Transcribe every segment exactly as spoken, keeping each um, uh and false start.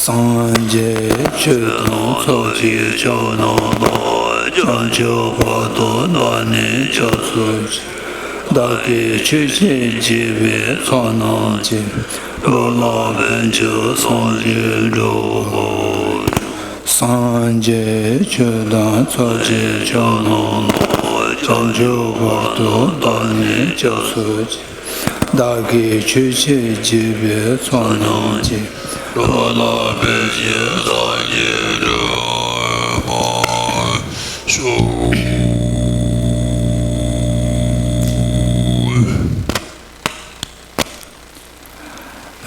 སངས་རྒྱས་ཆོས་དང་ཚོགས་ཀྱི་མཆོག་རྣམས་དང་། བྱང་ཆུབ་བར་དུ་བདག་ནི་སྐྱབས་སུ་མཆི། བདག་གིས་ཆོས་བྱས་བགྱིས་པའི་ཚོགས་རྣམས་ཀྱིས། འགྲོ་ལ་ཕན་ཕྱིར་སངས་རྒྱས་འགྲུབ་པར་ཤོག། སངས་རྒྱས་ཆོས་དང་ཚོགས་ཀྱི་མཆོག་རྣམས་དང་། བྱང་ཆུབ་བར་དུ་བདག་ནི་སྐྱབས་སུ་མཆི། བདག་གིས་ཆོས་བྱས་བགྱིས་པའི་ཚོགས་རྣམས་ཀྱིས། འགྲོ་ལ་ཕན་ཕྱིར་སངས་རྒྱས་འགྲུབ་པར་ཤོག།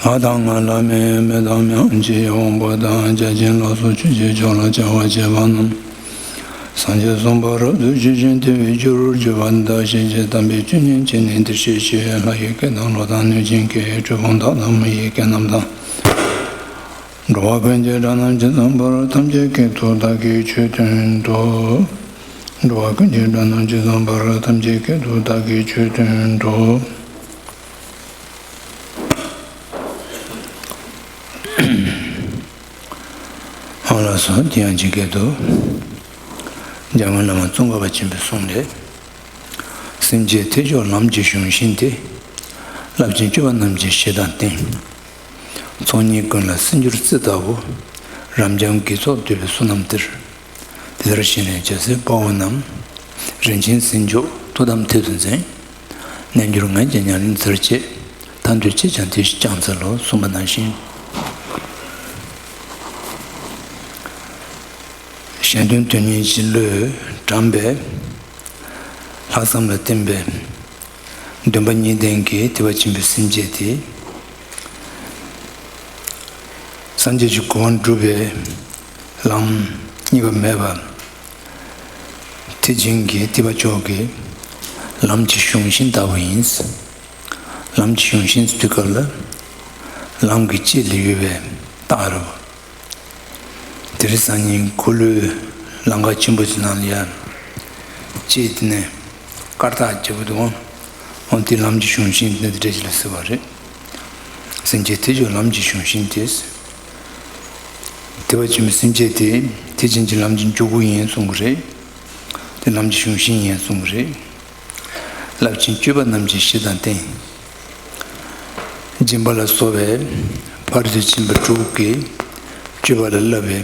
ལྷ་དང་ལྷ་མིན་མི་དང་མི་དབང་ཆེ་དབང་པོ་དང་བརྒྱ་བྱིན་ལ་སོགས་ཆོས་ཀྱི་མཆོག་ལ་བྱ་བ་བྱེད་པ་རྣམས། སངས་རྒྱས་གསུངས་པ་རབ་ཏུ་ཞི་ཞིང་དེ་བས་སྤྱོད་པར་གྱུར་པ་འདི་དག་ཞེས་བྱ་དམ་པའི་ཆོས་ཉན་བྱས་ནས་འདིར་གཤེགས་ཤིག། ལྷ་ཡི་སྐད་དང་ཀླུ་དང་གནོད་སྦྱིན་སྐད། གྲུལ་བུམ་དག་དང་མི་ཡི་སྐད་རྣམས་དང་། འགྲོ་བ་ཀུན་གྱི་སྒྲ་རྣམས་ཇི་ཙམ་པར། ཐམས་ཅད་སྐད་དུ་བདག་གིས་ཆོས་བསྟན་ཏོ། འགྲོ་བ་ཀུན་གྱི་སྒྲ་རྣམས་ཇི་ཙམ་པར། ཐམས་ཅད་སྐད་དུ་བདག་གིས་ཆོས་བསྟན་ཏོ། ཨོ་ལགས་སོ། དེ་ཡང་ཇི་སྐད་དུ། འཇམ་མགོན་བླ་མ་ཙོང་ཁ་པ་ཆེན་པོའི་གསུང་ལས། སེམས་ཅན་ཐེག་མཆོག་ལམ་གྱི་གཞུང་ཤིང་སྟེ། རླབས་ཆེན་སྤྱོད་པ་རྣམས་ཀྱི་གཞི་དང་རྟེན། ཚོགས་གཉིས་ཀུན་ལ་སྲིད་འགྱུར་རྩི་ལྟ་བུ། རབ་འབྱམས་དགེ་ཚོགས་འདུས་པའི་བསོད་ནམས་གཏེར། དེ་ལྟར་ཞིང་རལ་རྒྱ་མཚོའི་དཔའ་བོ་རྣམས། རིན་ཆེན་སྲིད་མཆོག་ཐུགས་དམ་ཐེག་ཏུ་འཛིན། རྣལ་འབྱོར་ངན་གྱི་ཉམས་ལེན་མཛད་བྱེད། ཐར་འདོད་ཅིས་ཀྱང་དེ་བཞིན་བསྐྱངས་འཚལ་ལོ། གསུངས་པ་ནང་བཞིན། གཞན་དོན་དོན་གཉེར་གྱི་བློས་དྲངས་པའི་ལྷག་བསམ་ལ་བརྟེན་པའི་འདུན་པ་གཉིས་ལྡན་གྱི་ཐེག་པ་ཆེན་པོའི་སེམས་བསྐྱེད་དེ། སངས་རྒྱས་ཀྱི་གོ་འཕང་སྒྲུབ་པའི་ལམ་གཉིས་པ་མེད་པ། ཐེག་ཆེན་གྱི་ཐེག་པ་མཆོག་གི་ལམ་གྱི་གཞུང་ཤིང་ལྟ་བུ་ཡིན། ལམ་གྱི་གཞུང་ཤིང་ཟེར་དུས་སྐབས་ལ། ལམ་གྱི་དཀྱིལ་ལ་ཡོད་པའི་རྟགས་རེད། དེ་རིང་སང་ཉིན་འཁོར་ལོའི་ལམ་ཁ་ཆེན་པོ་ཅིག་ནང་ལ་ཡ། དཀྱིལ་དེ་ནས་སྐར་ཐག་རྒྱབ་པ་འདུག་ཨང་། འོ་དེ་ལམ་གྱི་གཞུང་ཤིང་དེ་འདྲ་ཅིག་ལ་ཟེར་བ་རེད། སེམས་བསྐྱེད་ཐེག་མཆོག་ལམ་གྱི་གཞུང་ཤིང་དེ། ཐེག་པ་ཆེན་པོའི་སེམས་བསྐྱེད་དེ་ཐེག་ཆེན་གྱི་ལམ་གྱི་འཇུག་སྒོ་ཡིན་གསུང་གི་རེད། དེ་ལམ་གྱི་གཞུང་ཤིང་ཡིན་གསུང་གི་རེད། རླབས་ཆེན་སྤྱོད་པ་རྣམས་ཀྱི་གཞི་དང་རྟེན། སྦྱིན་པ་ལ་སོགས་པའི་ཕ་རོལ་ཏུ་ཕྱིན་པ་དྲུག་གི་སྤྱོད་པ་ལ་བསླབ་པའི་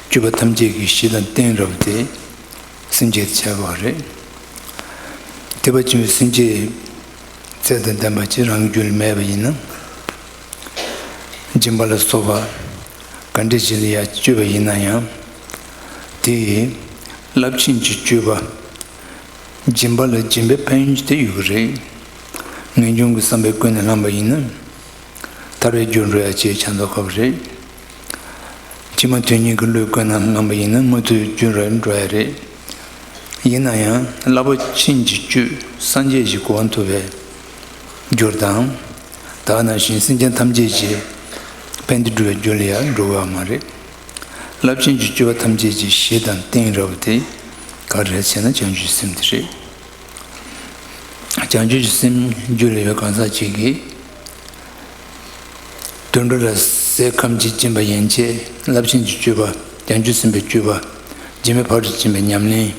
སྤྱོད་པ་ཐམས་ཅད་ཀྱི་གཞི་དང་རྟེན་རབ་སྟེ། སེམས་བསྐྱེད་བྱ་བ་རེད། ཐེག་པ་ཆེན་པོའི་སེམས་བསྐྱེད་ཚད་དང་ལྡན་པ་ཅིག་རང་རྒྱུད་ལ་མེད་པ་ཡིན་ན། སྦྱིན་པ་ལ་སོགས་པ་ག་འདྲ་ཞིག་ལ་ཡང་སྤྱོད་པ་ཡིན་ན་ཡང་། དེ་ཡི་རླབས་ཆེན་གྱི་སྤྱོད་པ། སྦྱིན་པ་ལ་སྦྱིན་པའི་ཕན་ཡོན་ཅིག་དེ་ཡོད་ཀྱི་རེད། ངེས་འབྱུང་གི་བསམ་པས་ཀུན་ནས་བསླངས་པ་ཡིན་ན། ཐར་པའི་རྒྱུར་འགྲོ་ཡ་ཅིག་ཆ་འདོགས་ཁག་པོ་རེད། ཕྱི་མ་དོན་གཉེར་གྱི་བློས་ཀུན་ནས་བསླངས་པ་ཡིན་ན་མུ་མཐུད་རྒྱུར་འགྲོ་ཡ་རེད། ཡིན་ན་ཡང་རླབས་པོ་ཆེན་གྱི་སྤྱོད་སངས་རྒྱས་ཀྱི་གོ་འཕང་ཐོབ་པའི་རྒྱུར་དང་། ད་ག་ནང་བཞིན་སེམས་ཅན་ཐམས་ཅད་ཀྱི་ཕན་བདེ་སྒྲུབ་པའི་རྒྱུ་ལ་ཡང་འགྲོ་དགོས་པ་མ་རེད། རླབས་ཆེན་གྱི་སྤྱོད་པ་ཐམས་ཅད་ཀྱི་གཞི་དང་རྟེན་རབ་དེ་ག་རེ་རེད་ཟེར་ན་བྱང་ཆུབ་སེམས་དེ་རེད། བྱང་ཆུབ་ཀྱི་སེམས་རྒྱུད་ལ་ཡོད་གང་ཟག་ཅིག་གིས། དུད་འགྲོ་ལ་ཟས་ཁམ་གཅིག་སྦྱིན་པ་ཡན་ཆད་རླབས་ཆེན་གྱི་སྤྱོད་པ་བྱང་ཆུབ་སེམས་དཔའི་སྤྱོད་པ་སྦྱིན་པའི་ཕ་རོལ་ཏུ་ཕྱིན་པའི་ཉམས་ལེན།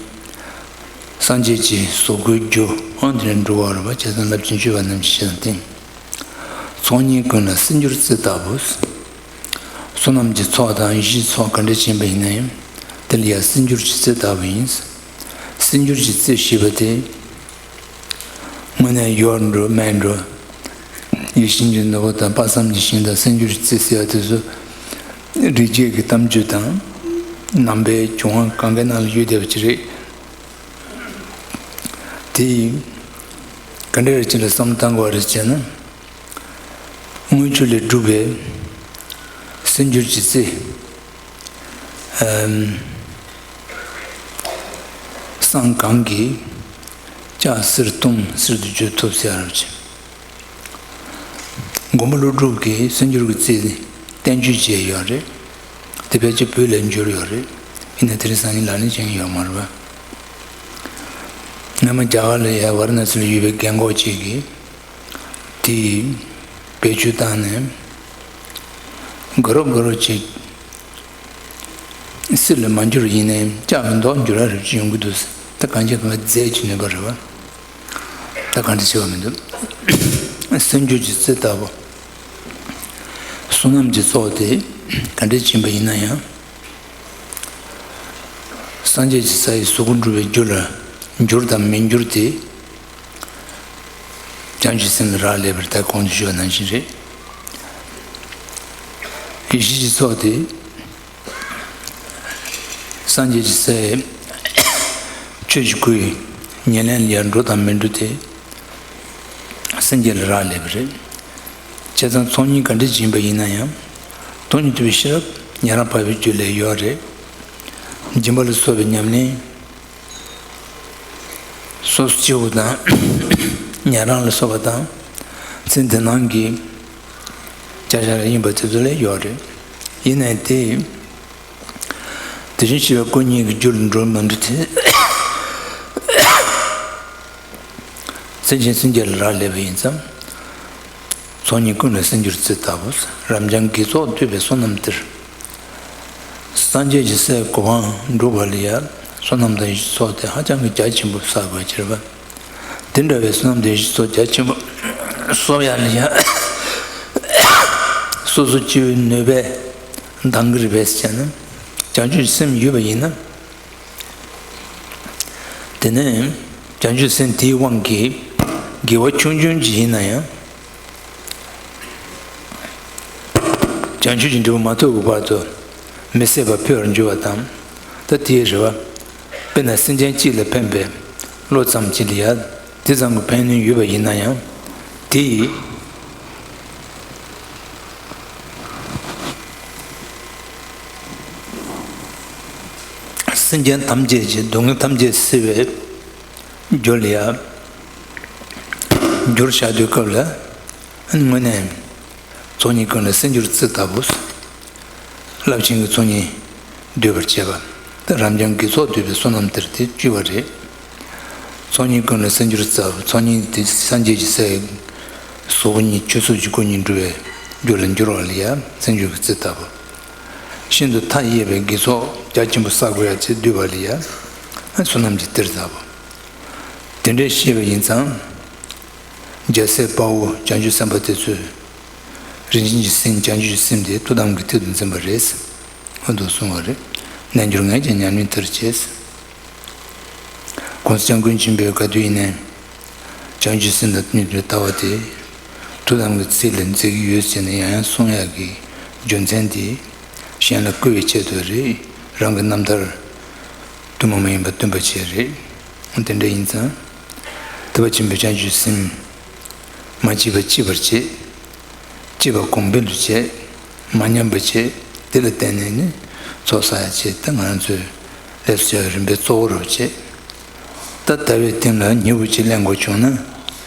སངས་རྒྱས་ཀྱི་གཟུགས་སྐུའི་རྒྱུ་ཨང་དེ་ལ་འགྲོ་བ་རེད་པ། བྱས་ཙང་རླབས་ཆེན་སྤྱོད་པ་རྣམས་ཀྱི་གཞི་དང་རྟེན། ཚོགས་གཉིས་ཀུན་ལ་སྲིད་འགྱུར་རྩི་ལྟ་བུ། བསོད་ནམས་ཀྱི་ཚོགས་དང་གཞིའི་ཚོགས་ག་འདྲ་ཕྱིན་པ་ཡིན་ན་ཡང་། དེ་ལ་ཡང་སྲིད་འགྱུར་གྱི་རྩི་ལྟ་བུ་ཡིན། སྲིད་འགྱུར་གྱི་རྩི་ཞེས་པ་དེ། དངོས་གནས་ཡོར་འགྲོ་མེར་འགྲོ། ཡིད་བཞིན་གྱི་ནོར་བུ་དང་དཔག་བསམ་གྱི་ཤིང་དང་སྲིད་འགྱུར་གྱི་རྩི་ཟེར་བ་དེ་ཚོ། རིག་བྱེད་ཀྱི་གཏམ་རྒྱུད་དང་། ནང་པའི་བྱུང་བ་གང་གའི་ནང་ལ་ཡོད་བསྡད་པ་ཅིག་རེད། དེ་ཡིས་ག་འདྲ་རེ་ཅིག་ལ་བསམ་བློ་བཏང་དགོས་པ་རེད་ཅེ་ན། དངུལ་ཆུ་ལས་གྲུབ་པའི་སྲིད་འགྱུར་གྱི་རྩི། ཨམ། བསམ་གང་གིས་ལྕགས་གསེར་གཏུམ་གསེར་དུ་བརྗོད་ཐུབ་ཟེར་བ་ཅིག། མགོན་པོ་ཀླུ་སྒྲུབ་ཀྱིས་སྲིད་འགྱུར་གྱི་རྩི་བསྟན་བཅོས་བྱས་ཡོད་རེད། དེ་ཕལ་ཆེར་བོད་ལ་འགྱུར་ཡོད་རེད། ཡིན་ན་དེ་རིང་སང་ཉིན་ལག་ལེན་བྱེད་མཁན་ཡོད་མ་རེད་པ། སྔོན་མ་རྒྱ་གར་ལ་ཡ་ཝཱ་ར་ཎ་སི་ལ་ཡོད་པའི་རྒན་གོག་ཅིག་གིས། དེ་ཡིས་བེད་སྤྱོད་བཏང་ནས། དགའ་རབ་དགའ་རབ་ཅིག་ སྲིད་ལ་མ་འགྱུར་ཡིན་ནའི་ལྕགས་ཀྱི་མདོག་འགྱུར་བ་རེ་ཅིག་ཡོང་གི་འདུག། ད་གང་ཅི་གང་རྫས་ཀྱི་ནུས་པ་རེད་བ། ད་གང་འདྲ་བྱེད་པ་མི་འདུག། སེམས་འགྱུར་གྱི་རྩི་ལྟ་བུ། བསོད་ནམས་ཀྱི་ཚོགས་དེ་ག་འདྲ་ཕྱིན་པ་ཡིན་ན་ཡང་། སངས་རྒྱས་ཀྱི་ས་ཡི་གཟུགས་སྐུ་འགྲུབ་པའི་རྒྱུ་ལ་འགྱུར་དང་མི་འགྱུར་དེ། བྱང་ཆུབ་སེམས་ལ་རག་ལས་པར་ད་གོང་དུ་ཞུས་པ་ནང་བཞིན་རེད། ཡེ་ཤེས་ཀྱི་ཚོགས་དེ། སངས་རྒྱས་ཀྱི་སའི་ཆོས་ཀྱི་སྐུའི་ཉེར་ལེན་ལ་ཡར་འགྲོ་དང་མི་འགྲོ་དེ་སེམས་བསྐྱེད་ལ་རག་ལས་པ་རེད། བྱས་ཙང་ཚོགས་གཉིས་ག་འདྲ་སྦྱིན་པ་ཡིན་ན་ཡང་སྟོང་ཉིད་རྟོགས་པའི་ཤེས་རབ་ཉན་རང་འཕགས་པའི་རྒྱུད་ལ་ཡོད་རེད། སྦྱིན་པ་ལ་སོགས་པའི་ཉམས་ལེན། སོ་སོ་སྐྱེ་བོ་དང་ཉན་རང་ལ་སོགས་པ་དང་ཚེ་འདི་སྣང་གི་བྱ་བྱ་ར་ཡིན་པ་དེ་ཚོ་ལས་ཡོད་རེད། ཡིན་ནའི་དེ་དེ་བཞིན་གཤེགས་པའི་སྐུ་གཉིས་ཀྱི་རྒྱུ་ལ་འགྲོ་མི་འགྲོ་དེ་སེམས་ཅན་སེམས་བསྐྱེད་ལ་རག་ལས་པ་ཡིན་ཙང་། ཚོགས་གཉིས་ཀུན་ལ་སེམས་འགྱུར་རྩི་ལྟ་བུ། རབ་འབྱམས་དགེ་ཚོགས་བསྡུས་པའི་བསོད་ནམས་གཏེར། སངས་རྒྱས་ཀྱི་སའི་གོ་འཕང་སྒྲུབ་པ་ལ་ཡང་བསོད་ནམས་དང་ཡེ་ཤེས་ཚོགས་དེ་ཧ་ཅང་གི་རྒྱ་ཆེན་པོ་བསགས་དགོས་ཀྱི་རེད་པ། དེ་འདྲ་བའི་བསོད་ནམས་དང་ཡེ་ཤེས་ཚོགས་རྒྱ་ཆེན་པོ་གསོག་ཡག་ལ་ཡང་སོ་སོ་སྐྱེ་བོའི་ནུས་པས་འདང་གི་རེད་པས་ཟེར་ན། བྱང་ཆུབ་སེམས་ཡོད་པ་ཡིན་ན། དེ་ནས་བྱང་ཆུབ་སེམས་དེའི་དབང་གིས་དགེ་བ་ཆུང་ཆུང་ཅིག་ཡིན་ན་ཡང་། བྱང་ཆུབ་ཀྱི་འབྲས་བུ་མ་ཐོབ་ཀྱི་བར་དུ་མི་ཟད་པ་འཕེལ་བར་འགྱུར་བ་དང་། ད་དེའི་རེ་བ། དཔེར་ན་སེམས་ཅན་གཅིག་ལ་ཕན་པའི་བློ་ཙམ་གཅིག་ལ་ཡང་དེ་ཙམ་གྱི་ཕན་ནུས་ཡོད་པ་ཡིན་ན་ཡང་། དེ་ཡིས་སེམས་ཅན་ཐམས་ཅད་ཀྱི་སྡུག་བསྔལ་ཐམས་ཅད་སེལ་བའི་རྒྱུ་ལ་ཡང་འགྱུར་བཞག་དུས་སྐབས་ལ། དངོས་གནས་ཚོགས་གཉིས་ཀུན་ལ་སེམས་འགྱུར་རྩི་ལྟ་བུ། རླབས་ཆེན་གྱི་ཚོགས་གཉིས་བསྡུས་པར་བྱེད་པ། ད་རབ་འབྱམས་དགེ་ཚོགས་བསྡུས་པའི་བསོད་ནམས་གཏེར་དེ་བཅུ་པ་རེད། ཚོགས་གཉིས་ཀུན་ལ་སེམས་འགྱུར་རྩི་ལྟ་བུ། ཚོགས་གཉིས་དེ་སངས་རྒྱས་ཀྱི་སའི་གཟུགས་སྐུ་གཉིས་ཆོས་གཟུགས་ཀྱི་སྐུ་གཉིས་འགྲུབ་པའི་རྒྱུ་ལ་འགྱུར་བ་ལ་ཡང་སེམས་འགྱུར་གྱི་རྩི་ལྟ་བུ། ཤིན་ཏུ་མཐའ་ཡས་པའི་དགེ་ཚོགས་རྒྱ་ཆེན་པོ་བསགས་དགོས་ཡ་ཚེ་བསྡུས་པ་ལ་ཡང་བསོད་ནམས་ཀྱི་གཏེར་ལྟ་བུ། དེ་འདྲའི་ཤེས་པ་ཡིན་ཙང་། རྒྱལ་སྲས་དཔའ་བོ་བྱང་ཆུབ་སེམས་དཔའ་དེ་ཚོས་རིན་ཆེན་གྱི་སེམས་བྱང་ཆུབ་ཀྱི་སེམས་དེ་ཐུགས་དམ་གྱི་མཐིལ་དུ་འཛིན་པ་རེད། འོ་འདུག་གསུངས་པ་རེད། རྣལ་འབྱོར་ངས་ཀྱང་ཉམས་ལེན་མཐར་བྱས། གོང་ས་སྐྱབས་མགོན་ཆེན་པོས་ག་དུས་ཡིན་ནའི་བྱང་ཆུབ་སེམས་དང་མཐུན་པའི་ལྟ་བ་དེ་ཐུགས་དམ་གྱི་ཚིག་ལ་མཛད་ཀྱི་ཡོད་ཟེར་ནས་ཡང་ཡང་གསུང་ཡག་གི་རྒྱུ་མཚན་དེ་གཞན་ལ་བསྐུལ་བའི་ཆེད་དུ་རེད། རང་གི་རྣམ་ཐར་ཐུན་མོང་མ་ཡིན་པ་སྟོན་པ་བྱས་རེད། དེ་འདྲ་ཡིན་ཙང་། ཐེག་པ་ཆེན་པོའི་བྱང་ཆུབ་སེམས། མ་སྐྱེས་པ་སྐྱེད་པར་བྱེད། སྐྱེས་པ་གོང་འཕེལ་དུ་བྱེད། མ་ཉམས་པར་བྱེད། དེ་ལ་བརྟེན་ནས་ནི་ཚོགས་བསགས་ཡ་བྱེད། ད་ང་རང་ཚོའི་ལས་སུ་བྱ་བའི་རིམ་པའི་གཙོ་བོ་རུ་བྱེད། ད་ལྟ་བའི་སྟེང་ལ་སྙིང་པོ་ཅིག་ལེན་དགོས་བྱུང་ན།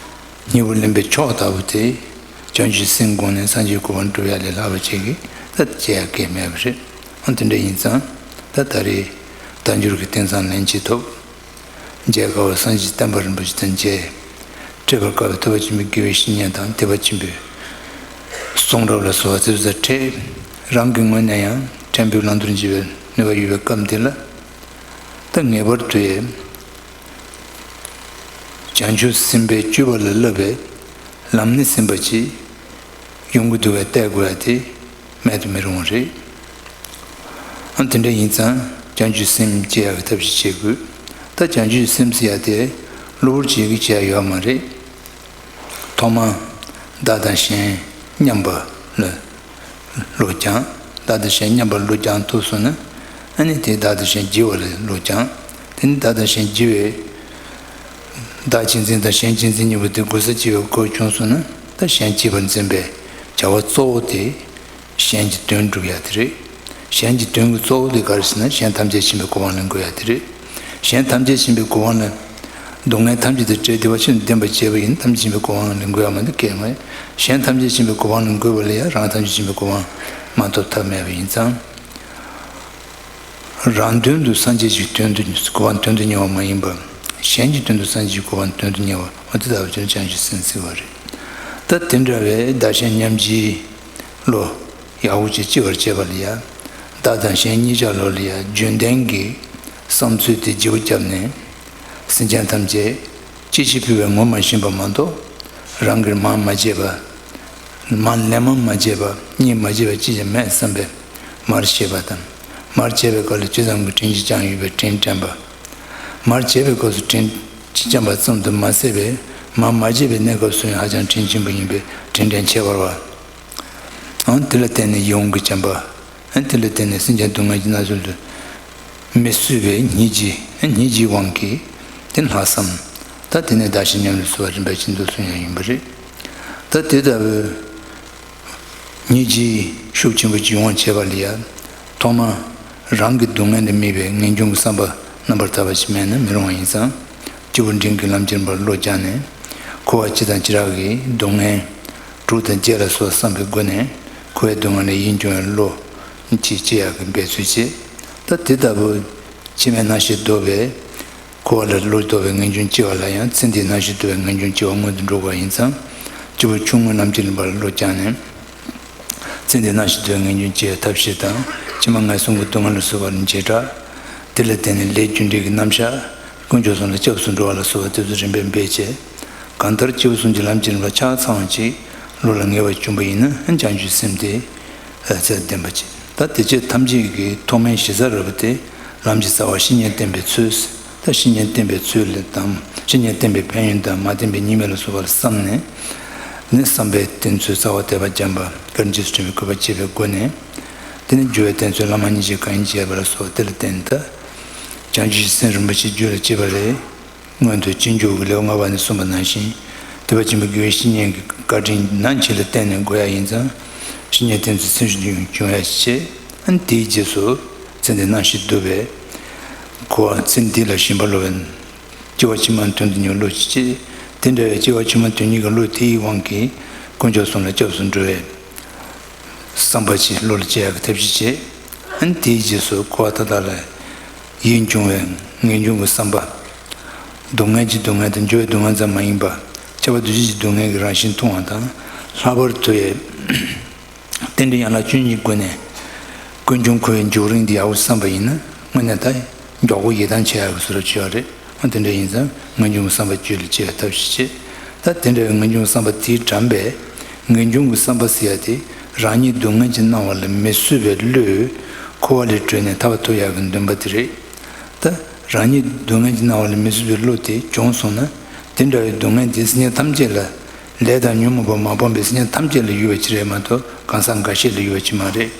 སྙིང་པོ་ལེན་པའི་མཆོག་ལྟ་བུ་དེ། བྱང་ཆུབ་སེམས་དགོངས་ནས་སངས་རྒྱས་གོ་འཕང་སྒྲུབ་ཡ་ལས་ལྷག་པ་ཅིག་གིས་ད་བྱེད་ཡ་གལ་མེད་པ་རེད། འོ་དེ་འདྲ་ཡིན་ཙང་། ད་ད་རེས་དལ་འབྱོར་གྱི་རྟེན་བཟང་ལེན་བྱེད་ཐུབ། མཇལ་དཀའ་བའི་སངས་རྒྱས་བསྟན་པ་རིན་པོ་ཆེ་དང་མཇལ། འཕྲད་པར་དཀའ་བའི་ཐེག་པ་ཆེན་པོའི་དགེ་བའི་བཤེས་གཉེན་དང་། ཐེག་པ་ཆེན་པོའི་གསུང་རབ་ལ་སོགས་པ་ཚོ་འཕྲད། རང་གི་ངོས་ནས་ཡང་ཕྲན་བུ་བླང་དོར་བགྱི་བའི་ནུས་པ་ཡོད་པའི་སྐབས་འདི་ལ། ད་ངེས་པར་དུ་ཡང་བྱང་ཆུབ་སེམས་དཔའི་སྤྱོད་པ་ལ་བསླབ་པའི་ལམ་སྣེ་ཟིན་པ་ཅིག་ཡོང་གི་འདུག་པས་བལྟ་དགོས་ཡ་དེ། མེད་དུ་མི་རུང་བ་རེད། ཨ་དེ་འདྲ་ཡིན་ཙང་བྱང་ཆུབ་སེམས་སྐྱེ་ཡག་གི་ཐབས་ཤེས་བྱེད་དགོས། ད་བྱང་ཆུབ་སེམས་ཟེར་ཡ་དེ་གློ་བུར་བྱེད་ཀྱི་བྱེད་ཡ་ཡོད་མ་རེད། ཐོག་མར་བདག་དང་གཞན་མཉམ་པ་ལ་བློ་སྦྱང་། བདག་དང་གཞན་མཉམ་པར་བློ་སྦྱང་ཐུབ་སོང་ན། ཨ་ནི་དེ་བདག་དང་གཞན་བརྗེ་བ་ལ་བློ་སྦྱང་། དེ་ནི་བདག་དང་གཞན་བརྗེ་བའི་བདག་གཅེས་འཛིན་དང་གཞན་གཅེས་འཛིན་གཉིས་པོ་དེ་གོལ་ས་གཅིག་པའི་སྐོར་བྱུང་སོང་ན། ད་གཞན་གཅེས་པར་འཛིན་པའི་བྱ་བ་གཙོ་བོ་དེ་གཞན་གྱི་དོན་སྒྲུབ་ཡ་དེ་རེད། གཞན་གྱི་དོན་གྱི་གཙོ་བོ་དེ་ག་རེ་ཟེར་ན། གཞན་ཐམས་ཅད་མཁྱེན་པའི་གོ་འཕང་ལ་འགོད་ཡ་དེ་རེད། གཞན་ཐམས་ཅད་མཁྱེན་པའི་གོ་འཕང་ལ། སྡུག་བསྔལ་ཐམས་ཅད་དང་བྲལ་བདེ་བ་ཆེན་པོ་ལྡན་པར་བྱེད་པ་ཡིན་ན་ཐམས་ཅད་མཁྱེན་པའི་གོ་འཕང་ལ་འགོད་ཡ་མ་གཏོགས་སྐྱེ་མེད། གཞན་ཐམས་ཅད་མཁྱེན་པའི་གོ་འཕང་ལ་འགོད་པ་ལ་ཡང་རང་ཐམས་ཅད་མཁྱེན་པའི་གོ་འཕང་མ་ཐོབ་ཐབས་མེད་པ་ཡིན་ཙང་། རང་དོན་དུ་སངས་རྒྱས་ཀྱི་དོན་དུ་གོ་འཕང་དོན་དུ་གཉེར་བ་མ་ཡིན་པར། གཞན་གྱི་དོན་དུ་སངས་རྒྱས་ཀྱི་གོ་འཕང་དོན་དུ་གཉེར་བ། འོ་དེ་ལྟ་བུ་ཅན་བྱང་ཆུབ་སེམས་ཟེར་བ་རེད། ད་དེ་འདྲ་བའི་བདག་གཞན་མཉམ་བརྗེའི་བློ་ཡག་པོ་ཅིག་སྐྱེ་བར་བྱེད་པ་ལ་ཡང་། བདག་དང་གཞན་གཉིས་ཆར་ལོ་ལ་ཡང་རྒྱུན་ལྡན་གྱི་བསམ་ཚུལ་དེ་བརྗེ་པོ་བརྒྱབ་ནས། སེམས་ཅན་ཐམས་ཅད་ཅི་ཕྱིར་ཕུལ་བས་ངོ་མ་ཤེས་པ་མ་གཏོགས། རང་གིས་མར་མ་བརྗེད་པ། མར་ལན་མང་མ་བརྗེད་པ། གཉིས་མ་བརྗེད་པ་ཅི་ཡང་མེད་བསམ་པས་མར་བཤད་པ་དང་། མར་བྱས་པའི་སྐབས་ལ་ཅི་ཙམ་གྱི་དྲིན་ཅིག་བསྐྱངས་ཡོད་པའི་དྲིན་དྲན་པ། མར་བྱས་པའི་སྐབས་སུ་དྲིན་ཅིག་བསྐྱངས་པ་ཙམ་དུ་མ་ཟད་པས། མར་མ་བརྗེད་པའི་གནས་སྐབས་སུ་ཡང་ཧ་ཅང་དྲིན་ཆེན་པོ་ཡིན་པས་དྲིན་དྲན་ཁྱད་པར་བ། ཨང་། དེ་ལ་བརྟེན་ནས་ཡིད་འོང་གི་བྱམས་པ། ཨང་། དེ་ལ་བརྟེན་ནས་སེམས་ཅན་སྡུག་བསྔལ་གྱི་མནར་གཅོད་ལ་མི་བཟོད་པའི་སྙིང་རྗེ། ཨང་། སྙིང་རྗེའི་དབང་གིས་དེ་ལྷག་བསམ། ད་དེ་ནས་བདག་གཞན་མཉམ་ལ་བཟོད་པ་རིམ་པས་ཇི་འདོད་གསུངས་ཡང་ཡིན་པ་རེད། ད་དེ་ལྟ་བུའི་སྙིང་རྗེའི་ཤུགས་ཆེན་པོ་ཅིག་ཡོང་བ་བྱེད་པ་ལ་ཡང་། ཐོག་མར་རང་གི་སྡུག་བསྔལ་ལ་དམིགས་པའི་ངེས་འབྱུང་གི་བསམ་པ་རྣམ་པར་དག་པ་ཞིག་མེད་ན་མི་རུང་བ་ཡིན་ཙང་། སྐྱེས་བུ་འབྲིང་གིས་ལམ་གྱི་རིམ་པར་བློ་སྦྱངས་ནས། འཁོར་བ་སྤྱི་དང་བྱེ་བྲག་གི་སྡུག་བསྔལ་དྲུག་དང་བརྒྱད་ལ་སོགས་བསམ་པའི་སྒོ་ནས། འཁོར་བའི་སྡུག་བསྔལ་ལས་ཡིད་འབྱུང་བའི་བློ་ཅིག་སྐྱེ་ཡག་གི་འབད་རྩོལ་བྱེད། ད་དེ་ལྟ་བུ་ཕྱི་མའི་སྣང་ཞེན་ལྡོག་པའི། འཁོར་བ་ལས་བློ་ལྡོག་པའི་ངེས་འབྱུང་སྐྱེ་བ་ལ་ཡང་ཚེ་འདིའི་སྣང་ཞེན་ལྡོག་པའི་ངེས་འབྱུང་སྐྱེ་བ་སྔོན་དུ་འགྲོ་དགོས་པ་ཡིན་ཙང་། སྐྱེས་བུ་ཆུང་ངུས་ལམ་གྱི་རིམ་པར་བློ་སྦྱངས་ནས། ཚེ་འདིའི་སྣང་ཞེན་ལྡོག་པའི་ངེས་འབྱུང་སྐྱེ་བའི་ཐབས་ཤེས་དང་། ཕྱི་མ་ངན་སོང་གི་སྡུག་བསྔལ་ལ་བཟོད་པ་ལ་བྱེ་བྲག་དེ་ལ་བརྟེན་ནས་ལས་རྒྱུ་འབྲས་ཀྱི་རྣམ་གཞག་དཀོན་མཆོག་གསུམ་ལ་སྐྱབས་སུ་འགྲོ་བ་ལ་སོགས་པ་དེ་ཚོ་རིམ་པས་འབད་བྱས། གང་ལྟར་སྐྱེས་བུ་གསུམ་གྱི་ལམ་གྱི་རིམ་པ་ཆ་ཚང་བ་ཅིག་བློ་ལ་ངེས་པར་བྱུང་བ་ཡིན་ན། བྱང་ཆུབ་སེམས་དེ་ཚད་ལྡན་པ་ཅིག་ད་དེ་ཆོས་ཐམས་ཅད་ཀྱི་ཐོག་མའི་གཞི་རྩ་རུ་བ་དེ་ལམ་གྱི་རྩ་བ་བཤེས་གཉེན་བསྟེན་པའི་ཚུལ། ད་བཤེས་གཉེན་བསྟེན་པའི་ཚུལ་ལ་དང་། བཤེས་གཉེན་བསྟེན་པའི་ཕན་ཡོན་དང་མ་བསྟེན་པའི་ཉེས་དམིགས་ལ་སོགས་པ་ལ་བསམ་ནས། ནི་བསམ་པའི་རྟེན་ཚུལ་རྩ་བ་དད་པ་བྱམས་པ་དཀར་འཇིགས་སུ་དྲན་པའི་གུས་པ་བསྐྱེད་པའི་སྒོ་ནས། དེ་ནི་སྦྱོར་བའི་རྟེན་ཚུལ་བླ་མ་སྙིང་རྗེ་གང་ཡིན་བྱས་པ་ལ་སོགས་པ་དེ་ལ་བརྟེན་ད། བྱང་ཆུབ་ཀྱི་སེམས་རིན་པོ་ཆེ་རྒྱུད་ལ་སྐྱེས་པ་ལས། སྔོན་དུ་སྤྱོད་འཇུག་གི་ལེའུ་ལྔ་པ་ནས་གསུངས་པ་ནང་བཞིན། ཐེག་པ་ཆེན་པོའི་དགེ་བའི་བཤེས་གཉེན་གྱི་བཀའ་དྲིན་ནམ་འཆི་ལ་བརྟེན་ནས་དགོས་ཡ་ཡིན་ཙང་། བཤེས་གཉེན་བསྟེན་ཚུལ་ཚུལ་བཞིན་དུ་ཡང་སྦྱོང་ཡ་བྱེད། ཨ་ནི་དེའི་རྗེས་སུ་ཚེ་འདིའི་སྣང་ཞེན་ལྡོག་པའི་འཁོར་བ་ཚེ་འདི་ལ་ཞེན་པ་ལོག་པའི་སྐྱེ་བ་ཕྱི་མ་དོན་དུ་གཉེར་བློ་ཅིག་སྐྱེ། དེ་འདྲ་བའི་སྐྱེ་བ་ཕྱི་མ་དོན་གཉེར་གྱི་བློ་དེའི་དབང་གིས་དཀོན་མཆོག་གསུམ་ལ་སྐྱབས་སུ་འགྲོ་བའི་བསམ་པ་ཅིག་བློ་ལ་སྐྱེ་ཡག་གི་ཐབས་ཤེས་བྱེད། ཨ་ནི་དེའི་རྗེས་སུ་འཁོར་བ་མཐའ་དག་ལ་ཡིད་འབྱུང་བའི་ངེས་འབྱུང་གི་བསམ་པ། སྡུག་བསྔལ་གྱི་སྡུག་བསྔལ་དང་འགྱུར་བའི་སྡུག་བསྔལ་ཙམ་མ་ཡིན་པར། ཁྱབ་པ་འདུ་བྱེད་ཀྱི་སྡུག་བསྔལ་གྱི་རང་བཞིན་མཐོང་བ་དང་། ལྷག་པར་དུ་ཡང་རྟེན་འབྲེལ་ཡན་ལག་བཅུ་གཉིས་ཀྱི་སྒོ་ནས་ཀུན་འབྱུང་འཁོར་བའི་འགྱུར་རིམ་འདི་ཡག་པོ་བསམ་པ་ཡིན་ན། དངོས་གནས་ད་མགྱོགས་པོ་ཡིད་ཐང་ཆད་ཡག་གི་བཟོ་འདྲ་ཅིག་ཡོད་རེད། ཨ་དེ་འདྲ་ཡིན་ཙང་ངེས་འབྱུང་བསམ་པ་རྒྱུད་ལ་སྐྱེ་བའི་ཐབས་ཤེས་བྱེད། ད་དེ་འདྲ་བའི་ངེས་འབྱུང་བསམ་པ་དེའི་དགྲམ་པས། ངེས་འབྱུང་གི་བསམ་པ་ཟེར་ཡ་དེ་རང་ཉིད་སྡུག་བསྔལ་གྱིས་མནར་བ་ལ་མི་བཟོད་པའི་བློས་འཁོར་བ་ལས་གྲོལ་ནས་ཐར་པ་ཐོབ་ཡག་གི་འདུན་པ་དེ་རེད། ད་རང་ཉིད་སྡུག་བསྔལ་གྱིས་མནར་བ་ལ་མི་བཟོད་པའི་བློ་དེ་བྱུང་སོང་ན། དེ་འདྲ་བའི་སྡུག་བསྔལ་དེ་སེམས་ཅན་ཐམས་ཅད་ལ། ལས་དང་ཉོན་མོངས་པ་མ་སྤངས་པའི་སེམས་ཅན་ཐམས་ཅད་ལ་ཡོད་པ་ཅིག་རེད་མ་གཏོགས་གང་ཟག་འགའ་ཤས་ལ་ཡོད་པ་ཅིག་མ་རེད།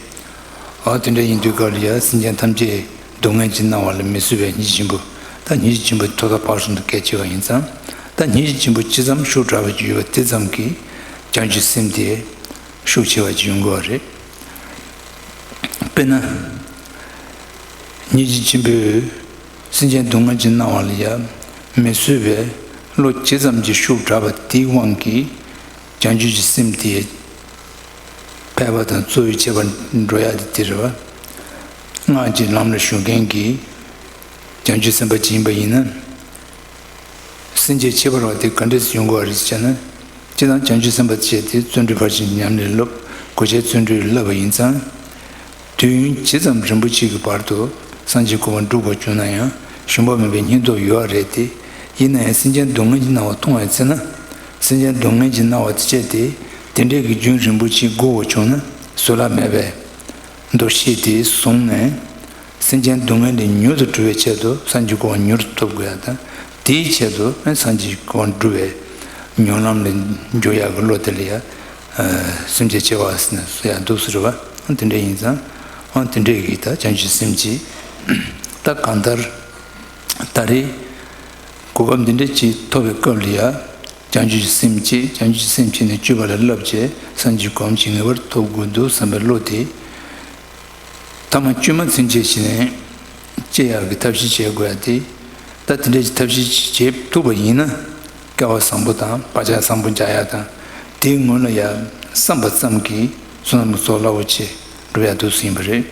འོ་དེ་འདྲ་ཡིན་དུས་སྐབས་ལ་ཡང་སེམས་ཅན་ཐམས་ཅད་སྡུག་བསྔལ་གྱིས་མནར་བ་ལ་མི་བཟོད་པའི་སྙིང་རྗེ་ཆེན་པོ། ད་སྙིང་རྗེ་ཆེན་པོ་ཐོག་མཐའ་བར་གསུམ་དུ་གལ་ཆེ་བ་ཡིན་ཙང་། ད་སྙིང་རྗེ་ཆེན་པོ་ཇི་ཙམ་ཤུགས་དྲག་པ་ཅིག་ཡོད་པ་དེ་ཙམ་གྱིས་བྱང་ཆུབ་སེམས་དེ་ཤུགས་ཆེ་བ་ཅིག་ཡོང་དགོས་པ་རེད། དཔེར་ན། སྙིང་རྗེ་ཆེན་པོས་སེམས་ཅན་སྡུག་བསྔལ་གྱིས་མནར་བ་ལ་ཡང་མི་བཟོད་པའི་བློ་ཇི་ཙམ་གྱིས་ཤུགས་དྲག་པ་དེའི་དབང་གིས། བྱང་ཆུབ་ཀྱི་སེམས་དེ་ཕལ་པ་དང་གཙོ་བོའི་ཁྱད་པར་འགྲོ་ཡ་དེ་དེ་རེད་བ། སྔགས་ཀྱི་ལམ་ལ་ཞུགས་མཁན་གྱི་བྱང་ཆུབ་སེམས་དཔའ་ཅིག་ཡིན་པ་ཡིན་ན། སེམས་བསྐྱེད་ཁྱད་པར་བ་དེ་ག་འདྲས་སེ་ཡོང་དགོས་པ་རེད་ཟེར་ན། སྤྱིར་བཏང་བྱང་ཆུབ་སེམས་དཔའ་ཅིག་དེ་བརྩོན་འགྲུས་ཕར་ཕྱིན་གྱི་ཉམས་ལེན་སློབ། གོ་ཆའི་བརྩོན་འགྲུས་བསླབ་པ་ཡིན་ཙང་། དུས་ཡུན་ཇི་ཙམ་རིང་པོ་ཅིག་གི་བར་དུ་སངས་རྒྱས་གོ་འཕང་སྒྲུབ་དགོས་བྱུང་ན་ཡང་ཞུམ་པ་མེད་པའི་སྙིང་སྟོབས་ཡོད་པ་རེད་དེ། ཡིན་ན་ཡང་སེམས་ཅན་སྡུག་བསྔལ་གྱིས་མནར་བ་མཐོང་བའི་ཚེ་ན། སེམས་ཅན་སྡུག་བསྔལ་གྱིས་མནར་བ་དེ་བྱས་ཏེ། དེ་འདྲས་ཀྱི་རྒྱུན་རིང་པོ་ཅིག་འགོར་བ་བྱུང་ན། བཟོད་གླགས་མེད་པའི་འདུ་ཤེས་དེ་བཟུང་ནས། སེམས་ཅན་སྡུག་བསྔལ་ལས་མྱུར་དུ་གྲོལ་བའི་ཆེད་དུ་སངས་རྒྱས་གོ་འཕང་མྱུར་དུ་ཐོབ་དགོས་ཡ་དང་། དེའི་ཆེད་དུ་སངས་རྒྱས་གོ་འཕང་སྒྲུབ་པའི་མྱུར་ལམ་ལ་འཇུག་ཡག་གི་བློ་དེ་ལ་ཡ། སེམས་བསྐྱེད་ཆེ་བ་ཟེར་ནས་ཟེར་ཡ་འདུག་ཟེར་བ། དེ་འདྲ་ཡིན་ཙང་། ཨང་། དེ་འདྲས་ཀྱི་ད་བྱང་ཆུབ་སེམས་ཀྱི། ད་གང་ལྟར། ད་རེས་གོ་སྐབས་འདི་འདྲ་ཅིག་ཐོབ་པའི་སྐབས་ལ་ཡ། བྱང་ཆུབ་སེམས་བསྐྱེད། བྱང་ཆུབ་སེམས་བསྐྱེད་ནས་སྤྱོད་པ་ལ་བསླབ་བྱས་སངས་རྒྱས་གོ་འཕང་ཅིག་ངེས་པར་ཐོབ་དགོས་འདུག་བསམ་པའི་བློ་དེ། ཐ་མ་དཀྱུས་མ་ཚུན་ཆད་བྱས་ནས་སྐྱེ་ཡག་གི་ཐབས་ཤེས་བྱེད་དགོས་ཡ་དེ། ད་དེ་འདྲའི་ཐབས་ཤེས་བྱེད་ཐུབ་པ་ཡིན་ན། སྐལ་བ་བཟང་པོ་དང་བག་ཆགས་བཟང་པོ་འཇགས་ཡ་དང་། དེའི་སྔོན་ལ་ཡ་བསམ་པ་ཙམ་གྱིས་བསོད་ནམས་ཀྱི་ཚོགས་རླབས་པོ་ཆེ་འགྲུབ་ཡ་འདུག་ཟིན་པ་རེད།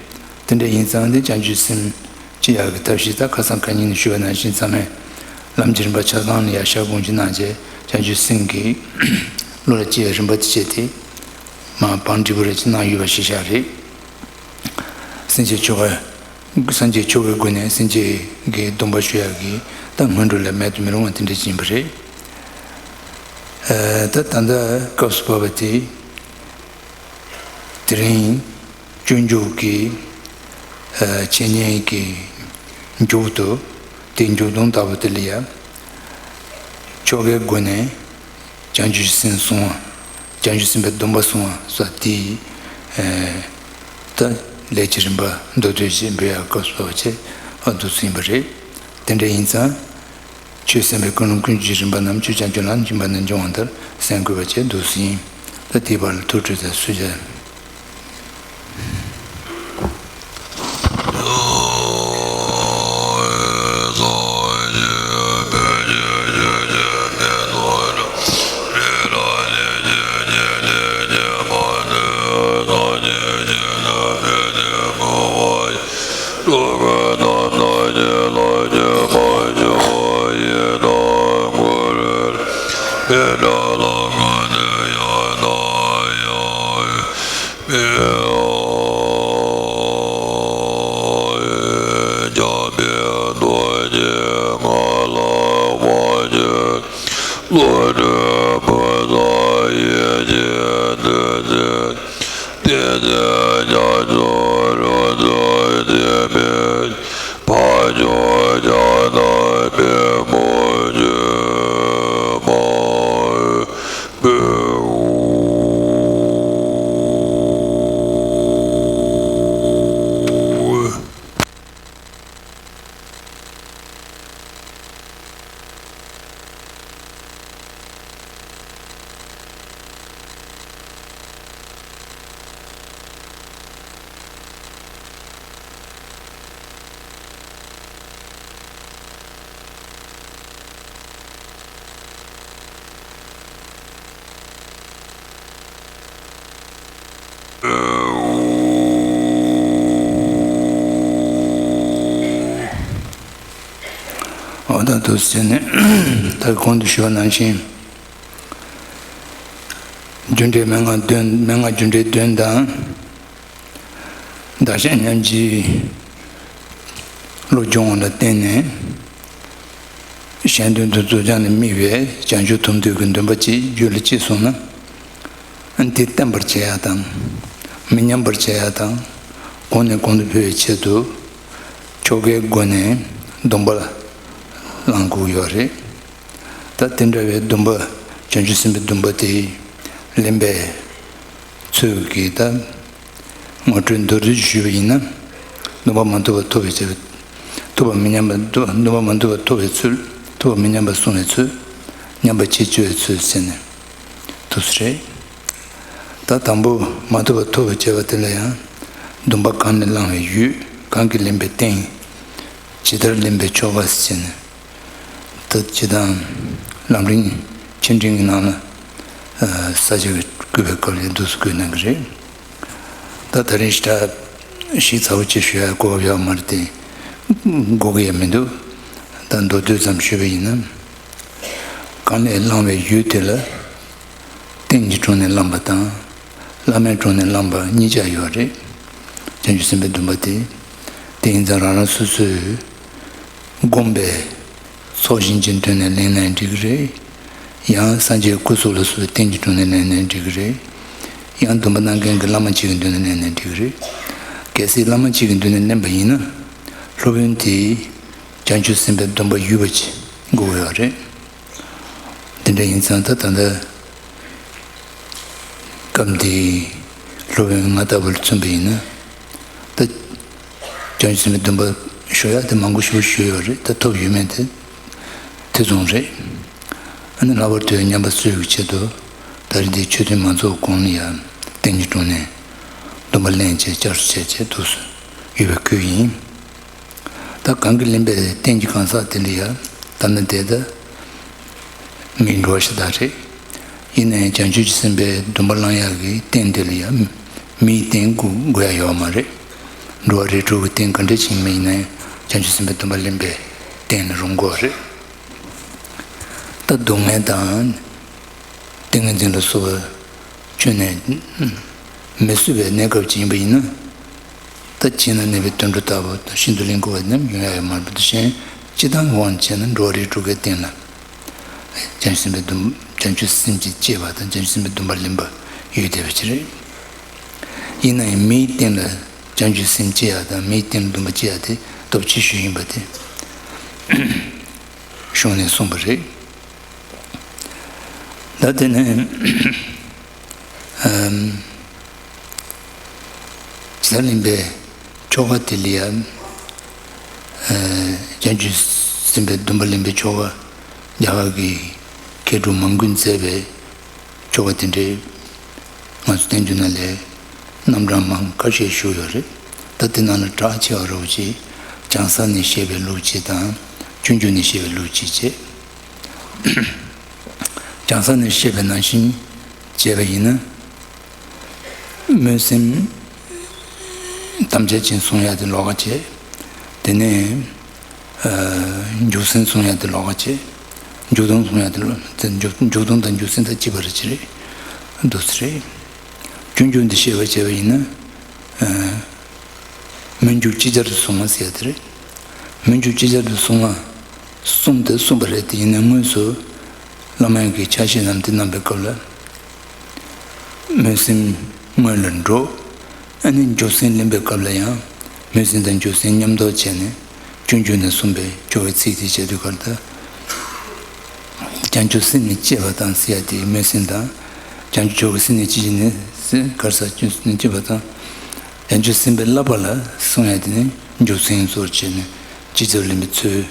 དེ་འདྲ་ཡིན་ཙང་དེ་བྱང་ཆུབ་སེམས་སྐྱེ་ཡག་གི་ཐབས་ཤེས། ད་ཁ་སང་ཁ་ཉིན་ནས་ཞུས་པ་ནང་བཞིན་ཚང་མས་ལམ་གྱི་རིམ་པ་ཆ་ཚང་ལ་ཡ་ཞལ་སྒོང་ཅིག་གནང་བྱས། བྱང་ཆུབ་སེམས་ཀྱི་བློ་ལ་སྐྱེ་ཡ་རིམ་པ་དེ་བྱས་ཏེ། མར་བང་སྒྲིག་པོ་རེ་ཅིག་གནང་ཡོད་པ་ཞིག་བཞག་རེད། སེམས་བསྐྱེད་ཆོ་ག་སངས་རྒྱས་ཆོ་གའི་སྒོ་ནས་སེམས་བསྐྱེད་ཀྱི་སྡོམ་པ་ཞུ་ཡག་གི་ད་སྔོན་འགྲོ་ལས་མེད་དུ་མི་རུང་བ་དེ་འདྲ་ཅིག་ཡིན་པ་རེད། ཨ། ད་ད་ལྟ་སྐབས་སུ་བབས་པ་དེ། དེ་རིང་སྤྱོད་འཇུག་གི་ཨ་འཆད་ཉན་གྱི་མཇུག་ཏུ། དེའི་མཇུག་སྡོམ་ལྟ་བུ་དེ་ལ་ཡང་ཆོ་གའི་སྒོ་ནས་བྱང་ཆུབ་ཀྱི་སེམས་བསྲུང་བ། བྱང་ཆུབ་སེམས་དཔའི་སྡོམ་པ་བསྲུང་བ་སོགས་དེའི་ཨ་ད་ལས་ཀྱི་རིམ་པ་མདོར་བསྡུས་ཤིག་འབུལ་ཡག་སྐབས་སུ་བབས་པ་བྱས་ཨ་འདུག་སེ་ཡིན་པ་རེད། དེ་འདྲ་ཡིན་ཙང་། ཆོས་གསན་པའི་ཀུན་སློང་ཀུན་སྤྱོད་ཀྱི་རིམ་པ་རྣམས་ཆོས་ཀྱང་སྤྱོད་ལམ་སྦྱིན་པ་ནས་འབྱུང་བ་ལྟར་གསན་དགོས་པ་བཅས་འདུག་སེ་ཡིན། ད་དེའི་བར་ལ་ཐུགས་ཁྲོས་དང་གསོལ་ཇ། བློ་གྲོས་ཕུན་ཚོགས་ཡིད་ཀྱི་འདུན་ཚིག་བསྟན་འཛིན་རྒྱ་མཚོ་རུ་འཛོམས་འཛིན་པའི་འཕགས་མཆོག་ཕྱག་ན་པདྨོ་མཆོད་པར་འབུལ། འོ་ད་འདུག་སེ་བྱས་ནས་ད་གོང་དུ་ཞུས་པ་ནང་བཞིན། རྒྱུ་འབྲས་མན་ངག་བདུན། མན་ངག་རྒྱུ་འབྲས་བདུན་དང་། བདག་གཞན་མཉམ་བརྗེའི་བློ་སྦྱོང་བ་ལ་བརྟེན་ནས། གཞན་དོན་དུ་རྫོགས་བྱང་ལ་དམིགས་པའི་བྱང་ཆུབ་ཐོབ་འདོད་ཀྱི་འདུན་པ་ཅིག་རྒྱུད་ལ་སྐྱེས་སོང་ན། འདི་བརྟན་པར་བྱེད་ཡག་དང་། མི་ཉམས་པར་བྱེད་ཡག་དང་། གོང་ནས་གོང་དུ་འཕེལ་བའི་ཆེད་དུ། ཆོ་གའི་སྒོ་ནས་སྡོམ་པ་བླང་དགོས་ཡོད་རེད། ད་དེ་འདྲ་བའི་སྡོམ་པ། བྱང་ཆུབ་སེམས་དཔའི་སྡོམ་པ་དེ་ལེན་པའི་ཚུལ་གྱིས་ད་ངོ་སྤྲོད་མདོར་བསྡུས་ཞུས་པ་ཡིན་ན། སྡོམ་པ་མ་ཐུབ་པ་ཐོབ་པའི་ཚུལ། ཐུབ་པ་མི་ཉམས་པ། སྡོམ་པ་མ་ཐུབ་པ་ཐོབ་པའི་ཚུལ། ཐུབ་པ་མི་ཉམས་པ་བསྲུང་བའི་ཚུལ། ཉམས་པ་ཕྱིར་བཅོས་པའི་ཚུལ་ཟེར་ནས་འདུག་སེ་རེད། ད་དང་པོ་མ་ཐུབ་པ་ཐོབ་པར་བྱེད་པ་དེ་ལ་ཡང་། སྡོམ་པ་གང་ལས་བླང་བའི་ཡུལ། གང་གིས་ལེན་པའི་རྟེན། ཇི་ལྟར་ལེན་པའི་ཆོ་ག་ཟེར་ནས། ད་སྤྱིར་བཏང་ལམ་རིམ་ཆེ་འབྲིང་གི་ནང་ལ་ས་བཅད་ཀྱི་བཀོད་པའི་སྐབས་ལ་འདུག་སེ་བཀོད་གནང་གི་རེད། ད་ད་རིང་ཞེ་དྲག་ཞིབ་ཚགས་པོ་ཅིག་ཞུ་ཡག་གོ་སྐབས་ཡོད་མ་རེད་དེ། དགོས་ཀྱི་ཡང་མི་འདུག་ད་མདོར་བསྡུས་ཙམ་ཞུས་པ་ཡིན་ན། གང་ལས་བླང་བའི་ཡུལ་དེ་ལ། རྟེན་གྱི་དྲུང་ནས་བླངས་པ་དང་། བླ་མའི་དྲུང་ནས་བླངས་པ་གཉིས་ཆ་ཡོད་རེད། བྱང་ཆུབ་སེམས་དཔའི་སྡོམ་པ་དེ། དེ་ཡིན་ཙང་རང་རང་སོ་སོས་བསྒོམས་པའི་ཚོགས་ཞིང་གི་མདུན་ནས་ལེན་ནའི་འགྲིག་གི་རེད། ཡང་སངས་རྒྱས་སྐུ་གཟུགས་ལ་སོགས་པའི་རྟེན་གྱི་དྲུང་ནས་ལེན་ནའི་འགྲིག་གི་རེད། ཡང་སྡོམ་པ་གནང་མཁན་གྱི་བླ་མ་གཅིག་གི་མདུན་ནས་ལེན་ནའི་འགྲིག་གི་རེད། གལ་སྲིད་བླ་མ་གཅིག་གི་མདུན་ནས་ལེན་པ་ཡིན་ན། སློབ་དཔོན་དེས་བྱང་ཆུབ་སེམས་དཔའི་སྡོམ་པ་ཡོད་པ་ཅིག་དགོས་ཀྱི་ཡོད་རེད། དེ་འདྲ་ཡིན་ཙང་ད་ད་ལྟ་སྐབས་འདིའི་སློབ་དཔོན་ང་ལྟ་བུར་མཚོན་པ་ཡིན་ན། ད་བྱང་ཆུབ་སེམས་དཔའི་སྡོམ་པ་ཞུ་ཡག་དེ་མང་པོ་ཞེ་པོ་ཞུས་ཡོད་རེད། ད་ཐོབ་ཡོད་མེད་དེ་ཐེ་ཚོམ་རེད། ཨ་ནི་ལྷག་པར་དུ་ཉམས་པ་སྲོལ་གྱི་ཆེད་དུ་ད་རེས་འདིའི་མཆོད་རྟེན་མ་རྫོགས་གོང་ལ་ཡང་རྟེན་གྱི་དྲུང་ནས་སྡོམ་པ་ལེན་བྱས་བསྐྱར་བཅས་བྱས་འདུག་སེ་ཡོད་པའི་ཁུལ་ཡིན། ད་གང་གིས་ལེན་པའི་རྟེན་གྱི་གང་ཟག་དེ་འདྲ་ཡ། ད་ནི་དེ་ད་མིའི་འགྲོ་བ་ཞིག་དག་རེད། ཡིན་ན་ཡང་བྱང་ཆུབ་ཀྱི་སེམས་དཔའི་སྡོམ་པ་བླང་ཡག་གི་རྟེན་དེ་ལ་ཡ། མིའི་རྟེན་དགོས་དགོས་ཡ་ཡོད་མ་རེད། འགྲོ་བ་རིགས་དྲུག་གི་རྟེན་ག་འདྲ་ཞིག་ཡིན་ན་ཡང་བྱང་ཆུབ་སེམས་དཔའི་སྡོམ་པ་ལེན་པའི་རྟེན་ནི་རུང་དགོས་རེད། ད་སྡུག་བསྔལ་དང་། ཏིང་ངེ་འཛིན་ལ་སོགས་པ་ཁྱོན་ནས་མི་བཟོད་པའི་གནས་སྐབས་ཅིག་ཡིན་པ་ཡིན་ན། ད་བྱས་ན་གནས་པའི་དུད་འགྲོ་ལྟ་བུ་དང་ཤིན་ཏུ་ལེན་དགོས་པ་རྣམས་ཡོང་ཡ་ཡོད་མ་རེད་པ། དེ་བཞིན་སྤྱིར་བཏང་གི་དབང་བྱས་ན་འགྲོ་བ་རིགས་དྲུག་གི་སྟེང་ལ། བྱང་ཆུབ་སེམས་དཔའི་སྡོམ་བྱང་ཆུབ་སེམས་ཀྱིས་བསྐྱེད་པ་དང་བྱང་ཆུབ་སེམས་དཔའི་སྡོམ་པ་ལེན་པ་ཡོད་བསྡད་པ་ཅིག་རེད། ཡིན་ན་ཡང་མིའི་སྟེང་ལ་བྱང་ཆུབ་སེམས་སྐྱེ་ཡ་དང་མིའི་སྟེང་ལ་སྡོམ་པ་སྐྱེ་ཡ་དེ་སྟོབས་ཆེ་ཤོས་ཡིན་པ་དེ་གཞུང་ནས་གསུངས་པ་རེད། ད་དེ་ནས་ཨམ། ཇི་ལྟར་ལེན་པའི་ཆོ་ག་དེ་ལ་ཡང་། ཨ། བྱང་ཆུབ་སེམས་དཔའི་སྡོམ་པ་ལེན་པའི་ཆོ་ག་རྒྱ་གར་གྱི་མཁས་གྲུབ་མང་པོས་མཛད་པའི་ཆོ་ག་དེ་འདྲའི་ང་ཚོ་བསྟན་འགྱུར་ནང་ལ་རྣམ་གྲངས་མང་ཁ་ཤས་བཞུགས་ཡོད་རེད། ད་དེ་ནང་ལ་གྲགས་ཆེ་བ་རོ་ཅིག་བྱང་ས་ནས་བཤད་པའི་ལུགས་གཅིག་དང་སྤྱོད་འཇུག་ནས་བཤད་པའི་ལུགས་གཅིག་བྱས། བྱང་ས་ནས་བཤད་པའི་ནང་བཞིན་བྱས་པ་ཡིན་ན། སྨོན་སེམས་དམ་བཅའ་ཅན་བསྲུང་ཡ་དེ་ལོགས་ཀ་བྱས། དེ་ནས་ཨ། འཇུག་སེམས་བསྲུང་ཡ་དེ་ལོགས་ཀ་བྱས། འཇུག་ལྡོག་བསྲུང་ཡ་དེ་ལོགས། དེ་འཇུག་འཇུག་ལྡོག་དང་འཇུག་སེམས་དང་བཅས་པ་རེད་ཅེས་རེད། འདུག་སེ་རེད། སྤྱོད་འཇུག་འདི་བཤད་པ་བྱས་པ་ཡིན་ན། ཨ། སྨོན་འཇུག་ཅིག་ཅར་དུ་བསྲུང་བ་ཟེར་ཡ་དེ་རེད། སྨོན་འཇུག་ཅིག་ཅར་དུ་བསྲུང་བ་གསུངས་ཏེ་གསུངས་པ་རེད། དེ་ཡིན་ན་དངོས་སུ་བླ་མ་གིས་ཕྱག་བཞེས་ལམ་དེ་གནང་པའི་སྐབས་ལ། སྨོན་སེམས་སྔོན་ལ་འགྲོ། ཨ་ནི་འཇུག་སེམས་ལེན་པའི་སྐབས་ལ་ཡང་སྨོན་སེམས་དང་འཇུག་སེམས་མཉམ་དུ་བྱས་ནས་སྤྱོད་འཇུག་ནས་གསུངས་པའི་ཆོ་གའི་ཚིག་དེ་བྱས་དུས་གར་ད། བྱང་ཆུབ་སེམས་ནི་བསྐྱེད་པ་དང་ཟེར་ཡ་དེ་སྨོན་སེམས་དང་། བྱང་ཆུབ་མཆོག་གི་སེམས་ནི་ཅི་ཞིག་ནི་ཟེར་གར་ས་བྱང་ཆུབ་སེམས་ནི་བསྐྱེད་པ་དང་། བྱང་ཆུབ་སེམས་དཔའི་བསླབ་པ་ལ་གསུངས་ཡ་དེ་ནི་འཇུག་སེམས་གཙོར་བྱས་ནས་སྤྱི་ཚབ་ལེན་པའི་ཚུལ།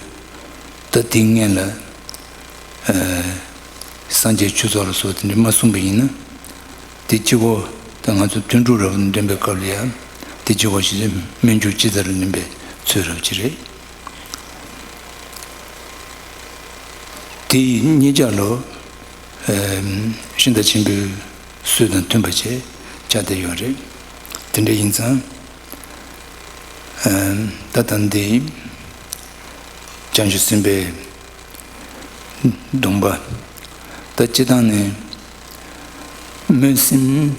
ད་དེའི་སྔོན་ལ། ཨ། སངས་རྒྱས་ཆོས་ཚོགས་ལ་སོགས་དེ་འདྲ་མ་གསུངས་པ་ཡིན་ན། དེ་གཅིག་པོ་ད་ང་ཚོ་དོན་དྲུག་རབ་འདོན་པའི་སྐབས་ལ་ཡང་དེ་གཅིག་པོ་ཞིག་སྨོན་འཇུག་ཅི་ལྟར་ལེན་པའི་ཚུལ་རབ་ཅིག་རེད། དེ་གཉིས་ཆ་ལོ། ཨ། ཤིང་རྟ་ཆེན་པོའི་སྲོལ་དང་མཐུན་པ་བྱས་ཆགས་བསྡད་ཡོད་རེད། དེ་འདྲ་ཡིན་ཙང་། ཨ། ད་ལྟ་འདི་བྱང་ཆུབ་སེམས་དཔའི་སྡོམ་པ། ད་སྤྱིར་བཏང་ནས་སྨོན་སེམས།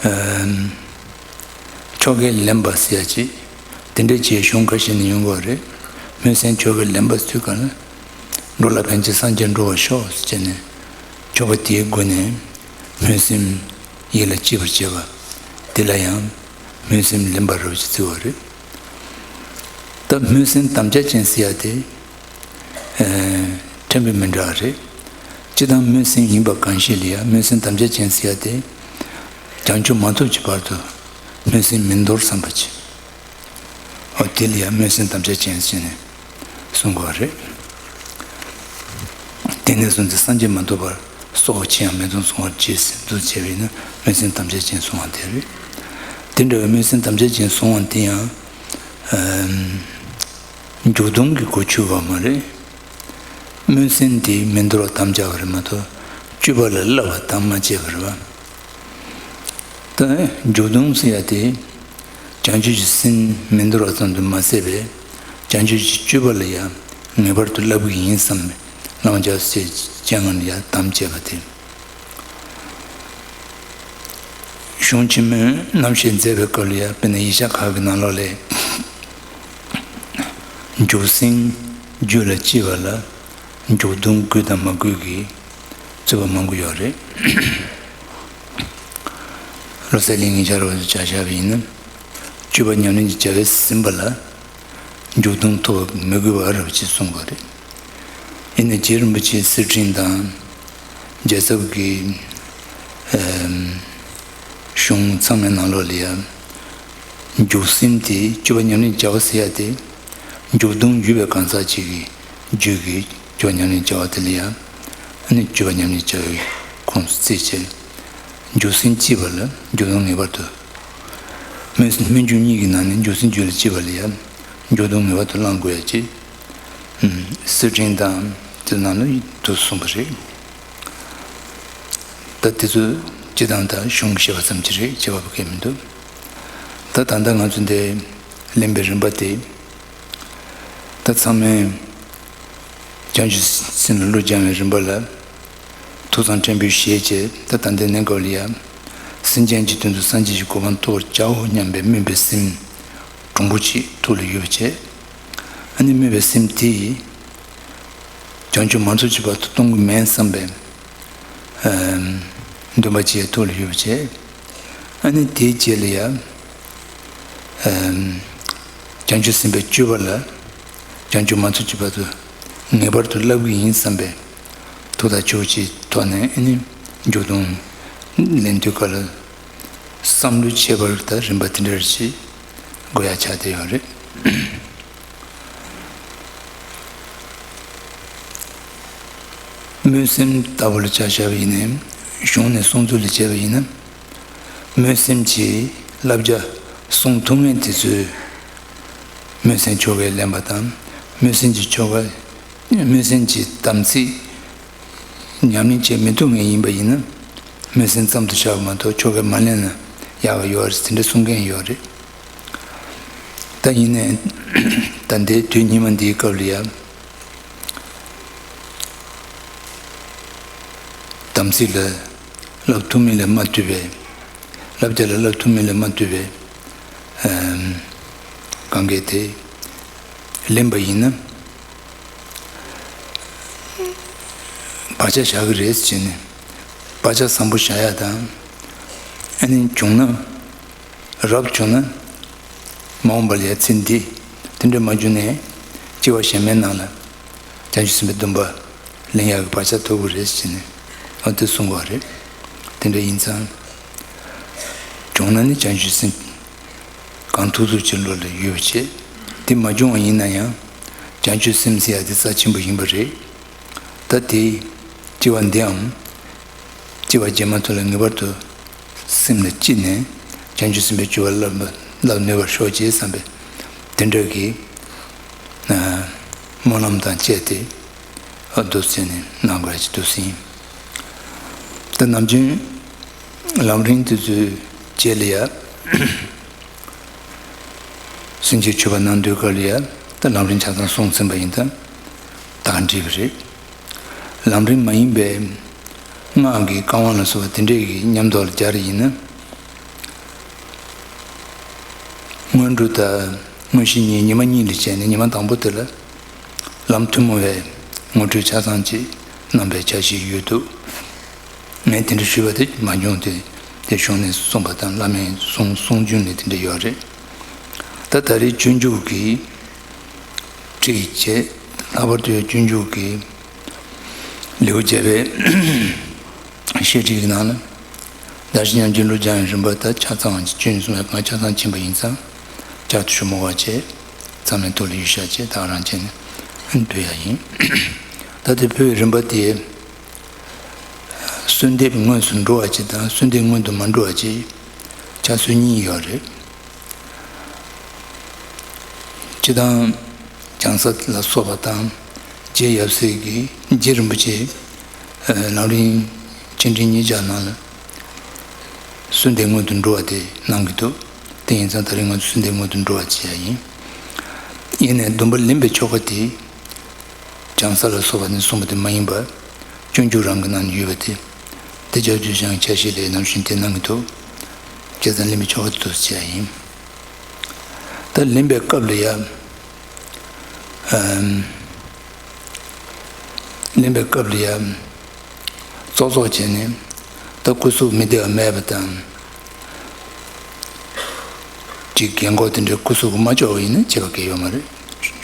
ཨ། ཆོ་གས་ལེན་པ་ཟེར་ཡ་ཅིག་དེ་འདྲ་བྱས་གཞུང་ཁ་ཤས་ནས་ཡོང་གི་ཡོད་རེད། སྨོན་སེམས་ཆོ་གས་ལེན་པ་ཟེར་ག་ལ། འགྲོ་ལ་ཕན་ཕྱིར་སངས་རྒྱས་འགྲུབ་པར་ཤོག་ཟེར་བྱས་ནས་ཆོ་ག་དེའི་སྒོ་ནས་སྨོན་སེམས་ཡིད་ལ་སྐྱེས་པར་བྱེད་པ་དེ་ལ་ཡང་སྨོན་སེམས་ལེན་པ་རབ་ཅེས་བརྩི་བ་རེད། ད་སྨོན་སེམས་དམ་བཅའ་ཅན་ཟེར་ཡ་དེ། ཨ། ཕྲན་བུ་མི་འདྲ་བ་རེད། སྤྱིར་བཏང་སྨོན་སེམས་ཡིན་པ་གང་ཞིག་ལ་ཡང་སྨོན་སེམས་དམ་བཅའ་ཅན་ཟེར་ཡ་དེ། བྱང་ཆུབ་མ་ཐོབ་ཀྱི་བར་དུ་སྨོན་སེམས་མི་འདོར་བསམ་པ་ཅིག་འོ་དེ་ལ་ཡང་སྨོན་སེམས་དམ་བཅའ་ཅན་ཟེར་ནས་གསུང་དགོས་པ་རེད། དེ་ནས་བཟུང་སྟེ་སངས་རྒྱས་མ་ཐོབ་བར་སྲོག་ཕྱིར་ཡང་མི་གཏོང་གསུང་བར་བྱེད་ཟེར་འདུག་བྱས་པས་ན་སྨོན་སེམས་དམ་བཅའ་ཅན་གསུང་བ་དེ་རེད། དེ་འདྲ་བའི་སྨོན་སེམས་དམ་བཅའ་ཅན་གསུང་བ་དེ་ཡང་། ཨ། འཇུག་ལྡོག་གི་སྒོ་ཕྱེ་བ་མ་རེད། སྨོན་སེམས་དེ་མི་འདོར་བ་དམ་བཅའ་བ་རེད་མ་གཏོགས་སྤྱོད་པ་ལ་བསླབ་པ་དམ་མ་བཅས་པ་རེད་བ། ད་འཇུག་ལྡོག་ཟེར་ཡ་དེ་བྱང་ཆུབ་ཀྱི་སེམས་མི་འདོར་བ་ཙམ་དུ་མ་ཟད་པའི་བྱང་ཆུབ་ཀྱི་སྤྱོད་པ་ལ་ཡང་ངེས་པར་དུ་བསླབ་ཀྱི་ཡིན་བསམ་པའི་བླང་བྱ་ཟེར་བྱས་ངང་ལ་ཡང་དམ་བཅས་པ་དེ། གཞུང་ཆེན་མོའི་རྣམ་བཤད་མཛད་པའི་སྐབས་ལ་ཡང་དཔེར་ན་ཡིག་ཆ་ཁག་གི་ནང་ལོགས་ལས། འཇུག་སེམས་རྒྱུད་ལ་སྐྱེས་པ་ལ་འཇུག་ལྡོག་དགོས་དང་མ་དགོས་ཀྱི་རྩོད་པ་མང་པོ་ཡོད་རེད། བློ་གསལ་གླིང་གི་ཆ་རོགས་སུ་ཆ་བཞག་པ་ཡིན་ན། སྤྱོད་པ་ཉམས་ལེན་གྱི་བྱ་བས་ཟིན་པ་ལ་འཇུག་ལྡོག་ཐོབ་པ་མི་དགོས་པ་རབ་ཅེས་གསུངས་པ་རེད། ཡིན་ནའི་རྗེ་རིན་པོ་ཆེའི་གསེར་ཕྲེང་དང་། རྒྱལ་ཚབ་ཀྱི་ཨེམ། གཞུང་ཚང་མའི་ནང་ལོགས་ལ་ཡང་། འཇུག་སེམས་དེ་སྤྱོད་པ་ཉམས་ལེན་བྱ་བ་ཟེར་ཡ་དེ། འཇུག་ལྡོག་ཡོད་པའི་གང་ཟག་ཅིག་གི་རྒྱུད་ཀྱི་སྤྱོད་པ་ཉམས་ལེན་བྱ་བ་དེ་ལ་ཡང་། ཨ་ནི་སྤྱོད་པ་ཉམས་ལེན་བྱ་བའི་ཁོངས་སུ་བརྩིས་བྱས། འཇུག་སེམས་སྐྱེས་པ་ལ་འཇུག་ལྡོག་ངེས་པར་དུ། སྨོན་སྨོན་འཇུག་གཉིས་ཀྱི་ནང་ནས་འཇུག་སེམས་རྒྱུད་ལ་སྐྱེས་པ་ལ་ཡང་འཇུག་ལྡོག་ངེས་པར་དུ་བླང་དགོས་ཡ་ཅེས། གསེར་ཕྲེང་དང་དེ་ནང་ལ་དུ་གསུངས་པ་རེད། ད་དེ་ཚོ་སྤྱི་དང་ད་གཞུང་གི་བཤད་པ་ཙམ་གྱི་རེད། བྱེད་པ་པོ་གལ་མི་འདུག་ད་ད་ལྟ་ང་ཚོ་འདི་ལེན་པའི་རིམ་པ་དེ། ད་ཚང་མས་བྱང་ཆུབ་སེམས་ལ་བློ་སྦྱང་བའི་རིམ་པ་ལ་ཐུགས་བསམ་ཕྲན་བུ་བཞེས་བྱས་ད་ད་ལྟའི་གནས་སྐབས་ལ་ཡང་ སེམས་ཅན་གྱི་དོན་དུ་སངས་རྒྱས་ཀྱི་གོ་འཕང་ཐོབ་པར་བྱའོ་སྙམ་པའི་སྨོན་པའི་སེམས་གྲུང་པོ་ཅིག་ཐུགས་ལ་ཡོད་པ་བྱས། ཨ་ནི་སྨོན་པའི་སེམས་དེས་བྱང་ཆུབ་མ་ཚུགས་ཀྱི་བར་དུ་གཏོང་གི་མིན་བསམ་པའི་འདུན་པ་ཅིག་ཐུགས་ལ་ཡོད་པ་བྱས། ཨ་ནི་དེའི་རྗེས་ལ་ཡང་བྱང་ཆུབ་སེམས་དཔའི་སྤྱོད་པ་ལ་བྱང་ཆུབ་མ་ཚུགས་ཀྱི་བར་དུ་ངེས་པར་དུ་བསླབ་ཀྱི་ཡིན་བསམ་པའི་ཐུགས་ཐག་ཆོད་ཅིག་ཐོག་ནས། ཨ་ནི་མཇུག་སྡོམ་ལེན་དུས་སྐབས་ལ་བསམ་བློ་བྱེད་པར་ད་རིམ་པ་དེ་འདྲ་ཞིག་དགོས་ཡ་ཆགས་བསྡད་ཡོད་རེད། སྨོན་སེམས་ལྟ་བུ་ལ་ཆ་བཞག་པ་ཡིན་ན། གཞུང་ནས་གསུང་ཚུལ་ལ་བྱས་པ་ཡིན་ན། སྨོན་སེམས་ཀྱི་བསླབ་བྱ་གསུང་ཐུབ་མཁན་དེ་ཚོས་སྨོན་སེམས་ཆོ་གས་ལེན་པ་དང་། སྨོན་སེམས་ཀྱི་ཆོ་ག་སྨོན་སེམས་ཀྱི་དམ་ཚིག་ཉམས་ལེན་བྱེད་མི་ཐུབ་མཁན་ཡིན་པ་ཡིན་ན། སྨོན་སེམས་ཙམ་དུ་བཞག་པ་མ་གཏོགས་ཆོ་ག་མ་ལེན་ན་ཡག་གི་ཡོད་རེད་དེ་འདྲ་གསུང་མཁན་ཡོད་རེད། ད་ཡིན་ནའི་ད་ལྟའི་དུས་སྔོན་མ་འདིའི་སྐབས་ལ་ཡང་དམ་ཚིག་ལ་བསླབ་ཐུབ་མིན་ལ་མ་ལྟོས་པའི། བསླབ་བྱ་ལ་བསླབ་ཐུབ་མིན་ལ་མ་ལྟོས་པའི་གང་གས་དེ་ལེན་པ་ཡིན་ན། བག་ཆགས་བཞག་གི་རེད་ཟེར་ནས་བག་ཆགས་བཟང་པོ་བཞག་ཡ་དང་། ཨ་ནི་བྱུང་ན། རབ་བྱུང་ན་མ་འོངས་པ་ལ་ཡ་ཚེ་འདི་དེ་འདྲ་མ་བྱུང་ནས་སྐྱེ་བ་གཞན་མའི་ནང་ལ་བྱང་ཆུབ་སེམས་དཔའི་སྡོམ་པ་ལེན་ཡག་གི་བག་ཆགས་ཐོབ་གི་རེད་ཟེར་ནས་ཨ་དེ་གསུང་གི་ཡོད་རེད། དེ་འདྲ་ཡིན་ཙང་བྱུང་ན་ནི་བྱང་ཆུབ་སེམས་གང་ཐུབ་ཐུབ་ཀྱི་བློ་ལ་ཡོད་པ་བྱེད། དེ་མ་བྱུང་བ་ཡིན་ན་ཡང་བྱང་ཆུབ་སེམས་ཟེར་ཡ་དེ་རྩ་ཆེན་པོ་ཡིན་པ་རེད། ད་དེ་སྐྱེ་བ་འདིའམ་སྐྱེ་བ་རྗེས་མ་ཚོ་ལ་ངེས་པར་དུ་སེམས་ལ་བསྐྱེད་ནས་བྱང་ཆུབ་སེམས་དཔའི་སྤྱོད་པ་བསླབ་བསླབ་ནུས་པར་ཤོག་ཅེས་བསམ་པའི་དེ་འདྲ་གི་སྨོན་ལམ་དང་བཅས་ཏེ་ཨ་འདུག་ཟེར་ནས་གནང་དགོས་ཀྱི་འདུག་ཟིན། ད་ནམ་རྒྱུན་ལམ་རིམ་དེ་ཚོའི་རྗེས་ལ་ཡ། སེམས་བསྐྱེད་མཆོད་པ་གནང་དུས་སྐབས་ལ་ཡ་ད་ལམ་རིམ་ཆ་ཚང་གསུངས་ཟིན་པ་ཡིན་ཙང་ད་འགྲིག་པ་རེད། ལམ་རིམ་མ་ཡིན་པའི་སྔགས་ཀྱི་བསྐང་བ་ལ་སོགས་པ་དེ་འདྲས་ཀྱི་མཉམ་དུ་ལ་སྦྱར་ཡིན་ན། སྔོན་འགྲོ་དང་དངོས་གཞི་གཉིས་ཉི་མ་གཉིས་ལ་བྱས་ནས་ཉི་མ་དང་པོ་དེ་ལ་ལམ་ཐུན་མོང་བའི་ངོ་སྤྲོད་ཆ་ཚང་ཅིག་གནང་པའི་འཆར་གཞི་ཡོད་འདུག་ངས་དེ་འདྲ་ཞུས་པ་དེ་མ་འགྱུར་ཏེ་དེ་གཞུང་ནས་གསུངས་པ་དང་བླ་མའི་གསུང་གསུང་རྒྱུན་ནས་དེ་འདྲ་ཡོད་རེད། ད་ད་རེས་སྤྱོད་འཇུག་གི་ཁྲིད་བྱས། ལྷག་པར་དུ་སྤྱོད་འཇུག་གི་ལེའུ་བརྒྱད་པའི་བཤད་ཁྲིད་ཀྱི་ནང་ལ་བདག་གཞན་མཉམ་བརྗེ་བློ་སྦྱང་བའི་རིམ་པ་ད་ཆ་ཚང་བ་ཅིག་སྤྱོད་ཡོན་གསུམ་ཡང་གང་ཆ་ཚང་ཕྱིན་པ་ཡིན་ཙང་བསྐྱར་དུ་ཞུ་མི་དགོས་པ་བྱས་ཚང་མའི་ཐུགས་ལ་ཡོད་ཤག་ཅེས་ད་ག་རང་བྱས་ནས་འབུལ་ཡ་ཡིན། ད་དེ་བོད་རིམ་པ་དེ། གསོལ་འདེབས་དངོས་སུ་འགྲོ་བ་གཅིག་དང་གསོལ་འདེབས་སྔོན་དུ་མ་འགྲོ་བ་གཅིག་ཕྱག་སྲོལ་གཉིས་ཡོད་རེད། སྤྱིར་བཏང་བྱང་ས་ལ་སོགས་པ་དང་རྗེ་ཡབ་སྲས་ཀྱི་རྗེ་རིན་པོ་ཆེ་ལམ་རིམ་ཆེ་འབྲིང་གཉིས་ཆར་ནང་ལ་གསོལ་འདེབས་སྔོན་དུ་འགྲོ་བ་དེ་གནང་གི་འདུག་དེ་ཡིན་ཙང་ད་རིང་ང་ཚོ་གསོལ་འདེབས་སྔོན་དུ་འགྲོ་བ་བྱེད་ཡ་ཡིན། ཡིན་ནའི་སྡོམ་པ་ལེན་པའི་ཆོ་ག་དེ། བྱང་ས་ལ་སོགས་པ་ནས་གསུངས་པ་དེ་མ་ཡིན་པར། སྤྱོད་འཇུག་རང་གི་ནང་ནས་ཡོད་པ་དེ། དེ་ལྕགས་ཀྱུ་བཞེངས་འཆར་གཞི་ལས་ནམ་བཞིན་དེ་གནང་གི་འདུག་བྱས་ཙང་ལེན་པའི་ཆོ་ག་དེ་འདུག་སེ་བྱས་ཡིན། ད་ལེན་པའི་སྐབས་ལ་ཡ། ཨམ། ལེན་པའི་སྐབས་ལ་ཡ། ཙོག་ཙོག་བྱས་ནས། ད་སྐུ་གཟུགས་མི་བདེ་བ་མེད་པ་དང་། ཅིག་རྒན་གོག་དེ་འདྲའི་སྐུ་གཟུགས་མ་ལྕོགས་པ་ཡིན་ན་བྱེད་པ་གལ་ཡོད་མ་རེད།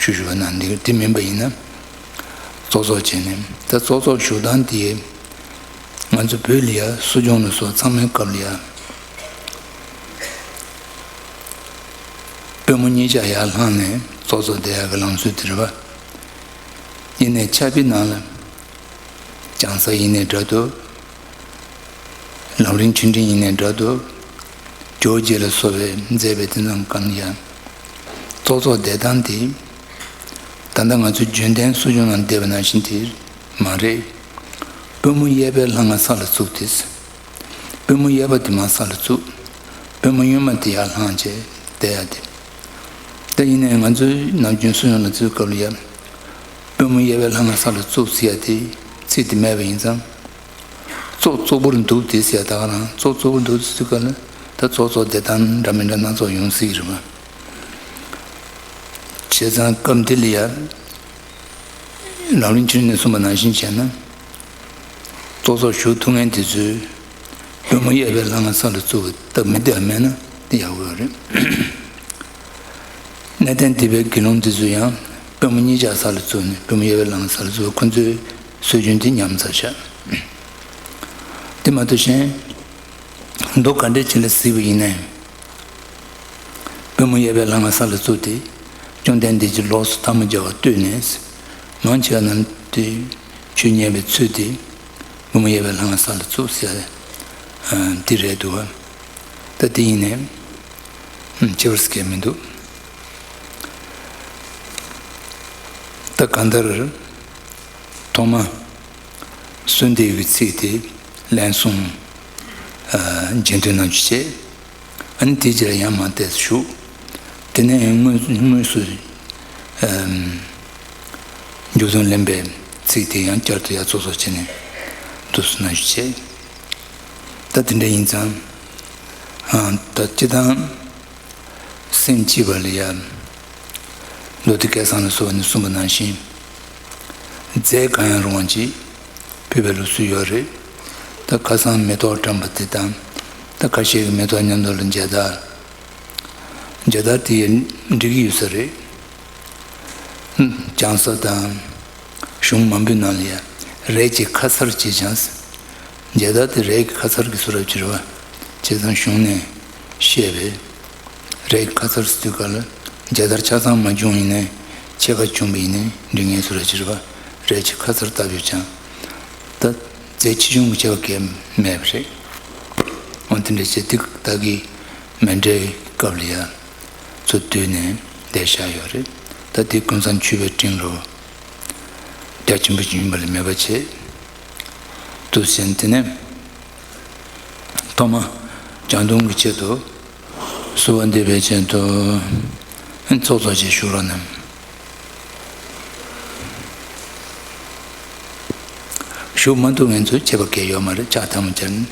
ཞུ་ཞུ་བ་ན་འདི་དེ་མིན་པ་ཡིན་ན། ཙོག་ཙོག་བྱས་ནས་ད་ཙོག་ཙོག་བཞུགས་སྟངས་དེ། ང་ཚོ་བོད་ལ་ཡ་གསོ་སྦྱོང་ལ་སོགས་ཚང་མའི་སྐབས་ལ་ཡ། པུས་མོ་གཉིས་ཆ་ཡར་ལྷང་ནས་ཙོག་ཙོག་བསྡད་ཡག་གི་ལམ་སྲོལ་དེ་རེད་པ། ཡིན་ནའི་ཆབ་པའི་ནང་ལ། བྱང་ས་ཡིན་ནའི་འདྲ་འདུག་ལམ་རིམ་ཆུང་འབྲིང་ཡིན་ནའི་འདྲ་འདུག་ཇོ་བོ་རྗེ་ལ་སོགས་པས་མཛད་པའི་དེ་རྣམས་གང་ཡང་། ཙོག་ཙོག་བསྡད་སྟངས་དེ། ད་ལྟ་ང་ཚོ་རྒྱུན་ལྡན་གསོ་སྦྱོང་ནང་བསྡད་པ་ནང་བཞིན་དེ་མ་རེད། པུས་མོ་གཡས་པའི་ལྷ་ང་ས་ལ་བཙུགས་ཏེ། པུས་མོ་གཡས་པ་དེ་མར་ས་ལ་བཙུགས། པུས་མོ་གཡོན་མ་དེ་ཡར་ལྷང་བྱས་བསྡད་ཡ་དེ། ད་ཡིན་ནའི་ང་ཚོའི་ནམ་རྒྱུན་གསོ་སྦྱོང་ལ་བརྩི་བའི་སྐབས་ལ་ཡ། པུས་མོ་གཡས་པའི་ལྷ་ང་ས་ལ་བཙུགས་ཟེར་ཡ་དེ་ཚིག་དེ་མེད་པ་ཡིན་ཙང་། ཙོག་ཙོག་པོར་འདུག་དེ་ཟེར་ད་ག་རང་ཙོག་ཙོག་པོར་འདུག་ཟེར་ག་ལ་ད་ཙོག་ཙོག་བདེ་ཐང་འདྲ་མི་འདྲ་སྣ་ཚོགས་ཡོང་སྲིད་རེད་པ། བྱས་ཙང་སྐབས་འདི་ལ་ཡ། ལམ་རིམ་བཅུ་གཉིས་ནས་གསུངས་པ་ནང་བཞིན་བྱས་ན། ཙོག་ཙོག་ཞུགས་ཐུབ་མཁན་དེ་ཚོས་པུས་མོ་གཡས་པའི་ལྷ་ང་ས་ལ་བཙུགས་པ་སྟབས་མི་བདེ་བ་མེད་ན་དེ་ཡག་པོ་ཡོད་རེད། གནས་བརྟན་སྡིག་པའི་དགེ་སློང་དེ་ཚོས་ཡང་པུས་མོ་གཉིས་ཆ་ས་ལ་བཙུགས་ནས་པུས་མོ་གཡས་པའི་ལྷ་ང་ས་ལ་བཙུགས་པ་ཁོ་ཚོའི་སྲོལ་རྒྱུན་དེ་ཉམས་ཚར་ཤག་དེ་མ་གཏོགས་གཞན། མདོ་ག་འདྲས་ཅིག་ལ་གཟིགས་པ་ཡིན་ནའི། པུས་མོ་གཡས་པའི་ལྷ་ང་ས་ལ་བཙུགས་ཏེ། བཅོམ་ལྡན་འདས་ཀྱིས་ལོགས་སུ་ཐལ་མོ་སྦྱར་བ་བཏོད་ནས། མང་ཆེ་བ་རྣམས་ཏེ། ཆོས་ཉན་པའི་ཚུལ་ཏེ། པུས་མོ་གཡས་པའི་ལྷ་ང་ས་ལ་བཙུགས་ཟེར། ཨ། འདི་རེད་འདུག་བ། ད་དེ་ཡིན་ནའི། ཨ། ཁྱད་པར་ཟེར་མཁན་མི་འདུག་ད་གང་ལྟར། ཐོག་མ། གསོལ་འདེབས་ཀྱི་ཚིག་དེ་ལན་གསུམ། ཨ། རྗེས་ཟློས་གནང་རྒྱུ་བྱས། ཨ་ནི་དེའི་རྗེས་ལ་ཡང་མར་ཏོག་ཙམ་བཞུགས། དེ་ནས་དངོས་དངོས་སུ། ཨ། མཇུག་སྡོམ་ལེན་པའི་ཚིག་དེ་ཡང་བསྐྱར་དུ་ཡར་ཙོག་ཙོག་བྱས་ནས་འདུག་སེ་གནང་རྒྱུ་བྱས། ད་དེ་འདྲ་ཡིན་ཙང་། ཨ། ད་སྤྱིར་བཏང་། སེམས་བསྐྱེད་པ་ལ་ཡང་། མདོ་སྡེ་སྐལ་བཟང་ལ་སོགས་པ་ནས་གསུངས་པ་ནང་བཞིན། རྫས་གང་ཡང་རུང་བ་ཅིག་ཕུལ་བའི་ལུགས་སྲོལ་ཡོད་རེད། ད་ཁ་སང་མེ་ཏོག་བཀྲམ་པ་དེ་དང་། ད་ཁ་ཤས་ཀྱིས་མེ་ཏོག་མཉམ་དུ་ལ་མཇལ་དར། མཇལ་དར་དེ་ཡང་འགྲིག་གི་ཡོད་ས་རེད། ལྗང་ས་དང་། གཞུང་མང་པོའི་ནང་ལ་ཡང་རས་ཀྱི་ཁ་ཚར་གཅིག་ཀྱང་། མཇལ་དར་དེ་རས་ཀྱི་ཁ་ཚར་གྱི་བཟོ་འདྲ་ཅིག་རེད་པ། བྱས་ཙང་གཞུང་ནས་བཤད་པའི་རས་ཀྱི་ཁ་ཚར་ཟེར་དུས་སྐབས་ལ་མཇལ་དར་ཆ་ཚང་མ་བྱུང་ཡིན་ནའི་ཕྱེད་ཀ་བྱུང་བ་ཡིན་ནའི་འགྲིག་མཁན་བཟོ་འདྲ་ཅིག་རེད་པ། རས་ཀྱི་ཁ་ཚར་བཏབ་ཡོད་ཀྱང་། ད་རྫས་ཆེ་ཆུང་གི་ཁྱད་པར་གང་ཡང་མེད་པ་རེད། འོ་དེ་འདྲ་བྱས་དེ་ད་གི་མཎྜལ་སྐབས་ལ་ཡང་ཚུར་བསྡུས་ནས་བསྡད་བཞག་ཡོད་རེད། ད་དེ་ཀུན་བཟང་མཆོད་པའི་སྤྲིན་རོ། རྒྱ་ཆེན་པོ་ཞིག་ཡིན་པ་ལས་མེད་པ་བྱས། དུ་ཟིན། དེ་ནས་ཐོག་མ་བྱང་སྡོམ་གྱི་ཆེད་དུ་གསོལ་བ་འདེབས་པའི་ཆེད་དུ་ཚོགས་གཙོ་ཆེ་ཞུ་རོགས་གནང་། ཞུ་མ་ཐུབ་མཁན་ཚོས་བྱེད་པ་གལ་ཡོད་མ་རེད། ཕྱག་ཐལ་མོ་སྦྱར་ནས་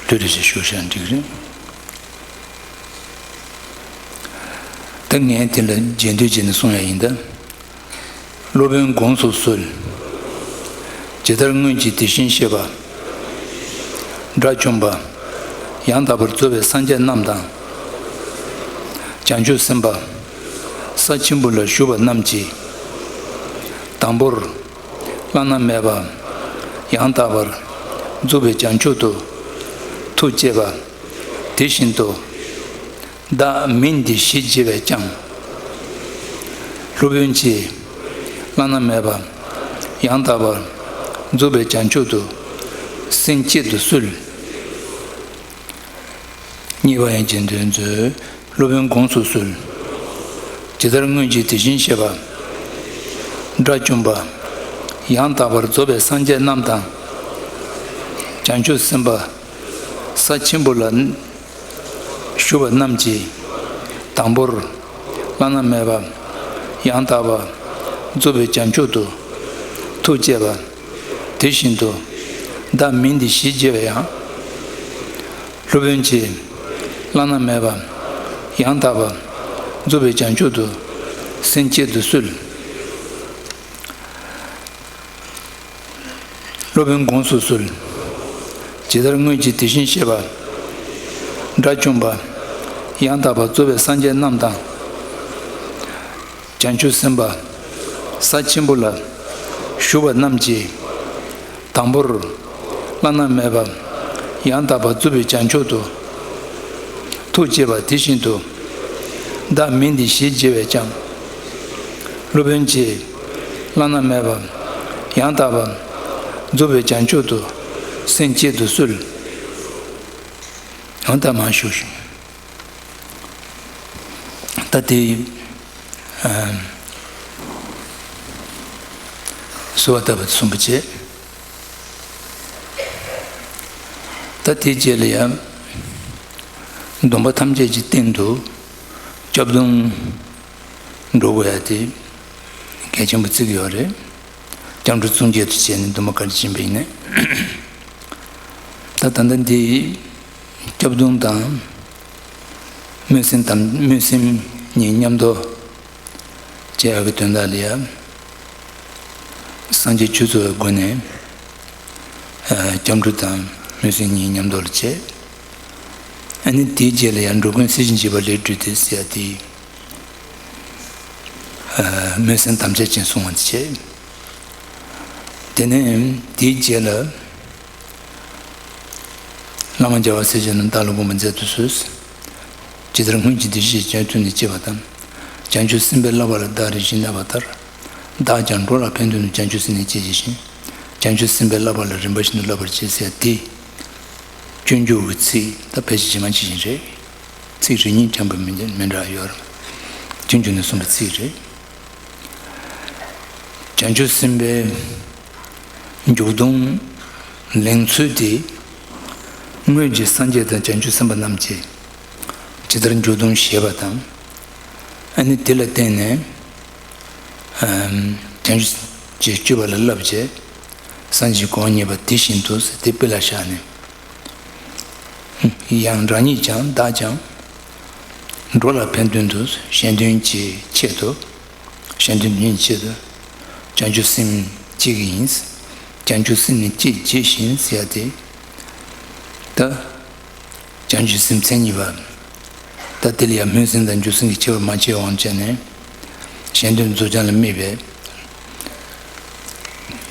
ལྷོད་ལྷོད་བྱས་ཞུ་བཞག་འགྲིག་རེད། ད་ངས་དེ་ལ་རྗེས་ཟློས་བྱས་ནས་གསུང་ཡ་ཡིན་ད། སློབ་དཔོན་དགོངས་སུ་གསོལ། ཇི་ལྟར་སྔོན་གྱི་དེ་བཞིན་གཤེགས་པ། དགྲ་བཅོམ་པ། ཡང་དག་པར་རྫོགས་པའི་སངས་རྒྱས་རྣམས་དང་། བྱང་ཆུབ་སེམས་དཔའ། ས་ཆེན་པོ་ལ་བཞུགས་པ་རྣམས་ཀྱིས། དང་པོར། བླ་ན་མེད་པ། ཡང་དག་པར། རྫོགས་པའི་བྱང་ཆུབ་ཏུ། ཐུགས་བསྐྱེད་པ། དེ་བཞིན་དུ། བདག་མིང་འདི་ཞེས་བགྱི་བས་ཀྱང་། སློབ་དཔོན་གྱིས། བླ་ན་མེད་པ། ཡང་དག་པར། རྫོགས་པའི་བྱང་ཆུབ་ཏུ། སེམས་བསྐྱེད་དུ་གསོལ། གཉིས་པ་ཡང་རྗེས་ཟློས་མཛོད། སློབ་དཔོན་དགོངས་སུ་གསོལ། ཇི་ལྟར་སྔོན་གྱི་དེ་བཞིན་གཤེགས་པ། དགྲ་བཅོམ་པ། ཡང་དག་པར་རྫོགས་པའི་སངས་རྒྱས་རྣམས་དང་། བྱང་ཆུབ་སེམས་དཔའ། ས་ཆེན་པོ་ལ། བཞུགས་པ་རྣམས་ཀྱིས། དང་པོར། བླ་ན་མེད་པ། ཡང་དག་པ། རྫོགས་པའི་བྱང་ཆུབ་ཏུ། ཐུགས་བསྐྱེད་པ། དེ་བཞིན་དུ། བདག་མིང་འདི་ཞེས་བགྱི་བས་ཡང་། སློབ་དཔོན་གྱིས། བླ་ན་མེད་པ། ཡང་དག་པ། རྫོགས་པའི་བྱང་ཆུབ་ཏུ། སེམས་བསྐྱེད་དུ་གསོལ། སློབ་དཔོན་དགོངས་སུ་གསོལ། ཇི་ལྟར་སྔོན་གྱི་དེ་བཞིན་གཤེགས་པ། དགྲ་བཅོམ་པ། ཡང་དག་པར་རྫོགས་པའི་སངས་རྒྱས་རྣམས་དང་། བྱང་ཆུབ་སེམས་དཔའ། ས་ཆེན་པོ་ལ། བཞུགས་པ་རྣམས་ཀྱིས། དང་པོར། བླ་ན་མེད་པ། ཡང་དག་པར་རྫོགས་པའི་བྱང་ཆུབ་ཏུ། ཐུགས་བསྐྱེད་པ་དེ་བཞིན་དུ། བདག་མིང་འདི་ཞེས་བགྱི་བས་ཀྱང་། སློབ་དཔོན་གྱིས། བླ་ན་མེད་པ། ཡང་དག་པ། རྫོགས་པའི་བྱང་ཆུབ་ཏུ། སེམས་བསྐྱེད་དུ་གསོལ། ཡང་དག་མ་ཞུ་ཞིང་། ད་དེ། ཨ། གསོལ་བ་བཏབ་པ་གསུངས་པ་བྱས། ད་དེའི་རྗེས་ལ་ཡང་། སྡོམ་པ་ཐམས་ཅད་ཀྱི་སྟེང་དུ། སྐྱབས་སྡོམ་འགྲོ་དགོས་ཡ་དེ། གལ་ཆེན་པོ་བརྩི་གི་ཡོད་རེད། སྐྱབས་འགྲོ་གཙོ་བྱས་སུ་བྱས་ནས་སྡོམ་པ་ག་རེ་བྱིན་པ་ཡིན་ནའི། ད་ལྟ་འདི་སྐྱབས་སྡོམ་དང་སྨོན་སེམས་དམ་སྨོན་སེམས་གཉིས་མཉམ་དུ་བྱེད་ཡག་གི་དོན་དག་ལ་ཡ། སངས་རྒྱས་ཆོས་ཚོགས་ཀྱི་སྒོ་ནས་སྐྱབས་འགྲོ་དང་སྨོན་སེམས་གཉིས་མཉམ་དུ་ལ་བྱེད། ཨ་ནི་དེའི་རྗེས་ལ་ཡང་འགྲོ་ཀུན་སེམས་ཤིང་འཇིགས་པ་ལས་སྒྲོལ་ཏེ་ཟེར་ཡ་དེ། སྨོན་སེམས་དམ་བཅའ་ཅན་གསུང་བ་བྱེད། དེ་ནས་དེའི་རྗེས་ལ། བླ་མ་རྒྱལ་བ་སྲས་བཅས་རྣམས་བདག་ལ་དགོངས་པ་མཛད་དུ་གསོལ། ཇི་ལྟར་སྔོན་གྱི་བདེ་གཤེགས་སྤྱན་སྔར་ནས་སྐྱེས་པ་དང་། བྱང་ཆུབ་སེམས་དཔའི་བསླབ་པ་ལ་བདག་རེ་ཞིག་གནས་པ་ལྟར། བདག་ཀྱང་འགྲོ་ལ་ཕན་དོན་དུ་བྱང་ཆུབ་སེམས་ནི་བསྐྱེད་བྱས་ཤིང་། བྱང་ཆུབ་སེམས་དཔའི་བསླབ་པ་ལ་རིམ་པ་བཞིན་དུ་བསླབ་པར་བྱེད་ཟེར་ཏེ། སྤྱོད་འཇུག་གི་ཚིག་ད་ཕལ་ཆེར་ཇི་མ་ཇི་བཞིན་རེད། ཚིག་རེ་གཉིས་ཀྱང་མི་མི་འདྲ་ཡོད་རེད། སྤྱོད་འཇུག་ནས་གསུངས་པའི་ཚིག་རེད། བྱང་ཆུབ་སེམས་དཔའི་འཇུག་ལྡོག་ལེན་ཚུལ་དེ། སྔོན་གྱི་སངས་རྒྱས་དང་བྱང་ཆུབ་སེམས་དཔའ་རྣམས་ཀྱིས་ཇི་ལྟར་འཇུག་ལྡོག་བྱས་པ་དང་། ཨ་ནི་དེ་ལ་བརྟེན་ནས་བྱང་ཆུབ་ཀྱི་སྤྱོད་པ་ལ་བསླབ་བྱས། སངས་རྒྱས་གོ་འཕང་བརྙེས་པ་དེ་བཞིན་དུ་ཟེར་དེ་དཔེ་ལ་བཞག་ནས། ཡང་རང་ཉིད་ཀྱང་བདག་ཀྱང་འགྲོ་ལ་ཕན་དོན་དུ་གཞན་དོན་གྱི་ཆེད་དུ། གཞན་དོན་གྱི་ཆེད་དུ་བྱང་ཆུབ་སེམས་བསྐྱེད་ཀྱི་ཡིན། བྱང་ཆུབ་སེམས་ནི་བསྐྱེད་བྱས་ཤིང་ཟེར་ཡ་དེ། ད་བྱང་ཆུབ་སེམས་མཚན་ཉིད་པ། ད་དེ་ལ་ཡང་སྨོན་སེམས་དང་འཇུག་སེམས་ཀྱི་ཁྱད་པར་མ་ཕྱེ་བའམ་བྱས་ནས། གཞན་དོན་རྫོགས་བྱང་ལ་དམིགས་པའི་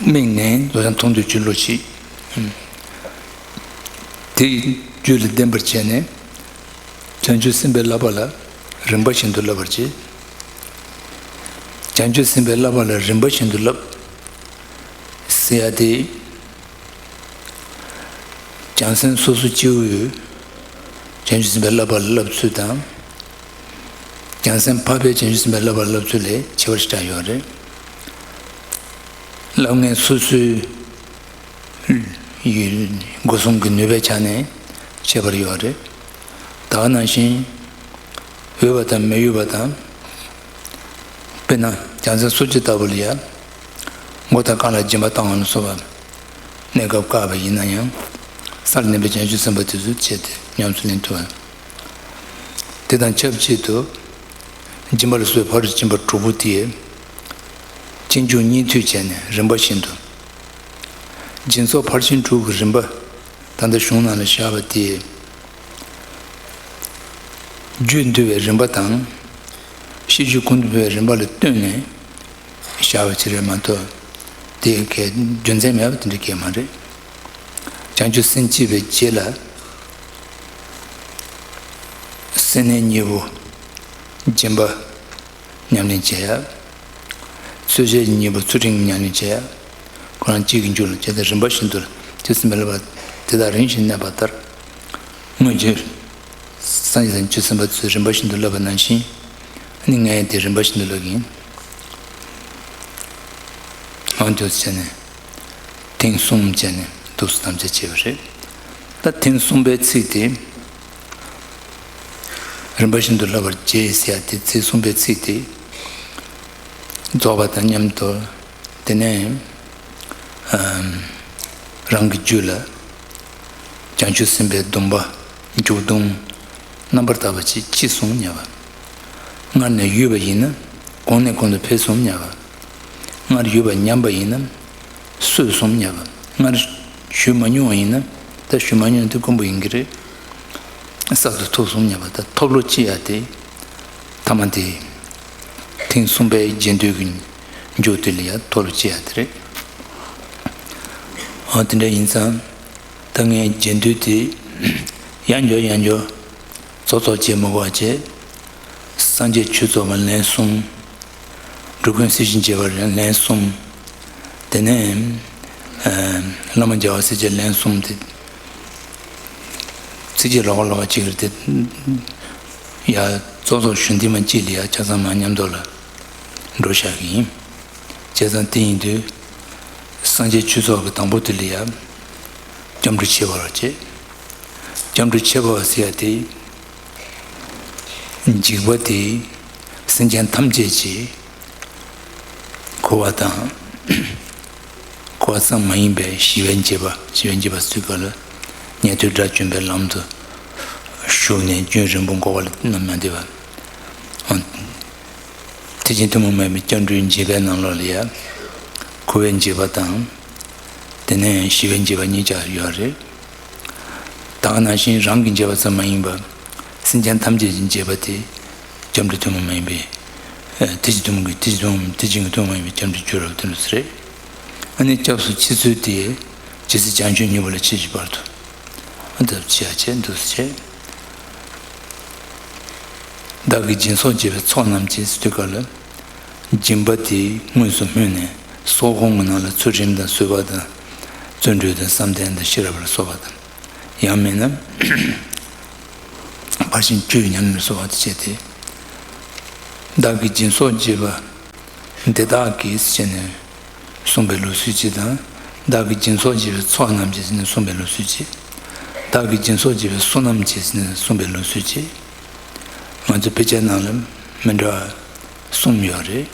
དམིགས་ནས་རྫོགས་བྱང་མཐོང་དུ་གྱུར་བློ་ཆེ། དེ་རྒྱུད་ལ་ལྡན་པར་བྱས་ནས། བྱང་ཆུབ་སེམས་དཔའི་བསླབ་པ་ལ་རིམ་པ་བཞིན་དུ་བསླབ་པར་བྱེད། བྱང་ཆུབ་སེམས་དཔའི་བསླབ་པ་ལ་རིམ་པ་བཞིན་དུ་བསླབ། ཟེར་ཡ་དེ། བྱང་སེམས་སོ་སོ་སྐྱེ་བོའི་བྱང་ཆུབ་སེམས་དཔའི་བསླབ་པ་ལ་བསླབ་ཚུལ་དང་། བྱང་སེམས་འཕགས་པའི་བྱང་ཆུབ་སེམས་དཔའི་བསླབ་པ་ལ་བསླབ་ཚུལ་ལས་ཁྱད་པར་ཞེ་དྲག་ཡོད་རེད། བསླབ་མཁན་སོ་སོའི་སྒོ་གསུམ་གྱི་ནུས་པའི་ཆ་ནས་ཁྱད་པར་ཡོད་རེད། ད་ག་ནང་བཞིན། འོས་པ་དང་མི་འོས་པ་དང་། དཔེར་ན་བྱང་སེམས་སོ་སྐྱེ་ལྟ་བུ་ལ་ཡང་། མགོ་དང་རྐང་ལ་སྦྱིན་པ་བཏང་བ་ལ་སོགས་པ། གནས་སྐབས་བཀག་པ་ཡིན་ན་ཡང་། སར་གནས་པའི་བྱང་ཆུབ་སེམས་དཔའ་དེ་ཚོ་བྱས་ཏེ་ཉམས་སུ་ལེན་ཐུབ་པ། དེ་དང་ཆབས་ཅིག་ཏུ། སྦྱིན་པ་ལ་སོགས་པའི་ཕ་རོལ་ཏུ་ཕྱིན་པ་དྲུག་པོ་དེས། སྤྱོད་འཇུག་གཉིས་མཐུད་བྱས་ནས་རིམ་པ་བཞིན་དུ། སྦྱིན་སོགས་ཕར་ཕྱིན་དྲུག་གི་རིམ་པ། ད་ལྟ་གཞུང་ནང་ལ་བཞག་པ་དེ། རྒྱུད་འདུལ་བའི་རིམ་པ་དང་། ཤེས་རྒྱུད་ཀུན་ཏུ་འཕེལ་བའི་རིམ་པ་ལ་ལྟོས་ནས་བཞག་པ་ཅིག་རེད་མ་གཏོགས། དེ་གའི་རྒྱུ་མཚན་མེད་པ་དེ་འདྲ་གང་ཡང་མ་རེད། བྱང་ཆུབ་སེམས་སྐྱེས་པའི་རྗེས་ལ། སེམས་གནས་གཉིས་པོ། སྦྱིན་པ། ཉམས་ལེན་བྱེད་ཡ། ཚུལ་འཆལ་གྱི་གཉེན་པོ་ཚུལ་ཁྲིམས་ཀྱི་ཉམས་ལེན་བྱེད་ཡ། ཁོ་རང་གཅིག་གི་རྒྱུད་ལ་བྱས་ཏེ་རིམ་པ་བཞིན་དུ་ཇི་ཙམ་པའི་བསླབ་པ་དེ་དག་རིམ་བཞིན་གནས་པ་ལྟར། སྔོན་གྱི་སངས་རྒྱས་དང་ཆོས་སེམས་དཔའ་ཚོས་རིམ་པ་བཞིན་དུ་བསླབ་པ་ནང་བཞིན། ཨ་ནི་ངས་དེ་རིམ་པ་བཞིན་དུ་བསླབ་ཀྱི་ཡིན། འོ་འདུག་བྱས་ནས། ཐེངས་གསུམ་བྱས་ནས་འདུག་སེ་དམ་བཅའ་བྱས་པ་རེད། ད་ཐེངས་གསུམ་པའི་ཚིག་དེ། རིམ་པ་བཞིན་དུ་བསླབ་པར་བྱེད་ཟེར་ཡ་དེ་ཚིག་གསུམ་པའི་ཚིག་དེ། རྫོགས་པ་དང་མཉམ་དུ། དེ་ནས། ཨམ། རང་གི་རྒྱུད་ལ། བྱང་ཆུབ་སེམས་དཔའི་སྡོམ་པ། འཇུག་ལྡོག་རྣམ་པར་དག་པ་ཅིག་ཅི་གསུངས་སྙམ་པ། སྔར་ནས་ཡོད་པ་ཡིན་ན། གོང་ནས་གོང་དུ་འཕེལ་གསུངས་སྙམ་པ། སྔར་ཡོད་པ་ཉམས་པ་ཡིན་ན། གསོས་གསུངས་སྙམ་པ། སྔར་ཞུས་མ་མྱོང་བ་ཡིན་ན། ད་ཞུས་མ་མྱོང་དེ་དཀོན་པོ་ཡིན་གྱི་རེད། གསར་དུ་ཐོབ་གསུངས་སྙམ་པ། ད་ཐོབ་བློ་སྐྱེ་ཡ་དེ། ཐ་མ་དེ། ཐེངས་གསུམ་པའི་རྗེས་ཟློས་ཀྱི་མཇུག་དེ་ལ་ཡ་ཐོབ་བློ་སྐྱེ་ཡ་དེ་རེད། འོ་དེ་འདྲ་ཡིན་ཙང་། ད་ངས་རྗེས་ཟློས་དེ། ཡང་བསྐྱར་ཡང་བསྐྱར། རྫོགས་རྫོགས་བྱེད་མི་དགོས་པ་བྱས། སངས་རྒྱས་ཆོས་ཚོགས་པ་ལན་གསུམ། འགྲོ་ཀུན་སེམས་ཤིང་འཇིགས་པ་ལན་གསུམ། དེ་ནས། ཨ། བླ་མ་རྒྱལ་བ་སྲས་བཅས་ལན་གསུམ་དེ། ཚིགས་བཅད་ལོགས་ཀ་ལོགས་ཀ་གཅིག་རེད་དེ། ཡ། རྫོགས་རྫོགས་ཞུ་འདི་མ་གཅིག་ལ་ཡ་ཆ་ཚང་མ་མཉམ་དུ་ལ་འགྲོ་བཞག་གི་ཡིན། བྱས་ཙང་དེ་ཡིན་དུས། སངས་རྒྱས་ཆོས་ཚོགས་ཀྱི་དང་པོ་དེ་ལ་ཡ། སྐྱབས་འགྲོ་ཁྱད་པར་བ་བྱེད། སྐྱབས་འགྲོ་ཁྱད་པར་བ་ཟེར་ཡ་དེ། འཇིགས་པ་དེ་སེམས་ཅན་ཐམས་ཅད་ཀྱི་འཁོར་བ་དང་། འཁོར་བ་ཙམ་མ་ཡིན་པའི་ཞི་བའི་འཇིགས་པ། ཞི་བའི་འཇིགས་པ་ཟེར་ག་ལ། ཉན་ཐོས་དགྲ་བཅོམ་པའི་ལམ་དུ་ཞུགས་ནས་རྒྱུན་རིང་པོ་འགོར་བ་ལ་རྣམ་སྨིན་འདི་བ། ཨང་། དེ་བཞིན་ཐུན་མོང་མ་ཡིན་པའི་སྐྱབས་འགྲོའི་འཇིགས་པའི་ནང་ལོགས་ལ་ཡ། འཁོར་བའི་འཇིགས་པ་དང་། དེ་ནས་ཞི་བའི་འཇིགས་པ་གཉིས་ཀྱང་ཡོད་རེད། ད་ག་ནང་བཞིན་རང་གི་འཇིགས་པ་ཙམ་མ་ཡིན་པར། སེམས་ཅན་ཐམས་ཅད་ཀྱི་འཇིགས་པ་དེ། སྐྱབས་འགྲོ་ཐུན་མོང་མ་ཡིན་པའི། ཨ། དེ་བཞིན་ཐུན་མོང་གི་དེ་བཞིན་ཐུན་མོང་དེ་བཞིན་གྱི་ཐུན་མོང་མ་ཡིན་པའི་སྐྱབས་འགྲོའི་རྒྱུ་རབ་ཏུ་ལུས་སུ་རེད། ཨ་ནི་སྐྱབས་སུ་མཆི་ཚུལ་དེ། ཇི་སྲིད་བྱང་ཆུབ་སྙིང་པོ་ལ་མཆིས་ཀྱི་བར་དུ། ཨ། འདི་ལྟར་བྱེད་ཡ་བྱེད་འདུག་སེ་བྱེད། བདག་གིས་སྦྱིན་སོགས་བགྱིས་པའི་ཚོགས་རྣམས་ཀྱིས་ཟེར་དུས་སྐབས་ལ། སྦྱིན་པ་དེ་དངོས་སུ་སྨོས་ནས་ཚོགས་སྐོང་གི་ནང་ལ་ཚུལ་ཁྲིམས་དང་བཟོད་པ་དང་། བརྩོན་འགྲུས་དང་བསམ་གཏན་དང་ཤེས་རབ་ལ་སོགས་པ་དང་། ཡང་མིན་ན་ཕར་ཕྱིན་བཅུའི་ཉམས་ལེན་ལ་སོགས་པ་དེ་བྱས་ཏེ། བདག་གིས་སྦྱིན་སོགས་བགྱིས་པ་འདི་དག་གིས་ཟེར་ནས་གསུངས་པའི་ལུགས་སྲོལ་གཅིག་དང་། བདག་གིས་སྦྱིན་སོགས་བགྱིས་པའི་ཚོགས་རྣམས་ཀྱིས་ཟེར་ནས་གསུངས་པའི་ལུགས་སྲོལ་གཅིག། བདག་གིས་སྦྱིན་སོགས་བགྱིས་པའི་བསོད་ནམས་ཀྱིས་ཟེར་ནས་གསུངས་པའི་ལུགས་སྲོལ་གཅིག། ང་ཚོའི་དཔེ་ཆའི་ནང་ལ་མི་འདྲ་བ་གསུམ་ཡོད་རེད།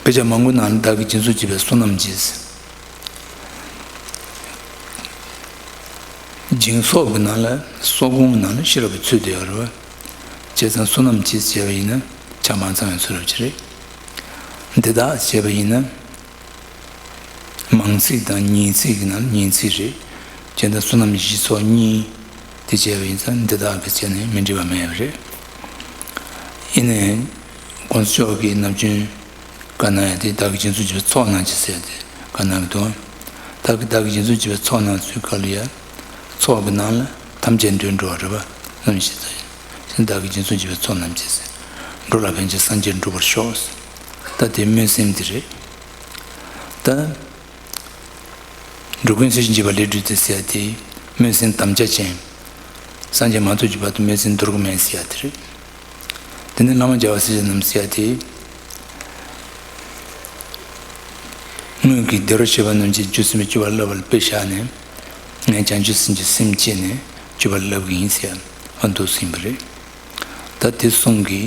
དཔེ་ཆ་མང་པོའི་ནང་ལ་བདག་གིས་སྦྱིན་སོགས་བགྱིས་པའི་བསོད་ནམས་ཀྱིས། སྦྱིན་སོགས་ཀྱི་ནང་ལ་སོགས་སྐོང་གི་ནང་ལ་ཤེས་རབ་ཀྱི་ཚུལ་དེ་ཡོད་རེད་བ། བྱས་ཙང་བསོད་ནམས་ཀྱིས་བྱས་པ་ཡིན་ན་ཆ་མ་ཚང་བའི་ཚུལ་རབ་ཅིག་རེད། འདི་དག་བྱས་པ་ཡིན་ན། མང་ཚིག་དང་ཉིང་ཚིག་གི་ནང་ཉིང་ཚིག་རེད། བྱས་ཙང་བསོད་ནམས་བཞི་ཚོགས་གཉིས་དེ་བྱས་པ་ཡིན་ཙང་འདི་དག་གིས་བྱས་ནས་མི་འགྲིག་པ་མེད་པ་རེད། ཡིན་ནའི་གོང་ས་མཆོག་གིས་ནམ་རྒྱུན་བཀའ་གནང་ཡ་དེ་བདག་གིས་སྦྱིན་སོགས་བགྱིས་པའི་ཚོགས་རྣམས་ཀྱིས་ཟེར་ཏེ་བཀའ་གནང་གི་འདུག། བདག་གིས་བདག་གིས་སྦྱིན་སོགས་བགྱིས་པའི་ཚོགས་རྣམས་ཟེར་སྐབས་ལ་ཡ། ཚོགས་ཀྱི་ནང་ལ་ཐམས་ཅད་འདུས་འགྲོ་བ་རེད་པ། ལམ་ཤེས་ཚོགས་ཡིན། བདག་གིས་སྦྱིན་སོགས་བགྱིས་པའི་ཚོགས་རྣམས་ཀྱིས། འགྲོ་ལ་ཕན་ཕྱིར་སངས་རྒྱས་འགྲུབ་པར་ཤོག། ད་དེ་སྨོན་སེམས་དེ་རེད། ད། འགྲོ་ཀུན་སེམས་ཤིང་འཇིག་པ་ལས་སྒྲོལ་ཏེ་ཟེར་ཡ་དེ་སྨོན་སེམས་དམ་བཅའ་ཅན། སངས་རྒྱས་མ་ཐོབ་ཀྱི་བར་དུ་སྨོན་སེམས་འདོར་གྱི་མེད་ཟེར་ཡ་དེ་རེད། དེ་ནས་བླ་མ་རྒྱལ་བ་སྲས་བཅས་རྣམས་ཟེར་ཡ་དེ། སྔོན་གྱི་སྡེ་རོགས་བྱེད་པ་རྣམས་ཀྱིས་རྒྱུ་སེམས་སྤྱོད་པ་བསླབ་པ་ལ་དཔེ་བཞག་ནས། ངས་བྱང་ཆུབ་སེམས་ཀྱི་སེམས་བསྐྱེད་ནས་སྤྱོད་པ་བསླབ་གི་ཡིན་ཟེར་ཡ་འདུག་ཟིན་པ་རེད། ད་དེ་གསུམ་གྱི་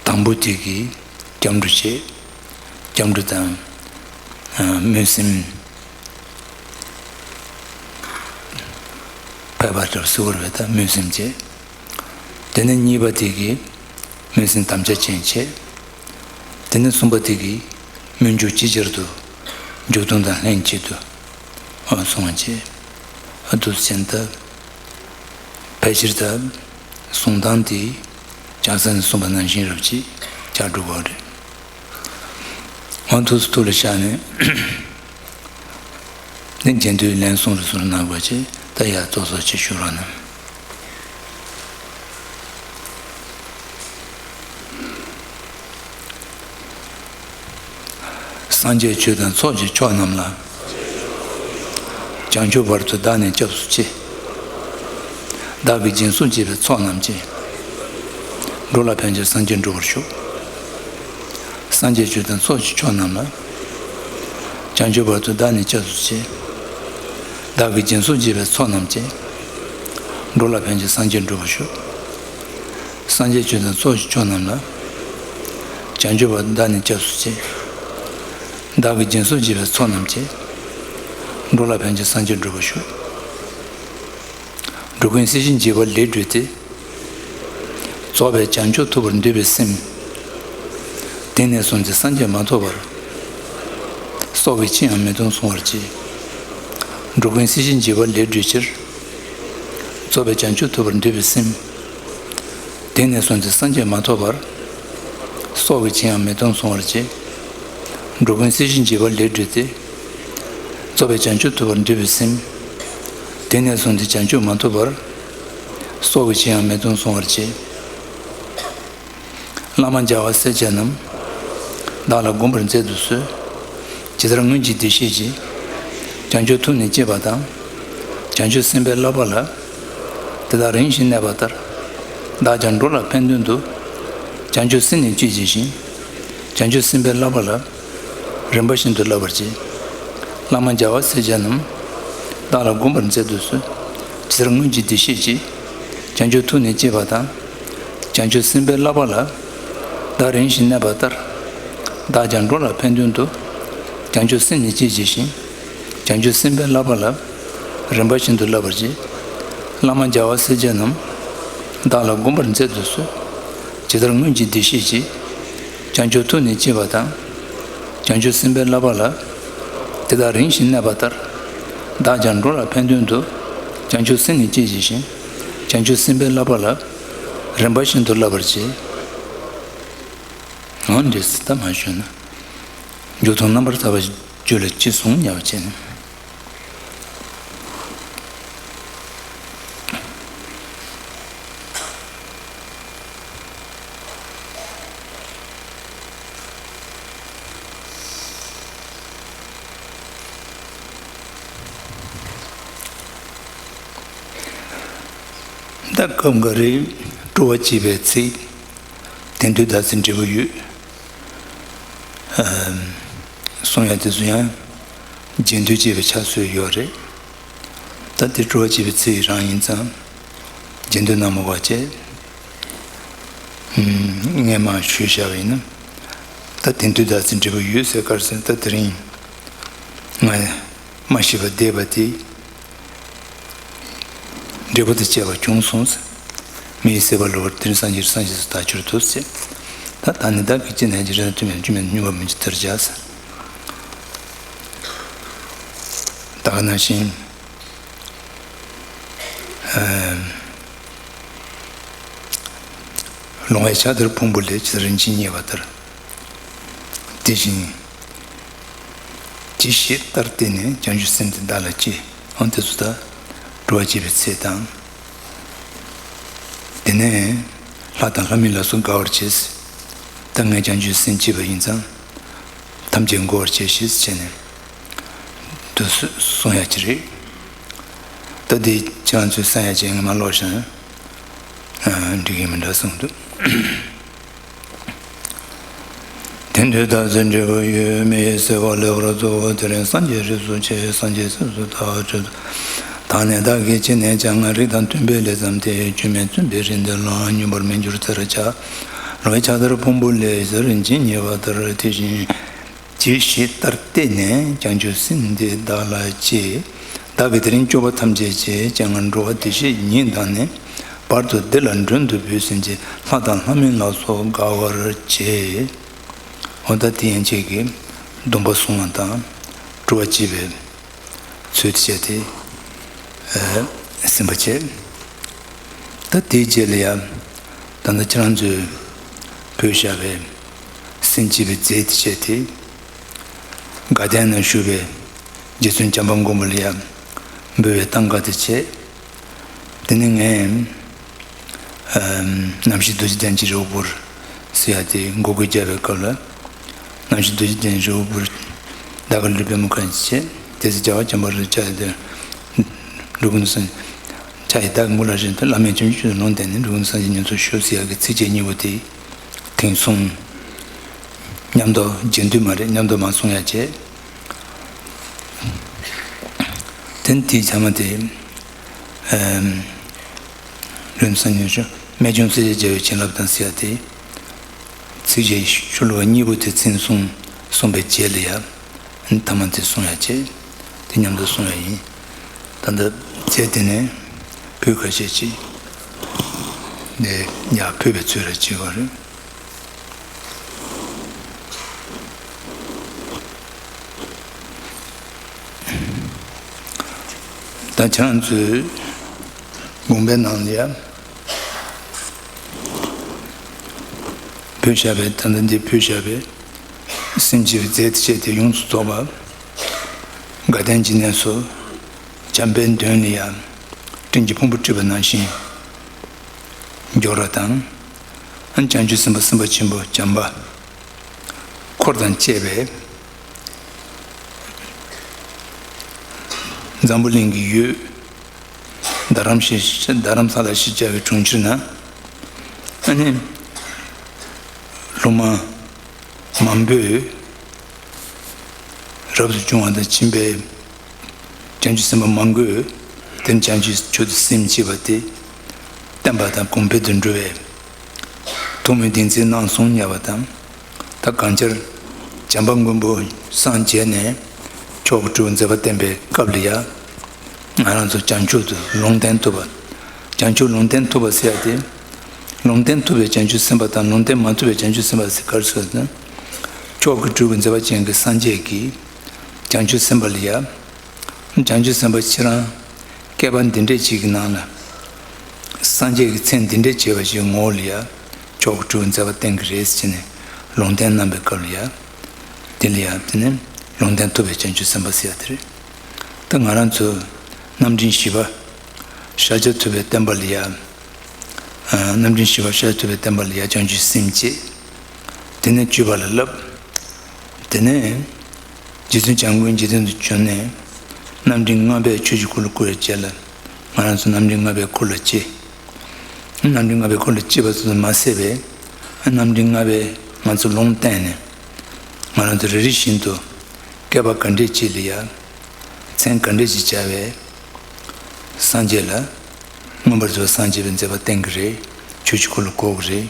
དང་པོ་དེ་གི་སྐྱབས་འགྲོ་བྱེད། སྐྱབས་འགྲོ་དང་། ཨ། སྨོན་སེམས་ཕལ་པ་འདྲ་བོ་ཟེར་བ་རེད་པ། ད་སྨོན་སེམས་བྱེད། དེ་ནས་གཉིས་པ་དེ་གིས་སྨོན་སེམས་དམ་བཅའ་ཅན་བྱེད། དེ་ནས་གསུམ་པ་དེ་གིས་སྨོན་འཇུག་ཅིག་ཅར་དུ་འཇུག་ལྡོག་དང་ལྷན་ཅིག་ཏུ་གསུང་བ་བྱེད། ཨ། འདུག་སེ་བྱས་ན་ད་ཕལ་ཆེར་ད་གསུང་སྟངས་དེ་བྱང་ས་ནས་གསུངས་པ་ནང་བཞིན་རབ་ཅིག་ཆགས་འགྲོ་གི་རེད། འོ་འདུག་སེ་ཐུགས་ལ་བཞག་ནས། འདི་རྗེས་ཟློས་ལན་གསུམ་རེ་གསུམ་རེ་གནང་དགོས་ཅེས་ད་ཡར་གཙོ་གཙོ་ཅིག་ཞུ་རོགས་གནང་། སངས་རྒྱས་ཆོས་དང་ཚོགས་ཀྱི་མཆོག་རྣམས་ལ། བྱང་ཆུབ་བར་དུ་བདག་ནི་སྐྱབས་སུ་མཆི། བདག་གིས་སྦྱིན་སོགས་བགྱིས་པའི་ཚོགས་རྣམས་ཀྱིས། འགྲོ་ལ་ཕན་ཕྱིར་སངས་རྒྱས་འགྲུབ་པར་ཤོག། སངས་རྒྱས་ཆོས་དང་ཚོགས་ཀྱི་མཆོག་རྣམས་ལ། བྱང་ཆུབ་བར་དུ་བདག་ནི་སྐྱབས་སུ་མཆི། བདག་གིས་སྦྱིན་སོགས་བགྱིས་པའི་ཚོགས་རྣམས་ཀྱིས། འགྲོ་ལ་ཕན་ཕྱིར་སངས་རྒྱས་འགྲུབ་པར་ཤོག། སངས་རྒྱས་ཆོས་དང་ཚོགས་ཀྱི་མཆོག་རྣམས་ལ། བྱང་ཆུབ་བར་དུ་བདག་ནི་སྐྱབས་སུ་མཆི། བདག་གིས་སྦྱིན་སོགས་བགྱིས་པའི་ཚོགས་རྣམས་ཀྱིས། འགྲོ་ལ་ཕན་ཕྱིར་སངས་རྒྱས་འགྲུབ་པར་ཤོག། འགྲོ་ཀུན་སེམས་ཤིང་འཇིག་པ་ལས་སྒྲོལ་ཏེ། རྫོགས་པའི་བྱང་ཆུབ་ཐོབ་པར་འདོད་པའི་སེམས། དེང་ནས་བཟུང་སྟེ་སངས་རྒྱས་མ་ཐོབ་བར། སྲོག་གི་ཕྱིར་ཡང་མི་གཏོང་གསུང་བར་བགྱི། འགྲོ་ཀུན་སེམས་ཤིང་འཇིག་པ་ལས་སྒྲོལ་ཕྱིར། རྫོགས་པའི་བྱང་ཆུབ་ཐོབ་པར་འདོད་པའི་སེམས། དེང་ནས་བཟུང་སྟེ་སངས་རྒྱས་མ་ཐོབ་བར། སྲོག་གི་ཕྱིར་ཡང་མི་གཏོང་གསུང་བར་བགྱི། འགྲོ་ཀུན་སེམས་ཤིང་འཇིག་པ་ལས་སྒྲོལ་ཏེ། རྫོགས་པའི་བྱང་ཆུབ་ཐོབ་པར་འདོད་པའི་སེམས། དེང་ནས་བཟུང་སྟེ་བྱང་ཆུབ་མ་ཐོབ་བར། སྲོག་གི་ཕྱིར་ཡང་མི་གཏོང་གསུང་བར་བགྱི། བླ་མ་རྒྱལ་བ་སྲས་བཅས་རྣམས། བདག་ལ་མགོན་པོར་མཛད་དུ་གསོལ། ཇི་ལྟར་སྔོན་གྱི་བདེ་གཤེགས་ཀྱིས། བྱང་ཆུབ་ཐུགས་ནི་བསྐྱེད་པ་དང་། བྱང་ཆུབ་སེམས་དཔའི་བསླབ་པ་ལ། དེ་དག་རིམ་བཞིན་གནས་པ་ལྟར། བདག་ཀྱང་འགྲོ་ལ་ཕན་དོན་དུ། བྱང་ཆུབ་སེམས་ནི་བསྐྱེད་བགྱི་ཞིང་། བྱང་ཆུབ་སེམས་དཔའི་བསླབ་པ་ལ། རིམ་པ་བཞིན་དུ་བསླབ་པར་བགྱི། བླ་མ་རྒྱལ་བ་སྲས་བཅས་རྣམས། བདག་ལ་མགོན་པོར་མཛད་དུ་གསོལ། ཇི་ལྟར་སྔོན་གྱི་བདེ་གཤེགས་ཀྱིས། བྱང་ཆུབ་ཐུགས་ནི་བསྐྱེད་པ་དང་། བྱང་ཆུབ་སེམས་དཔའི་བསླབ་པ་ལ། བདག་རིམ་བཞིན་གནས་པ་ལྟར། བདག་ཀྱང་འགྲོ་ལ་ཕན་དོན་དུ། བྱང་ཆུབ་སེམས་ནི་བསྐྱེད་བགྱི་ཞིང་། བྱང་ཆུབ་སེམས་དཔའི་བསླབ་པ་ལ། རིམ་པ་བཞིན་དུ་བསླབ་པར་བྱེད། བླ་མ་རྒྱལ་བ་སྲས་བཅས་རྣམས། བདག་ལ་མགོན་པར་མཛད་དུ་གསོལ། ཇི་ལྟར་སྔོན་གྱི་བདེ་གཤེགས་ཀྱིས། བྱང་ཆུབ་ཐུགས་ནི་བསྐྱེད་པ་དང་། བྱང་ཆུབ་སེམས་དཔའི་བསླབ་པ་ལ། དེ་དག་རིམ་བཞིན་གནས་པ་ལྟར། བདག་ཀྱང་འགྲོ་ལ་ཕན་དོན་དུ། བྱང་ཆུབ་སེམས་ནི་བསྐྱེད་བགྱི་ཞིང་། བྱང་ཆུབ་སེམས་དཔའི་བསླབ་པ་ལ། རིམ་པ་བཞིན་དུ་བསླབ་པར་བྱེད། འོ་འདི་སྲིད་ད་མ་ཞུ་ན། མཇུག་ཐོག་རྣམ་པར་ཐར་པ་རྒྱུད་ལ་ཅི་གསུངས་ཉམས་བྱས་ནས། ད་སྐབས་འགའ་རེ་སྤྲོ་བ་བསྐྱེད་པའི་ཚིག་དེ་འདོད་ད་ཚེ་འབྲས་བུ་ཡོད། གསུང་ཡ་དེ་ཚོ་ཡང་རྗེས་ཟློས་བྱས་པའི་ཕྱག་སྲོལ་ཡོད་རེད། ད་དེ་སྤྲོ་བ་བསྐྱེད་པའི་ཚིག་རང་ཡིན་ཙང་རྗེས་ཟློས་གནང་མ་དགོས་པ་བྱས། སྔས་མ་ཞུས་བཞག་པ་ཡིན་ན། ད་དེ་འདོད་ད་ཚེ་འབྲས་བུ་ཡོད་ཟེར་གར་ཟེར་ད་དེ་རིང་ང་མ་ཤི་བར་བསྡད་པ་དེ། འབྲས་བུ་དང་བཅས་པ་བྱུང་སོང་ཟེར། མི་ཡི་སྲིད་པ་ལུས་པར་དེ་རིང་སངས་རྒྱས་སངས་རྒྱས་སུ་བདག་གྱུར་ཐུབ་ཟེར། ད་ད་ནི་བདག་གིས་ཅི་ནས་ཀྱི་རེ་ན་དུས་མེད་དུས་མེད་སྨྱུང་བ་མི་འཇིགས་དེར་བྱ་ཟེར། ད་ག་ནང་བཞིན། ལོང་བའི་ཕྱག་དར་ཕུང་པོ་ལས་ཇི་ལྟར་རིན་ཆེན་རྙེད་པ་ལྟར། དེ་བཞིན་ཇི་ཞིག་ལྟར་བལྟས་ནས་བྱང་ཆུབ་སེམས་དེ་བདག་ལ་སྐྱེས། འོ་དེ་ཚོ་ད་སྤྲོ་བ་བསྐྱེད་པའི་ཚེ་དང་། དེ་ནས་ལྷ་དང་ལྷ་མིན་ལ་སོགས་དགའ་བར་བྱེད། ད་ངས་བྱང་ཆུབ་སེམས་བསྐྱེད་པ་ཡིན་ཙང་། ཐམས་ཅད་མགུ་བར་བྱས་ཤིག་བྱས་ནས་དུ་གསུང་ཡ་ཅི་རེད། ད་འདི་ཁྱེད་རང་ཚོས་གསན་ཡ་ཅིག་ངས་མ་ཀློག་བཞག་ན་འགྲིག་གི་མི་འདྲ་གསུངས་འདུག་དེ་འདོད་ད་ཚེ་འབྲས་བུ་ཡོད། མི་ཡི་སྲིད་པ་ལེགས་པར་རྫོགས། དེ་རིང་སངས་རྒྱས་རིགས་སུ་སྐྱེས། སངས་རྒྱས་སྲས་སུ་བདག་གྱུར་ད། ད་ནི་བདག་གིས་ཅི་ནས་ཀྱང་རིགས་དང་མཐུན་པའི་ལས་བརྩམས་ཏེ། སྐྱོན་མེད་བརྩོན་པའི་རིགས་འདི་ལ། མྱོང་བར་མི་འགྱུར་ཚར་བྱ། ལོང་བའི་ཕྱག་དར་ཕུང་པོ་ལས་ཟེར་རིན་ཆེན་རྙེད་པ་ལྟར། དེ་བཞིན་ཇི་ཞིག་ལྟར་བལྟས་ནས་བྱང་ཆུབ་སེམས་འདི་བདག་ལ་སྐྱེས། བདག་གིས་དེ་རིང་སྐྱོབ་པ་ཐམས་ཅད་ཀྱི་སྤྱན་སྔར་འགྲོ་བ་བདེ་གཤེགས་ཉིད་དང་ནི། བར་དུ་འདི་ལ་མགྲོན་དུ་བོས་ཟིན་གྱི། ལྷ་དང་ལྷ་མིན་ལ་སོགས་དགའ་བར་བྱེད། འོ་ད་དེ་ཡན་ཆད་ཀྱི་སྡོམ་པ་སྲུང་བ་དང་སྤྲོ་བ་བསྐྱེད་པའི་ཚུལ་དུ་བྱས་ཏེ་ཨ་ཟིན་པ་བྱས། ད་དེའི་རྗེས་ལ་ཡང་ད་ལྟ་ཁྱེད་རང་ཚོས་བོས་བཞག་པའི་སེམས་བསྐྱེད་པའི་རྫས་དེ་བྱས་ཏེ། དགའ་ལྡན་ན་བཞུགས་པའི་རྗེ་བཙུན་བྱམས་པ་མགོན་པོ་ལ་ཡང་འབུལ་བའི་གཏང་ཁ་དེ་བྱས། དེ་ནས་ངས་ཨམ་རྣམ་བཞི་རྡོ་རྗེ་གདན་གྱི་རི་བོ་འབུར་ཟེར་ཡ་དེ་མགོ་སྐོར་རྒྱབ་པའི་སྐབས་ལ། རྣམ་བཞི་རྡོ་རྗེ་གདན་རི་བོ་འབུར་ད་ག་ལུས་པད་མོ་ཁ་ཅིག་བྱས། དེ་ཚེ་རྒྱལ་བ་བྱམས་པ་རི་ལྕགས་ཡི་དེ་འགྲོ་ཀུན་སངས་ཕྱག་ཡི་དྭགས་མུ་ལ་བཞིན་དུ་བླ་མེད་ཁྱིམ་བཅུ་ལ་ལུང་བསྟན་ནས་འགྲོ་ཀུན་སངས་རྒྱས་མཉེས་པར་ཤོག་ཟེར་ཡ་གི་ཚིགས་བཅད་གཉིས་པོ་དེ་དེང་སོང་། མཉམ་དུ་རྗེས་ཟློས་མ་རེད། མཉམ་དུ་མ་གསུང་ཡ་བྱས། དེ་ནས་དེའི་བྱ་མ་དེ། ཨམ། རིམ་གསུམ་ཉམས་སུ་རྨད་བྱུང་སྲས་བཅས་རྒྱལ་བའི་བྱིན་རླབས་དང་ཟེར་ཡ་དེ། ཚིགས་བཅད་ཤོ་ལོ་ཀ་གཉིས་པོ་དེ་ཚིག་གསུམ་གསུངས་པའི་རྗེས་ལ་ཡ། ཐ་མ་དེ་གསུང་ཡ་བྱས། དེ་མཉམ་དུ་གསུང་ཡ་ཡིན། ད་ལྟ་རྫས་དེ་ནས་བོད་ཁ་ཤས་ཅིག་ནས་ཡར་བོས་པའི་ཚུལ་ལ་བྱེད་པ་རེད། ད་ཁྱེད་རང་ཚོའི་དགོངས་པའི་ནང་ལ་ཡ། བོས་བཞག་པའི་ད་ལྟ་འདི་བོས་བཞག་པའི་སེམས་བསྐྱེད་པའི་རྫས་དེ་བྱས་ཏེ་ཡོངས་སུ་རྫོགས་པ། དགའ་ལྡན་གྱི་གནས་སུ་བྱམས་པའི་མདུན་ལ་ཡ། སྤྲིན་གྱི་ཕུང་པོ་འཁྲིགས་པ་ནང་བཞིན་སྦྱོར་བ་དང་། བྱང་ཆུབ་སེམས་དཔའ་སེམས་དཔའ་ཆེན་པོ་བྱམས་པ་འཁོར་དང་བཅས་པའི་འཛམ་བུ་གླིང་གི་ཡུལ་རྡ་རམ་ཤི་རྡ་རམ་ས་ལ་ཞེས་བྱ་བའི་གྲོང་ཁྱེར་ན། ཨ་ནི་སློབ་མ་མང་པོས་རབ་ཏུ་བྱུང་བ་དང་ཕྱིན་པའི་བྱང་ཆུབ་སེམས་དཔའ་མང་པོས་དེ་བྱང་ཆུབ་མཆོག་ཏུ་སེམས་བསྐྱེད་པ་དེ་བསྟན་པ་དང་གོང་འཕེལ་དུ་འགྲོ་བའི་ཐུགས་སྨོན་བདེན་ཚིག་གནང་སོང་སྙམ་པ་དང་། ད་གང་ལྟར་བྱམས་པ་མགོན་པོ་སངས་རྒྱས་ནས་མཆོག་གི་སྤྲུལ་པ་མཛད་པ་བསྟན་པའི་སྐབས་ལ་ཡ། ང་རང་ཚོ་བྱང་ཆུབ་ཏུ་ལུང་བསྟན་ཐུབ་པ། བྱང་ཆུབ་ལུང་བསྟན་ཐུབ་པ་ཟེར་ཡ་དེ། ལུང་བསྟན་ཐུབ་པའི་བྱང་ཆུབ་སེམས་དཔའ་དང་ལུང་བསྟན་མ་ཐུབ་པའི་བྱང་ཆུབ་སེམས་དཔའ་ཟེར་ག་རེ་ཟེར་ན། མཆོག་གི་སྤྲུལ་པའི་མཛད་པ་ཅན་གྱི་སངས་རྒྱས་ཀྱིས་བྱང་ཆུབ་སེམས་དཔའ་ལ་ཡ། བྱང་ཆུབ་སེམས་དཔའ་ཁྱེད་རང་བསྐལ་པ་འདི་འདྲས་ཅིག་གི་ནང་ལ། སངས་རྒྱས་ཀྱི་མཚན་འདི་འདྲས་བྱས་པ་ཞིག་ངོ་བོ་ལ་ཡ། མཆོག་གི་སྤྲུལ་པའི་མཛད་པ་བསྟན་གྱི་རེད་ཟེར་ནས་ལུང་བསྟན་གནང་བའི་སྐབས་ལ་ཡ། དེ་ལ་ཡ་དེ་ནས་ལུང་བསྟན་ཐུབ་པའི་བྱང་ཆུབ་སེམས་དཔའ་ཟེར་ཡ་དེ་རེད། ད་ང་རང་ཚོ་རྣམ་འདྲེན་བཞི་པ་ཤཱཀྱ་ཐུབ་པའི་བསྟན་པ་ལ་ཡ། རྣམ་འདྲེན་བཞི་པ་ཤཱཀྱ་ཐུབ་པའི་བསྟན་པ་ལ་ཡ་བྱང་ཆུབ་སེམས་བསྐྱེད། དེ་ནས་སྤྱོད་པ་ལ་བསླབ། དེ་ནས་རྗེ་བཙུན་བྱམས་མགོན་འཇིག་རྟེན་དུ་བྱོན་ནས་རྣམ་འདྲེན་ལྔ་པས་ཆོས་ཀྱི་འཁོར་ལོ་བསྐོར་བའི་རྗེས་ལ། ང་རང་ཚོ་རྣམ་འདྲེན་ལྔ་པའི་འཁོར་ལོ་སྐྱེས། རྣམ་འདྲེན་ལྔ་པའི་འཁོར་ལོ་སྐྱེས་པ་ཙམ་དུ་མ་ཟད་པའི། རྣམ་འདྲེན་ལྔ་པས་ང་ཚོ་ལུང་བསྟན་ནས། ང་རང་ཚོ་རེ་རེ་བཞིན་དུ་བསྐལ་པ་ག་འདྲས་ཅིག་ལ་ཡ། མཚན་ག་འདྲས་ཅིག་བྱ་བའི་སངས་རྒྱས་ལ། མངོན་པར་རྫོགས་པའི་སངས་རྒྱས་པའི་མཛད་པ་བསྟན་གྱི་རེད། ཆོས་ཀྱི་འཁོར་ལོ་བསྐོར་གྱི་རེད།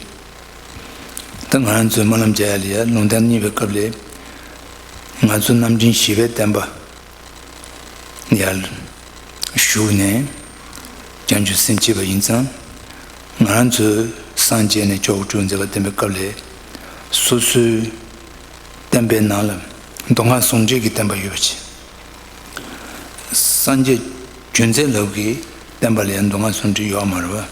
ད་ང་རང་ཚོའི་སྨོན་ལམ་རྒྱག་ཡ་ལ་ཡ་ལུང་བསྟན་གཉིས་པའི་སྐབས་ལ། ང་ཚོ་རྣམ་འདྲེན་བཞི་པའི་བསྟན་པ་ཡར་ཞུགས་ནས་བྱང་ཆུབ་སེམས་བསྐྱེད་པ་ཡིན་ཙང་། ང་རང་ཚོའི་སངས་རྒྱས་ནས་མཆོག་གི་སྤྲུལ་པའི་མཛད་པ་བསྟན་པའི་སྐབས་ལ། སོ་སོའི་བསྟན་པའི་ནང་ལ་མདོ་སྔགས་ཟུང་འབྲེལ་གྱི་བསྟན་པ་ཡོད་པ་ཅིག་སངས་རྒྱས་རྒྱུ་མཚན་ལབ་ཀྱི་བསྟན་པ་ལ་ཡང་མདོ་སྔགས་ཟུང་འབྲེལ་ཡོད་མ་རེད་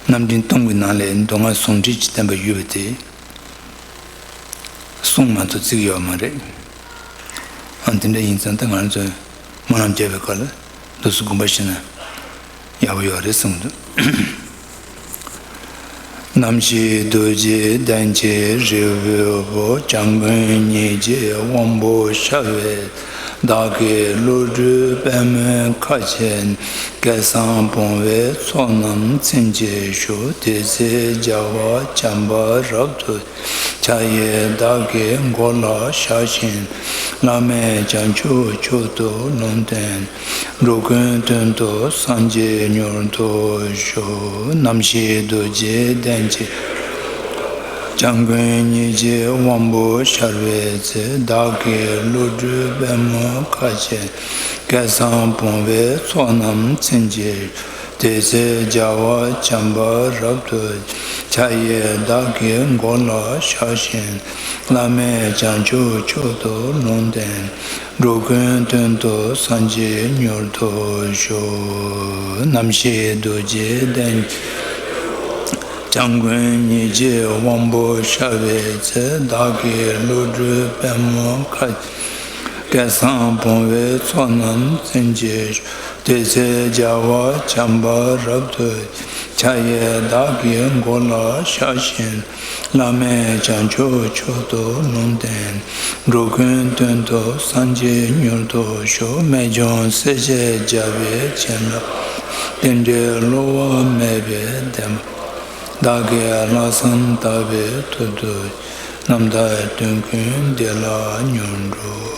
བ། རྣམ་འདྲེན་སྟོང་གི་ནང་ལས་མདོ་སྔགས་ཟུང་འབྲེལ་གྱི་བསྟན་པ་ཡོད་པ་དེ། གསུང་མ་གཏོགས་བརྩི་གི་ཡོད་མ་རེད། ཨ་དེ་འདྲ་ཡིན་ཙང་ད་ང་རང་ཚོས་སྨོན་ལམ་རྒྱབ་པའི་སྐབས་ལ་འདུག་སེ་དགོངས་པ་བཞེས་ན། ཡག་པོ་ཡོད་རེད་བསམ་གྱི་འདུག་རྣམ་ཤེས་རྡོ་རྗེ་གདན་གྱི་རི་བོའི་བུ། སྐྱབས་མགོན་ཉིད་ཀྱི་དབང་པོ་ཤར་བའི། བདག་གི་བློ་གྲོས་པད་མོའི་ཁ་ཕྱེ། སྐལ་བཟང་བུང་བའི་ཚོགས་རྣམས་མཚན་གྱིས་ཞུ། དེ་ཚེ་རྒྱལ་བ་བྱམས་པ་རབ་ཏུ། ཕྱག་གཡས་བདག་གི་མགོ་ལ་བཞག་ཅིང་། བླ་མེད་བྱང་ཆུབ་མཆོག་ཏུ་ལུང་བསྟན། འགྲོ་ཀུན་དོན་དུ་སངས་རྒྱས་མྱུར་དུ་ཤོག་རྣམ་ཤེས་རྡོ་རྗེ་གདན་གྱི། སྐྱབས་མགོན་ཉིད་ཀྱི་དབང་པོ་ཤར་བའི་ཚེ། བདག་གི་བློ་གྲོས་པད་མོའི་ཁ་ཕྱེ། སྐལ་བཟང་བུང་བའི་ཚོགས་རྣམས་མཚན་གྱིས། དེ་ཚེ་རྒྱལ་བ་བྱམས་པ་རབ་ཏུ། ཕྱག་གཡས་བདག་གི་མགོ་ལ་བཞག་ཅིང་། བླ་མེད་བྱང་ཆུབ་མཆོག་ཏུ་ལུང་བསྟན། འགྲོ་ཀུན་དོན་དུ་སངས་རྒྱས་མྱུར་དུ་ཤོག་རྣམ་ཤེས་རྡོ་རྗེ་གདན། སྐྱབས་མགོན་ཉིད་ཀྱི་དབང་པོ་ཤར་བའི་ཚེ། བདག་གི་བློ་གྲོས་པད་མོའི་ཁ། སྐལ་བཟང་བུང་བའི་ཚོགས་རྣམས་མཚན་གྱིས། དེ་ཚེ་རྒྱལ་བ་བྱམས་པ་རབ་ཏུ། ཕྱག་གཡས་བདག་གི་མགོ་ལ་བཞག་ཅིང་། བླ་མེད་བྱང་ཆུབ་མཆོག་ཏུ་ལུང་བསྟན། འགྲོ་ཀུན་དོན་དུ་སངས་རྒྱས་མྱུར་དུ་ཤོག་རྨད་བྱུང་སྲས་བཅས་རྒྱལ་བའི་བྱིན་རླབས། རྟེན་འབྲེལ་བསླུ་བ་མེད་པའི་བདེན་པ། བདག་གིས་ལྷག་བསམ་དག་པའི་ཐོག་ཏུ། རྣམ་དག་དོན་ཀུན་འདི་ལ་མྱུར་འགྲུབ་ཤོག་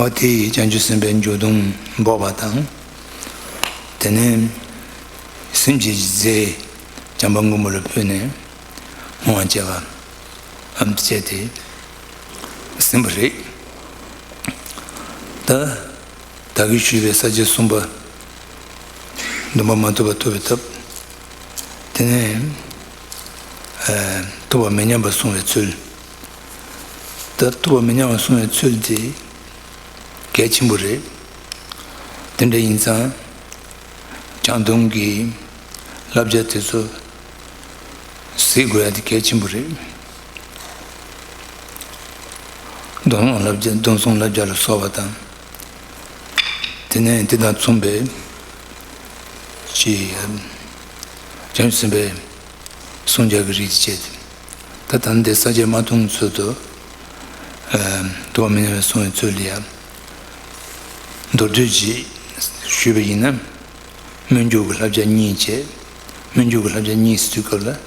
འོ་དེ་ཡིས་བྱང་ཆུབ་སེམས་དཔའི་འཇུག་ལྡོག་འབོགས་པ་དང་། དེ་ནས་སེམས་ཀྱི་རྫས་བྱམས་པ་མགོན་པོ་ལ་ཕུལ་ནས་བསྔོ་བ་བྱས་པ་ཨམ་བྱས་ཏེ་ཟིན་པ་རེད། ད། ད་གིན་ཞུས་པའི་ས་བཅད་གསུམ་པ། སྡོམ་པ་མ་ཐུབ་པ་ཐུབ་པའི་ཐབས། དེ་ནས་ཨ་ཐུབ་པ་མི་ཉམས་པ་བསྲུང་བའི་ཚུལ། ད་ཐུབ་པ་མི་ཉམས་པ་བསྲུང་བའི་ཚུལ་དེ་གལ་ཆེན་པོ་རེད། དེ་འདྲ་ཡིན་ཙང་། བྱང་སྡོམ་གྱི་བསླབ་བྱ་དེ་ཚོ་གཟིགས་དགོས་ཡ་དེ་གལ་ཆེན་པོ་རེད། སྡོམ་བསྲུང་བསླབ་བྱ་སྡོམ་བསྲུང་བསླབ་བྱ་ལ་སོགས་པ་དང་། དེ་ནས་དེ་དང་མཚུངས་པའི་ཅིག་བྱང་ཆུབ་སེམས་དཔའི་བསྲུང་བྱ་གི་རིགས་བཅས་ཏེ། ད་ལྟ་འདི་ས་བཅད་མ་ཐུང་ཚུལ་དུ། ཨ་ཐུབ་པ་མི་ཉམས་པའི་བསྲུང་བའི་ཚུལ་ལ་ཡང་། མདོར་བསྡུས་ཀྱིས་ཞུས་པ་ཡིན་ན། སྨོན་འཇུག་གི་བསླབ་བྱ་གཉིས་བྱས། སྨོན་འཇུག་གི་བསླབ་བྱ་གཉིས་ཟེར་དུས་སྐབས་ལ།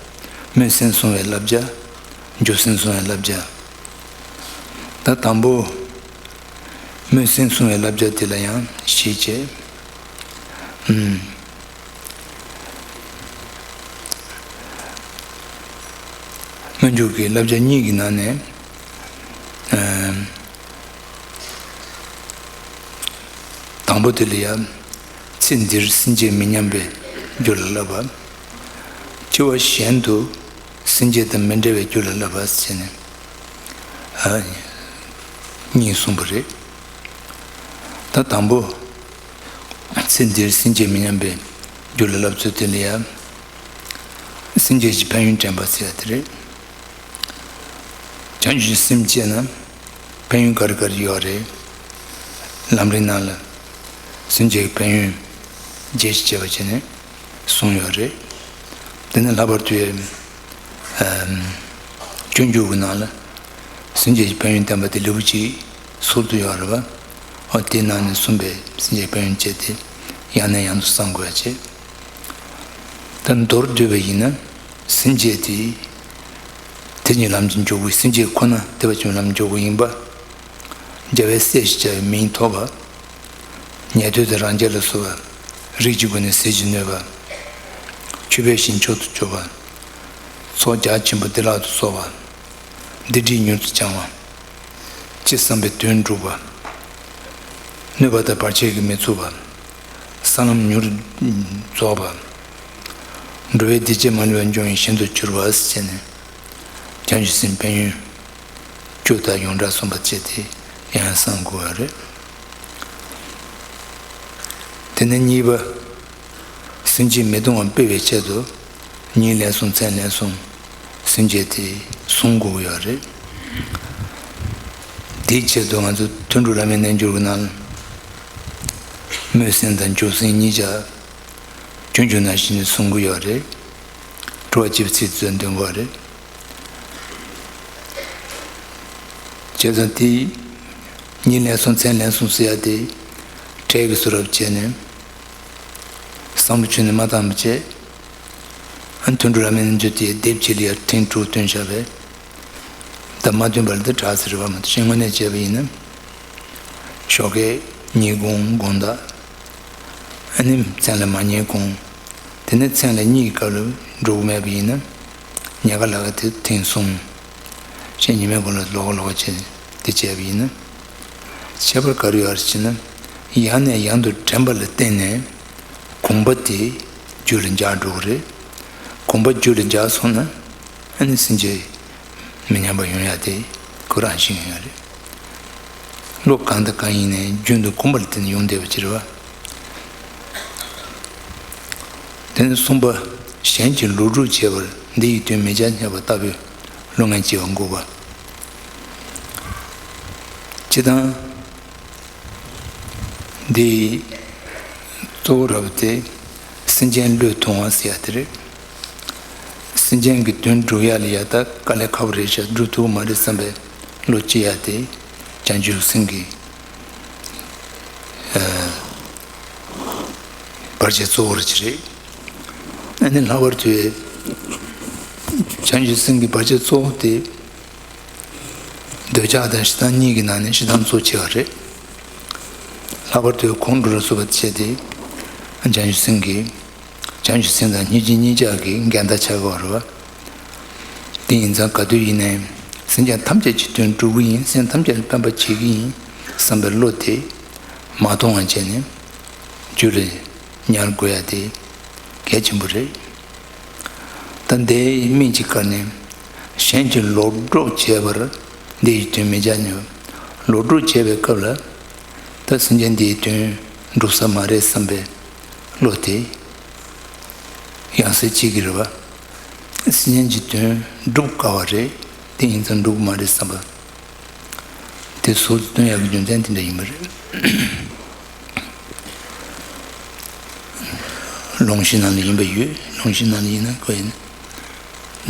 སྨོན་སེམས་བསྲུང་བའི་བསླབ་བྱ། འཇུག་སེམས་བསྲུང་བའི་བསླབ་བྱ། ད་དང་པོ། སྨོན་སེམས་བསྲུང་བའི་བསླབ་བྱ་དེ་ལ་ཡང་ཞེས་བྱས། ཨུམ། སྔ་འགྱུར་གྱི་བསླབ་བྱ་གཉིས་ཀྱི་ནང་ནས། ཨ། དང་པོ་དེ་ལ་ཡང་། ཚེ་འདིར་སེམས་ཅན་མི་མཉམ་པའི་རྒྱུ་ལ་བསླབ་པ། སྐྱེ་བ་གཞན་དུ་སེམས་ཅན་དང་མི་འབྲལ་བའི་རྒྱུ་ལ་བསླབ་པ་ཟེར་ནས། ཨ། གཉིས་གསུངས་པ་རེད། ད་དང་པོ། ཚེ་འདིར་སེམས་ཅན་མི་མཉམ་པའི་རྒྱུ་ལ་བསླབ་ཚུལ་དེ་ལ་ཡང་། སེམས་ཅན་གྱི་ཕན་ཡོན་དྲན་པ་ཟེར་ཡ་དེ་རེད། བྱང་ཆུབ་སེམས་བསྐྱེད་ན་ཕན་ཡོན་ག་རེ་ག་རེ་ཡོད་རེད། ལམ་རིམ་ནང་ལ་སེམས་ཅན་གྱི་ཕན་ཡོན་རྒྱས་ཤིང་རྒྱས་པ་བྱས་ནས་གསུངས་ཡོད་རེད། དེ་ནས་ལྷག་པར་དུ། ཨམ། སྤྱོད་འཇུག་གི་ནང་ལ་སེམས་ཅན་གྱི་ཕན་ཡོན་བསྟན་པ་དེ་ལེའུ་གཅིག་ཟུར་དུ་ཡོད་རེད་བ། འོ་དེའི་ནང་ནས་གསུངས་པའི་སེམས་ཅན་ཕན་ཡོན་བཅས་དེ་ཡང་ནས་ཡང་དུ་བསམ་དགོས་ཡ་བྱེད། ད་མདོར་བསྡུས་པ་ཡིན་ན། སེམས་ཅན་དེ་དེ་ཉིད་ལམ་གྱི་འཇུག་པའི་སེམས་ཅན་ཁོ་ན་དེ་བ་ཅུང་ལམ་འཇུག་པ་ཡིན་པ། རྒྱལ་བའི་སྲས་ཞེས་བྱ་བའི་མིང་ཐོབ་པ། ཉན་ཐོས་དང་རང་རྒྱལ་ལ་སོགས་པ་རིགས་ཀྱི་སྒོ་ནས་ཟིལ་གྱིས་གནོན་པ། ཆོས་འཕེལ་ཞིང་མཆོག་ཏུ་གྱུར་པ། ཚོགས་རྒྱ་ཆེན་པོ་བདེ་བླག་ཏུ་རྫོགས་པ། སྡིག་སྒྲིབ་མྱུར་དུ་བྱང་བ། ཅི་བསམ་པའི་དོན་འགྲུབ་པ། གནོད་པ་དང་བར་ཆད་ཀྱིས་མི་ཚུགས་པ། ས་ལམ་མྱུར་རྫོགས་པ། འགྲོ་བའི་སྡིག་བྱས་མ་ལུས་པ་འབྱུང་བའི་ཞིང་དུ་གྱུར་པ་ཟེར་ནས། བྱང་ཆུབ་སེམས་ཕན་ཡོན་བཅུ་དང་ཡོངས་གྲགས་གསུངས་པ་བཅས་ཏེ་ཡང་གསང་དགོས་པ་རེད། དེ་ནས་གཉིས་པ། སེམས་ཅན་མི་གཏོང་བར་སྤེལ་བའི་ཆེད་དུ། ཉིན་ལན་གསུམ་མཚན་ལན་གསུམ་སེམས་བསྐྱེད་དེ་གསུང་དགོས་ཀྱི་ཡོད་རེད། དེའི་ཆེད་དུ་ང་ཚོ་ཐུན་དྲུག་བླ་མའི་རྣལ་འབྱོར་གྱི་ནང་ལ། སྨོན་སེམས་དང་འཇུག་སེམས་གཉིས་ཆ་སྤྱོད་འཇུག་ནང་བཞིན་ནས་གསུང་གི་ཡོད་རེད། དྲུག་པ་བཅུ་པའི་ཚིག་མཛོད་འདོན་དགོས་རེད། བྱས་ཙང་དེ་ཉིན་ལན་གསུམ་མཚན་ལན་གསུམ་ཟེར་ཡ་དེ་གྲས་ཀྱི་བཟོ་འདྲ་བྱས་ནས་བསམ་བློ་བཅུག་ནས་མ་བཏང་བ་བྱས། ཨ། ཐུན་དྲུག་བླ་མའི་རྣལ་འབྱོར་དེ་དེབ་གཅིག་ལ་ཡ་ཐེངས་དྲུག་བཏོན་བཞག་པས། ད་མ་བཏོན་པ་ལ་དེ་དྲག་ཟེར་བ་མ་གཏོགས་ཤིང་དངོས་གནས་བྱས་པ་ཡིན་ན། ཞོགས་ཀས་ཉིན་གུང་དགོང་དག་ཨ་ནི་མཚན་ལ་མ་ཉལ་གོང་། དེ་ནས་མཚན་ལ་གཉིད་ཀྱི་སྐབས་ལ་འགྲོ་གི་མེད་པ་ཡིན་ན། ཉལ་ཁ་ལ་ཁ་དེ་ཐེངས་གསུམ། ཕྱི་ཉི་མའི་གུང་ལ་ལོག་ལོག་བྱས་དེ་བྱས་པ་ཡིན་ན། ཁྱད་པར་ག་རེ་ཡོད་རེད་ཟེར་ན། ཡང་ནས་ཡང་དུ་དྲན་པ་ལ་བརྟེན་ནས་གོམས་པ་དེ་རྒྱུད་ལ་འཇགས་འགྲོ་གི་རེད། གོམས་པ་རྒྱུད་ལ་འཇགས་སོང་ན་ཨ་ནི་སེམས་ཅན་མི་ཉམས་པ་ཡོང་ཡ་དེ་ཁོ་རང་བཞིན་ཡོང་ཡ་རེད། བློ་གང་དང་གང་ཡིན་ནའི་རྒྱུན་དུ་གོམས་པ་ལ་བརྟེན་ནས་ཡོང་བསྡད་པ་ཅིག་རེད་བ། དེ་ནས་གསུམ་པ། གཞན་གྱིས་ལོག་སྒྲུབ་བྱས་པར་འདི་ཡི་དོན་མི་བྱ་སྙམ་པ་ལྟ་བུའི་བློ་ངན་སྐྱེ་བ་འགོག་པ། སྤྱིར་བཏང་འདི་གཙོ་བོ་ར་བ་དེ་སེམས་ཅན་བློས་ཐོངས་པ་ཟེར་ཡ་དེ་རེད། སེམས་ཅན་གྱི་དོན་སྒྲུབ་ཡ་ལ་ཡ་ད་དཀའ་ལས་ཁག་པོ་རེད་ཤག་སྒྲུབ་ཐུབ་ཀྱི་མ་རེད་བསམ་པའི་བློ་སྐྱེ་ཡ་དེ་བྱང་ཆུབ་སེམས་ཀྱི་ཨ། བར་ཆད་གཙོ་བོ་རེད་ཅི་རེད། ཨ་ནི་ལྷག་པར་དུ་བྱང་ཆུབ་སེམས་ཀྱི་བར་ཆད་གཙོ་བོ་དེ། འདོད་ཆགས་དང་ཞེ་སྡང་གཉིས་ཀྱི་ནང་ནས་ཞེ་སྡང་གཙོ་ཆེ་བ་རེད། ལྷག་པར་དུ་ཁོང་ཁྲོ་ལ་སོགས་པ་བྱས་ཏེ། བྱང་ཆུབ་སེམས་ཀྱི། བྱང་ཆུབ་སེམས་དང་སྙིང་རྗེ་གཉིས་ཆར་གྱི་འགལ་ཟླ་ཆགས་ཀྱི་ཡོད་རེད་བ། དེ་ཡིན་ཙང་ག་དུས་ཡིན་ནའི་སེམས་ཅན་ཐམས་ཅད་ཀྱི་དོན་སྒྲུབ་ཀྱི་ཡིན། སེམས་ཐམས་ཅད་ལ་ཕན་པ་བྱེད་ཀྱི་ཡིན་བསམ་པའི་བློ་དེ་མ་གཏོང་བ་བྱས་ནས་རྒྱུད་ལ་ཉར་དགོས་ཡ་དེ་གལ་ཆེན་པོ་རེད། ད་འདིའི་དམིགས་ཀྱི་བཀར་ནས་གཞན་གྱིས་ལོག་སྒྲུབ་བྱས་པར་འདི་ཡི་དོན་མི་བྱ་སྙམ། ལོག་སྒྲུབ་བྱས་པའི་སྐབས་ལ་ད་སེམས་ཅན་འདི་ཡི་དོན་འགྲུབ་ས་མ་རེད་བསམ་པའི་བློ་དེ་ཡང་སེ་གཅིག་གི་རེད་བ། སེམས་ཅན་གྱི་དོན་སྒྲུབ་དཀའ་བ་རེད། དེ་ཡིན་ཙང་འགྲུབ་ཀྱི་མ་རེད་བསམ་པ། དེ་ཟུར་དུ་བཏོན་ཡག་གི་རྒྱུ་མཚན་དེ་འདྲ་ཡིན་པ་རེད། ལུང་གཞི་ནང་ལ་ཡིན་པ་ཡོད། ལུང་གཞི་ནང་ལ་ཡིན་ན་ཁོ་ཡིན།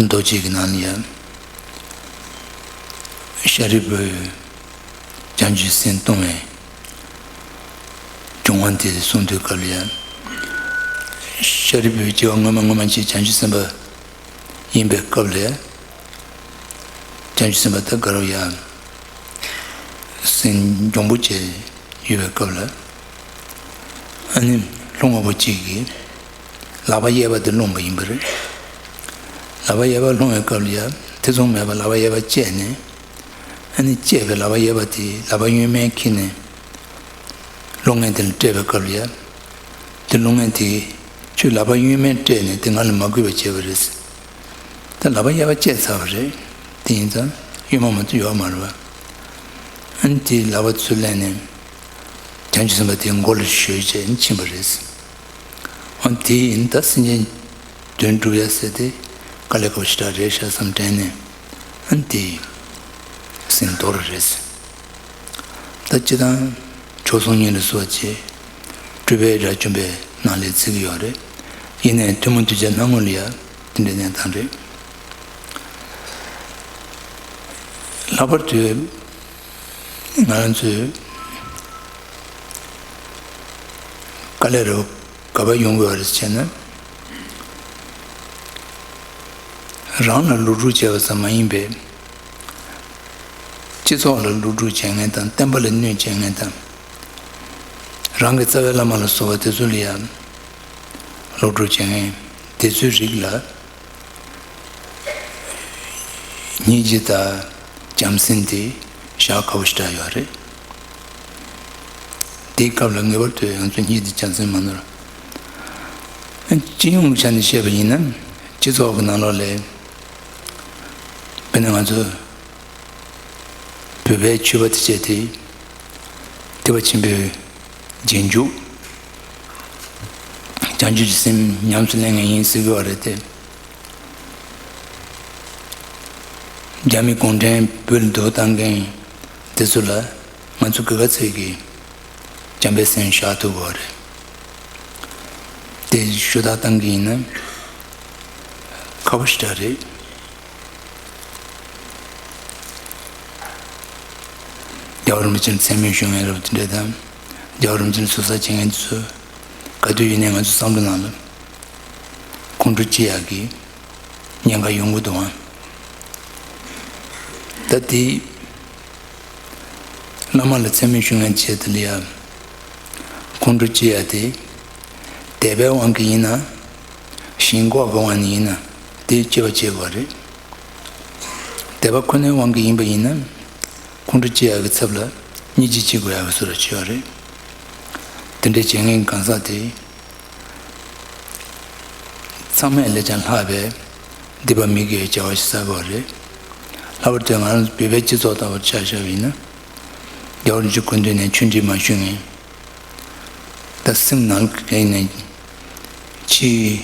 མདོ་གཅིག་གི་ནང་ལ་ཡང་། ཤཱ་རིའི་བུས་བྱང་ཆུབ་སེམས་གཏོང་བའི་སྦྱོང་བ་དེ་གསུང་དུས་སྐབས་ལ་ཡང་། ཤཱ་རིའི་བུས་སྐྱེ་བ་སྔོན་མ་སྔོན་མ་ཅིག་བྱང་ཆུབ་སེམས་དཔའ་ཡིན་པའི་སྐབས་ལ། བྱང་ཆུབ་སེམས་དཔའ་དེ་དགའ་རབ་ཡང་སེམས་འཇོན་པོ་བྱས་ཡོད་པའི་སྐབས་ལ། ཨ་ནི་ལྷུང་བ་པོ་གཅིག་གིས་ལག་པ་གཡས་པ་དེ་སློང་བ་ཡིན་པ་རེད། ལག་པ་གཡས་པ་སློང་བའི་སྐབས་ལ་ཡང་ ཐེ་ཚོམ་མེད་པར་ལག་པ་གཡས་པ་བཅད་ནས། ཨ་ནི་བཅད་པའི་ལག་པ་གཡས་པ་དེ་ལག་པ་གཡོན་མའི་འཁྱེར་ནས། གློག་བརྙན་དེ་ལ་སྤྲད་པའི་སྐབས་ལ་ཡ། དེ་གློག་བརྙན་དེ་ཁྱོད་ལག་པ་གཡོན་མས་སྤྲད་ནས་དེ་ང་ལ་མ་གུས་པ་བྱས་པ་རེད། ད་ལག་པ་གཡས་པ་བཅད་ཚར་བ་རེད། དེ་ཡིན་ཙང་གཡོན་མ་མ་གཏོགས་ཡོད་མ་རེད་པ། ཨ་ནི་དེ་ལག་པ་ཚུར་ལེན་ནས། བྱང་ཆུབ་སེམས་དཔའ་དེའི་མགོ་ལ་གཞུས་བྱས་ཕྱིན་པ་རེད། འོ་དེ་ཡིན་ད་སེམས་ཅན་དོན་སྒྲུབ་ཡ་ཟེར་དེ་དཀའ་ལས་ཁག་པོ་ཞེ་དྲག་རེད་ཤག་བསམ་དྲན་ནས། ཨ་ནི་དེ་སེམས་དོར་བ་རེད། ད་སྤྱིར་བཏང་མཆོག་ཟུང་གཉེར་ལ་སོགས་བྱས། སྤྲུལ་པའི་དགྲ་བཅོམ་པའི་ནང་ལ་ཚིག་གི་ཡོད་རེད། ཡིན་ནའི་ཐུན་མོང་གདུལ་བྱ་སྣང་ངོ་ལ་ཡ་དེ་འདྲའི་གནས་སྟངས་རེད། ལྷག་པར་དུ་ང་རང་ཚོའི་དཀའ་ལས་རེད་པ། ག་པར་ཡོང་དགོས་པ་རེད་ཟེར་ན། རང་ལ་སློབ་ཕྲུག་བྱས་པ་ཙམ་མ་ཡིན་པའི། སྤྱི་ཚོགས་ལ་སློབ་ཕྲུག་བྱེད་མཁན་དང་། བསྟན་པ་ལ་གནོད་བྱེད་མཁན་དང་། རང་གི་རྩ་བའི་བླ་མ་ལ་སོགས་པ་དེ་ཚོ་ལ་ཡང་སློབ་ཕྲུག་བྱེད་མཁན་དེ་ཚོའི་རིགས་ལ། སྙིང་རྗེ་དང་བྱམས་སེམས་དེ་བཞག་དཀའ་པོ་ཞེ་དྲག་ཡོད་རེད། དེའི་སྐབས་ལ་ངེས་པར་དུ་ང་ཚོས་སྙིང་རྗེ་དང་བྱམས་སེམས་མ་ནོར། སྤྱི་ཡོངས་ཀྱི་ཆ་ནས་བཤད་པ་ཡིན་ན། སྤྱི་ཚོགས་ཀྱི་ནང་ལོགས་ལ་དཔེར་ན་ང་ཚོ་བོད་པའི་ཆོས་པ་དེ་བྱས་ཏེ། ཐེག་པ་ཆེན་པོའི་རྗེས་འཇུག་བྱང་ཆུབ་ཀྱི་སེམས་ཉམས་སུ་ལེན་མཁན་ཡིན་ཟེར་གྱི་ཡོད་རེད་དེ། རྒྱ་མི་གུང་ཁྲན་བོད་ལ་སྡུག་བཏང་མཁན་དེ་ཚོ་ལ་ང་ཚོ་ག་ག་ཚོད་ཀྱིས་བྱམས་པའི་སེམས་བཞག་ཐུབ་ཀྱི་ཡོད་རེད། དེ་ཞུ་དག་བཏང་གི་ཡིན་ན་ཁག་པོ་ཞེ་དྲག་རེད། རྒྱལ་བ་རིན་པོ་ཆེ་ལ་མཚན་སྨད་ཞུ་མཁན་རབ་དེ་འདྲ་དང་། རྒྱལ་བ་རིན་པོ་ཆེ་ལ་ཟུར་ཟ་བྱེད་མཁན་དེ་ཚོ་ག་དུས་ཡིན་ནའི་ང་ཚོ་བསམ་བློ་ནང་ལ་ཁོང་ཁྲོ་སྐྱེ་ཡག་གི་ཉེན་ཁ་ཡོང་གི་འདུག་ཨང་། ད་དེ་བླ་མ་ལ་མཚན་སྨད་ཞུ་མཁན་བྱས་དེ་ལ་ཡ་ཁོང་ཁྲོ་སྐྱེ་ཡག་དེ། དད་པའི་དབང་གིས་ཡིན་ན། ཞེན་ཁོག་གི་དབང་ནས་ཡིན་ན། དེ་སྐྱེ་བ་སྐྱེ་དགོས་རེད། དད་པ་ཁོ་ནའི་དབང་གིས་ཡིན་པ་ཡིན་ན། ཁོང་ཁྲོ་སྐྱེ་ཡག་གི་ཚབ་ལ་སྙིང་རྗེ་སྐྱེ་དགོས་ཡག་གི་བཟོ་འདྲ་ཅིག་ཡོད་རེད། དེ་འདྲའི་བྱེད་མཁན་གང་ཟག་དེ། ཚང་མས་ལས་ཀྱང་ལྷག་པའི་སྡིག་པ་མི་དགེ་བའི་བྱ་བ་ཞིག་བསགས་པ་རེད། ལྷག་པར་དུ་ང་རང་བོད་པའི་སྤྱི་ཚོགས་ལྟ་བུར་ཆ་བཞག་པ་ཡིན་ན། རྒྱལ་བ་རིན་པོ་ཆེའི་སྐུ་མདུན་ནས་ཆོས་འབྲེལ་མ་ཞུས་མཁན། ད་སེམས་ནང་གི་ནས་ཕྱིའི་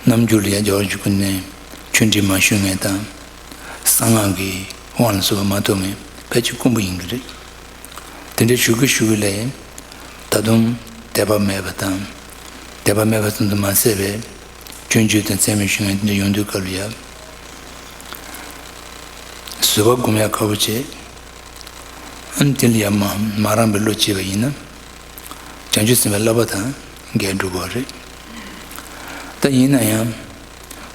རྣམ་འགྱུར་ལ་ཡང་རྒྱལ་བ་རིན་པོ་ཆེའི་སྐུ་མདུན་ནས་ཆོས་འབྲེལ་མ་ཞུས་མཁན་དང་། གསང་སྔགས་ཀྱི་དབང་ལ་སོགས་པ་མ་ཐོབ་མཁན་ཕལ་ཆེར་དཀོན་པོ་ཡིན་གྱི་རེད། དེ་འདྲའི་ཞུ་གི་ཞུ་གི་ལས། ད་དུང་དད་པ་མེད་པ་དང་། དད་པ་མེད་པ་ཙམ་དུ་མ་ཟད་པའི་སྐྱོན་བརྗོད་དང་མཚན་སྨད་ཞུ་མཁན་དེ་འདྲ་ཡོང་དུས་སྐབས་ལ་ཡ། བཟོད་པ་སྒོམ་ཡ་ཁག་པོ་བྱེད། ཨ་ནི་དེ་ལ་ཡ་མ་མ་རངས་པའི་བློ་སྐྱེས་པ་ཡིན་ན། བྱང་ཆུབ་སེམས་དཔའི་བསླབ་པ་དང་འགལ་འགྲོ་གི་རེད། ད་ཡིན་ན་ཡང་།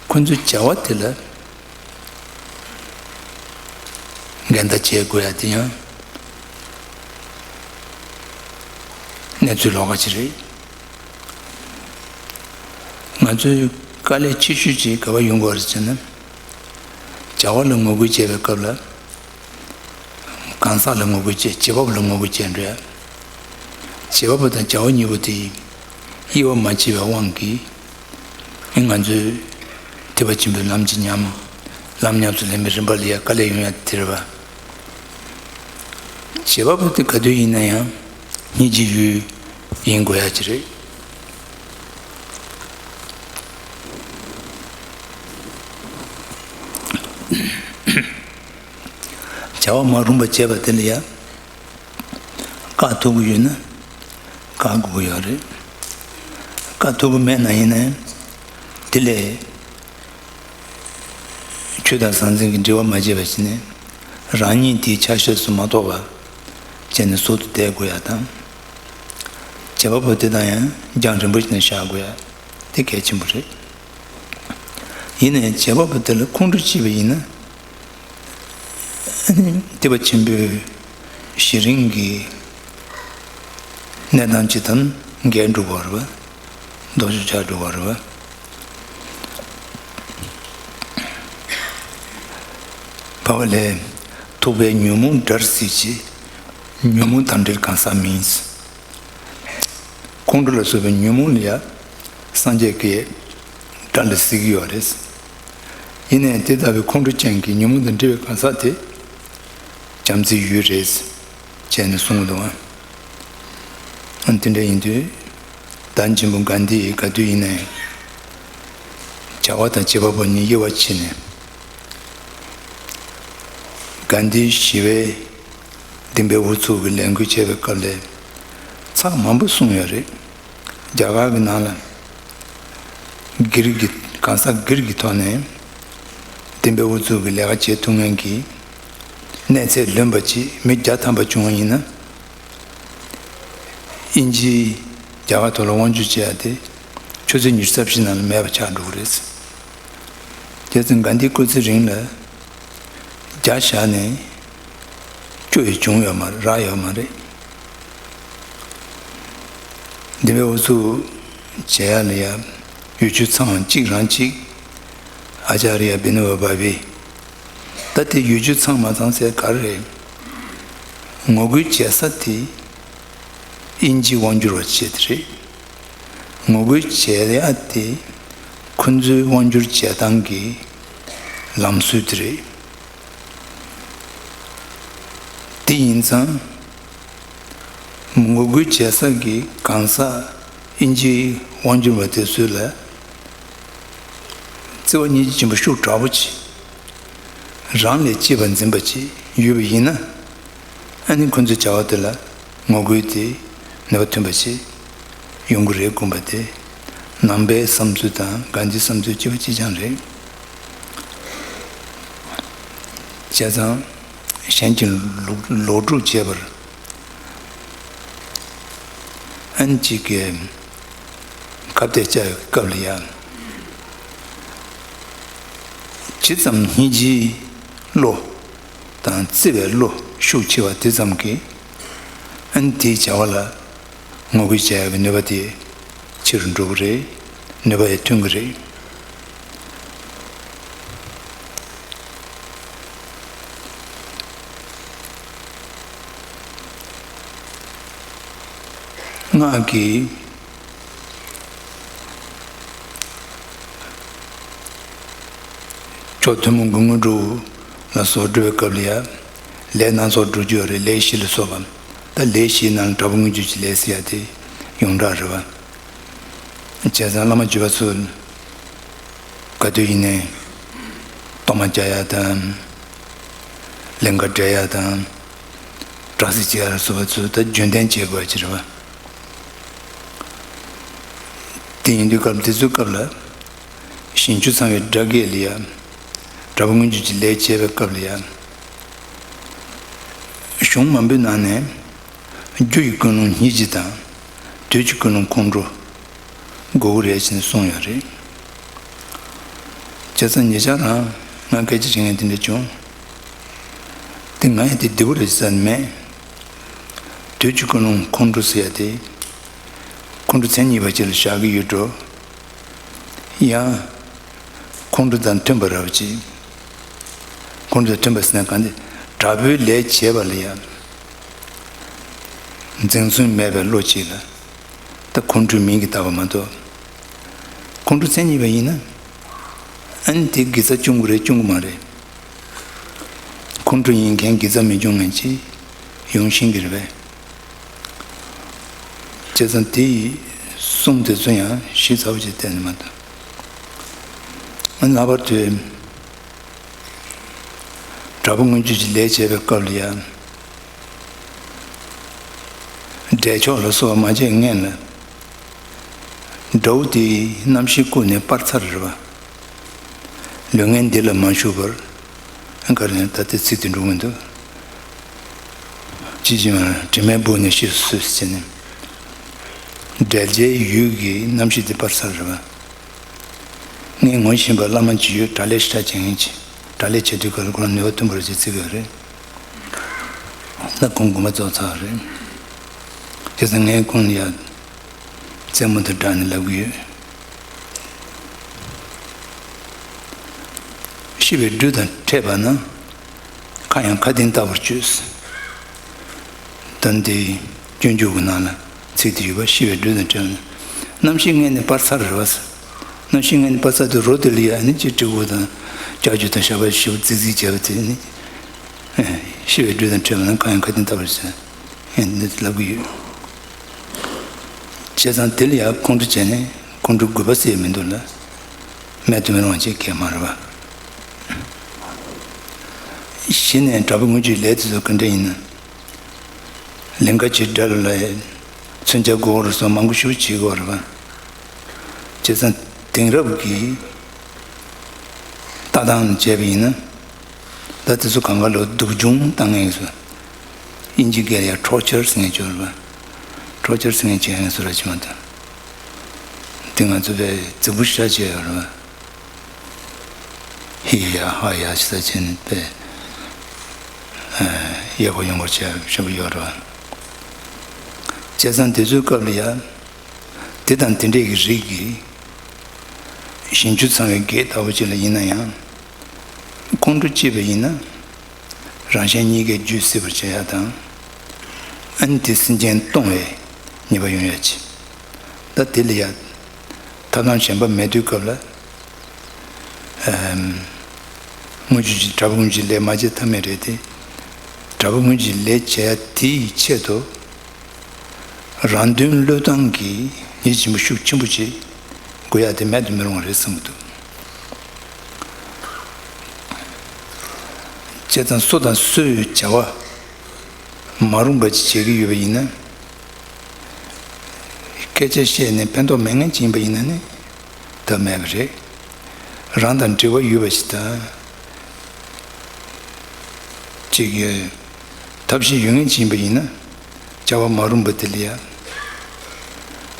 ཁོ་ཚོའི་བྱ་བ་དེ་ལ་འགལ་ཟླ་བྱེད་དགོས་ཡ་དེ་ཡང་གནས་ཚུལ་ལོགས་ཀ་ཅིག་རེད། ང་ཚོའི་དཀའ་ལས་ཆེ་ཤོས་ཅིག་ག་པར་ཡོང་གི་ཡོད་རེད་ཟེར་ན། བྱ་བ་ལ་ངོ་རྒོལ་བྱེད་པའི་སྐབས་ལ། གང་ཟག་ལ་ངོ་རྒོལ་བྱེད། བྱེད་པ་པོ་ལ་ངོ་རྒོལ་བྱེད་འགྲོ་ཡ། བྱེད་པ་པོ་དང་བྱ་བ་གཉིས་པོ་དེ་དབྱེ་བ་མ་ཕྱེ་བའི་དབང་གིས། ཨེ་ང་ཚོས་ཐེག་པ་ཆེན་པོའི་ལམ་གྱི་ཉམས། ལམ་ཉམས་སུ་ལེན་པའི་རིམ་པ་ལ་ཡ་དཀའ་ལས་ཡོང་ཡ་དེ་རེད་པ། བྱེད་པ་པོ་དེ་ག་དུས་ཡིན་ན་ཡང་སྙིང་རྗེའི་ཡུལ་ཡིན་དགོས་ཡ་ཅིག་རེད། བྱ་བ་མ་རུངས་པ་བྱས་པ་དེ་ལ་ཡ། བཀག་ཐུབ་ཀྱི་ཡོད་ན་བཀག་དགོས་ཀྱི་ཡོད་རེད། བཀག་ཐུབ་ཀྱི་མེད་ན་ཡིན་ནའི་དེ་ལས་ཆོས་དང་ཟང་ཟིང་གི་འབྲེལ་བ་མ་བྱས་པ་བྱས་ནས་རང་ཉིད་དེའི་ཆ་ཤས་སུ་མ་གཏོགས་པ་བྱས་ནས་ཟུར་དུ་བསྡད་དགོས་ཡ་དང་། བྱེད་པ་པོ་དེ་དང་ཡང་རྒྱང་རིང་པོ་ཞིག་ནས་བཞག་དགོས་ཡ་དེ་གལ་ཆེན་པོ་རེད། ཡིན་ནའི་བྱེད་པ་པོ་དེ་ལ་ཁོང་ཁྲོ་སྐྱེས་པ་ཡིན་ན། ཐེག་པ་ཆེན་པོའི་གཞི་རིམ་གྱི་གནས་སྟངས་ཅིག་དང་འགལ་འགྲོ་གི་རེད་པ། ལྡོག་ཕྱོགས་ཆགས་འགྲོ་གི་རེད་པ། ཨ་བ་ལས། ཐུབ་པས་ཉོན་མོངས་དགྲར་གཟིགས་ཤིང་། ཉོན་མོངས་དང་བྲལ་གང་ཟག་མིན། ཁོང་ཁྲོ་ལ་སོགས་པའི་ཉོན་མོངས་ལ་ཡང་སངས་རྒྱས་ཀྱིས་དགྲ་ལ་གཟིགས་ཀྱི་ཡོད་རེད། ཡིན་ནའི་དེ་ལྟ་བུའི་ཁོང་ཁྲོ་ཅན་གྱི་ཉོན་མོངས་དང་བྲལ་བའི་གང་ཟག་དེ་བྱམས་བརྩེའི་ཡུལ་རེད། བྱས་ནས་གསུངས་འདུག་ཨ། དེ་འདྲ་ཡིན་དུས། བདག་ཆེན་པོ་གྷན་དྷི་ཡིས་ག་དུས་ཡིན་ནའི་བྱ་བ་དང་བྱེད་པ་པོ་གཉིས་དབྱེ་བ་ཕྱེ་ནས། གྷན་དྷིས་ཞི་བའི་སྡིངས་པའི་ཨུ་ཚུགས་ཀྱི་ལས་འགུལ་བྱས་པའི་སྐབས་ལ་ཚིག་མང་པོ་གསུངས་ཡོད་རེད། རྒྱ་གར་གྱི་ནང་ལ་སྒེར་གྱི་གང་ཟག་སྒེར་གྱི་ཐོག་ནས་སྡིངས་པའི་ཨུ་ཚུགས་ཀྱི་ལས་ཀ་བྱེད་ཐུབ་མཁན་གྱི་གནས་ཚད་ལོན་པ་ཅིག་མི་བརྒྱ་ཐམ་པ་བྱུང་བ་ཡིན་ན། དབྱིན་ཇིས་རྒྱ་གར་ཐོག་ལ་དབང་སྒྱུར་བྱེད་ཡ་དེ་ཆུ་ཚོད་ཉི་ཤུ་རྩ་བཞི་ནང་ལ་མེད་པ་ཆགས་འགྲོ་གི་རེད། བྱས་ཙང་གྷན་དྷིའི་སྐུ་ཚེ་རིང་ལ་རྒྱ་བཞག་ནས་སྐྱོ་ཡི་བྱུང་ཡོད་མ་རེད། རག་ཡོད་མ་རེད། སྡིངས་པའི་ཨུ་ཚུགས་བྱེད་ཡ་ལ་ཡ་ཡུལ་ཆུ་ཚང་བ་གཅིག་རང་གཅིག་ཨ་ཅཱརྱ་བི་ནོ་བ་བྷ་བྷེ། ད་དེ་ཡུལ་ཆུ་ཚང་མ་ཚང་ཟེར་ག་རེ་རེད། ངོ་རྒོལ་བྱེད་ས་དེ་དབྱིན་ཇིའི་དབང་སྒྱུར་བ་བྱེད་དེ་རེད། ངོ་རྒོལ་བྱེད་ཡ་དེ་ཁོ་ཚོའི་དབང་སྒྱུར་བྱེད་སྟངས་ཀྱི་ལམ་སྲོལ་དེ་རེད། དེ་ཡིན་ཙང་། ངོ་རྒོལ་བྱེད་ས་གི་གང་ཟག་དབྱིན་ཇིའི་དབང་སྒྱུར་བ་དེ་ཚོ་ལ་བརྩེ་བ་སྙིང་རྗེ་ཆེན་པོ་ཤུགས་དྲག་པོ་ཅིག་རང་ལས་གཅེས་པར་འཛིན་པ་ཅིག་ཡོད་པ་ཡིན་ན། ཨ་ནི་ཁོ་ཚོའི་བྱ་བ་དེ་ལ་ངོ་རྒོལ་དེ་ནུས་པ་ཐོན་པ་ཅིག་ཡོང་གི་རེད་དགོངས་པ་དེ་ནང་པའི་བསམ་ཚུལ་དང་གྷན་དྷིའི་བསམ་ཚུལ་གཅིག་པ་གཅིག་རྐྱང་རེད། བྱས་ཙང་གཞན་གྱི་ལོག་ལོག་སྒྲུབ་བྱེད་པར་ཨན་གཅིག་གིས་ཁ་གཏད་བཅག་པའི་སྐབས་ལ་ཡང་། ཇི་ཙམ་སྙིང་རྗེའི་བློ་དང་བརྩེ་བའི་བློ་ཤུགས་ཆེ་བ་དེ་ཙམ་གྱིས་ཨན་དེའི་བྱ་བ་ལ་ངོ་རྒོལ་བྱ་ཡག་གི་ནུས་པ་དེ་ཆེ་རུ་འགྲོ་གི་རེད། ནུས་པ་ཡང་ཐོན་གི་རེད། སྔགས་ཀྱི་མཆོག་ཐུན་མོང་གི་དངོས་གྲུབ་ལ་སོགས་སྒྲུབ་པའི་སྐབས་ལ་ཡང་ལས་སྣ་ཚོགས་སྒྲུབ་རྒྱུ་ཡོད་རེད། ལས་བཞི་ལ་སོགས་པ། ད་ལས་བཞིའི་ནང་ལ་དྲག་པོ་དངོས་སྤྱོད་ཀྱི་ལས་ཟེར་ཡ་དེ་ཡོངས་གྲགས་རེད་བ། བྱས་ཙང་བླ་མ་བརྒྱུད་པ་ཚོས་ག་དུས་ཡིན་ནའི་གཏོར་མ་རྒྱག་ཡ་དང་། ལིང་ག་སྦྲེལ་ཡ་དང་། སྦྲག་སྲིད་བྱེད་ཡ་ལ་སོགས་པ་ཚོ་ད་རྒྱུན་ལྡན་བྱེད་དགོས་ཀྱི་རེད་བ། དེ་ཡིན་དུས་སྐབས་དེ་ཚོའི་སྐབས་ལ་ཞིང་བཅུ་ཚང་བའི་སྒྲ་སྐད་ལ་ཡ། དྲག་པོ་དངོས་སྤྱོད་ཀྱི་ལས་བྱེད་པའི་སྐབས་ལ་ཡ། གཞུང་མང་པོའི་ནང་ནས་རྒྱུ་ཡི་ཀུན་སློང་སྙིང་རྗེ་དང་། དུས་ཀྱི་ཀུན་སློང་ཁོང་ཁྲོ་དགོས་ཀྱི་རེད་ཅེས་གསུངས་ཡོད་རེད། བྱས་ཙང་ཉེ་ཆར་རང་ང་སྐད་ཆ་དྲིས་མཁན་དེ་འདྲ་བྱུང་། དེ་ང་ཡང་དེ་བདེ་པོ་རེད་བསམ་མེད། དུས་ཀྱི་ཀུན་སློང་ཁོང་ཁྲོ་ཟེར་ཡ་དེ། ཁོང་ཁྲོ་མཚན་ཉིད་པ་ཅིག་ལ་བཞག་གི་ཡོད་འགྲོ། ཡང་། ཁོང་ཁྲོ་དང་མཐུན་པ་ར་བ་ཅིག་ཁོང་ཁྲོ་དང་མཐུན་པ་ཟེར་ན་གང་དེ་དྲག་པོའི་ལས་བྱེད་པ་ལ་ཡང་འཛེམ་ཟོན་མེད་པའི་བློ་ཅིག་ལ་ད་ཁོང་ཁྲོའི་མིང་གིས་བཏགས་པ་མ་གཏོགས། ཁོང་ཁྲོ་མཚན་ཉིད་པ་ཡིན་ན་ཨ་ནི་དེ་དགེ་རྩ་སྐྱོང་གི་རེད་སྐྱོང་གི་མ་རེད། ཁོང་ཁྲོ་ཡིན་མཁན་དགེ་རྩ་མི་སྐྱོང་མཁན་ཅིག་ཡོང་ཤེས་ཀྱི་རེད་པས། བྱས་ཙང་དེ་ཡི་གསུང་དེ་ཚོ་ཡང་ཞིབ་ཚགས་པོ་ཅིག་བལྟས་ནས་མ་གཏོགས། ང་ལྷག་པར་དུ་དྲག་པོ་དངོས་སྤྱོད་ཀྱི་ལས་བྱེད་པའི་སྐབས་ལ་ཡང་འབྲས་ཆོག་ལ་སོགས་པ་མ་བྱས་སྔོན་ལ་དགྲ་བོ་དེའི་རྣམ་ཤེས་ཀུན་ནས་སྤར་ཚར་རེད་པ། ལུས་ངན་འདི་ལ་མ་ཞུགས་པར། ག་རེ་ད་ལྟའི་ཚིག་དེ་འགྲོ་གི་འདུག་ཅི་ཅི་མ་དྲི་མས་འབུད་ནས་ཤི་སོང་ཟེར་ནས། འབྲེལ་བྱའི་ཡུལ་གྱི་རྣམ་ཤེས་དེ་སྤར་ཚར་རེད་པ། ངས་ངོ་ཤེས་པ་བླ་མ་ཅིག་ཡོད། དྲག་ལས་ཞེ་དྲག་བྱེད་མཁན་ཅིག་དྲག་ལས་བྱེད་དུས་སྐབས་ལ་ཁོ་རང་ནུས་པ་ཐོན་པ་རེད་ཅེས་བརྩི་གི་ཡོད་རེད། ད་ཁོང་དགོངས་པ་རྫོགས་ཚར་བ་རེད། དེ་ཚོ་ངས་ཁོང་ལ་ཡ་རྩེད་མོ་དང་སྦྲགས་ནས་ལབ་གི་ཡོད། ཤི་བའི་སྦྲུལ་དང་འཕྲད་པ་ན། ཁ་ཡང་ཁ་ཏོན་ལྟ་བུར་བཅོས། ད་འདི་སྤྱོད་འཇུག་གི་ནང་ལ་ཚིག་དེ་ཡོད་པ། ཤི་བའི་སྦྲུལ་དང་འཕྲད་པ་ན། རྣམ་ཤེས་ལྔ་ནི་སྤར་ཚར་རེད་བ། རྣམ་ཤེས་ལྔ་ནི་སྤར་ཚར་དུས་རོ་དེ་ལ་ཡ་ནི་ཅིག་གྲི་གུ་དང་ལྕགས་ཀྱུ་དང་ཞགས་པ་ཞིབ་རྫིག་རྫིག་བྱས་པ་དེ་ནི། ཤི་བའི་སྦྲུལ་དང་འཕྲད་པ་ན་ཁ་ཡང་ཁ་ཏོན་ལྟ་བུར་བཅོས། ཨེ་འདི་ལབ་གི་ཡོད། བྱས་ཙང་དེ་ལ་ཡང་ཁོང་ཁྲོ་བྱས་ནས་ཁོང་ཁྲོ་རྒུད་པ་སེལ་མི་འདུག་ལ། མེད་དུ་མི་རུང་བ་ཅིག་གས་མ་རེད་པ། གཞི་ནས་དྲག་པོའི་དངོས་རྒྱུའི་ལས་དེ་ཚོ་ག་འདྲ་ཡིན་ན། ལིང་ག་ཅིག་འདྲ་ལ་ལ་མཚོན་ཆ་དགོས་རེད་སོགས་མང་པོ་ཞིག་བྱེད་དགོས་རེད་པ། བྱས་ཙང་དེང་རབས་ཀྱི་ལྟ་སྟངས་བྱས་པ་ཡིན་ན། ད་དེ་ཚོ་གང་ག་ལ་སྡུག་སྦྱོང་བཏང་མཁན་ཚོ། དབྱིན་ཇི་སྐད་ལ་ཡང་ཊོར་ཅར་ཟེར་མཁན་ཅིག་ཡོད་རེད་པ། ཊོར་ཅར་ཟེར་མཁན་ཅིག་ཡང་ཚོ་ར་ཅིག་མ་གཏོགས། དེ་ང་ཚོ་པས་རྫིག་པོ་ཞེ་དྲག་བྱས་ཡོད་རེད་པ། ཧི་ཡ་ཧ་ཡ་ཞེ་དྲག་བྱས་ནས་པས། ཨ་ཡག་པོ་ཡོང་བར་བྱས་ཞུ་གི་ཡོད་རེད་པ། བྱས་ཙང་དེ་ཚོའི་སྐབས་ལ་ཡ། དེ་དང་དེ་འདྲའི་གི་རིགས་ཀྱི་ཞིང་བཅུ་ཚང་བའི་བགེགས་ལྟ་བུ་ཅིག་ལ་ཡིན་ན་ཡང་། ཁོང་ཁྲོ་སྐྱེས་པ་ཡིན་ན། རང་གཞན་གཉིས་ཀའི་རྒྱུད་སྲིད་པར་བྱེད་ཡ་དང་། ཨ་ནི་དེ་སེམས་ཅན་གཏོང་བའི་ཉེས་པ་ཡོང་ཡ་ཅིག། ད་དེ་ལ་ཡ། ཐབས་ལམ་གཞན་པ་མེད་དུས་སྐབས་ལ། ཨམ། དངོས་རྒྱུ་གཅིག་དྲག་པོའི་དངོས་རྒྱུའི་ལས་མ་བྱས་ཐབས་མེད་རེད་དེ། དྲག་པོའི་དངོས་རྒྱུའི་ལས་བྱེད་ཡ་དེའི་ཆེད་དུ། རང་དོན་བློས་བཏང་གི་ཡིད་ཆེས་པ་ཤུགས་ཆེན་པོ་ཅིག་དགོས་ཡ་དེ་མེད་དུ་མི་རུང་བ་རེད་བསམ་གྱི་འདུག། བྱས་ཙང་སུ་དང་སུའི་བྱ་བ་མ་རུངས་པ་ཅིག་བྱེད་ཀྱི་ཡོད་པ་ཡིན་ན། སྐད་ཆ་བཤད་ནས་ཕན་ཐོགས་མེད་མཁན་ཅིག་ཡིན་པ་ཡིན་ན་ནི་ཐབས་མེད་པ་རེད། རང་དང་འབྲེལ་བ་ཡོད་པ་ཞིག་དང་། ཅིག་ཡོད། ཐབས་ཤེས་ཡོད་མཁན་ཅིག་ཡིན་པ་ཡིན་ན། བྱ་བ་མ་རུངས་པ་དེ་ལ་ཡ།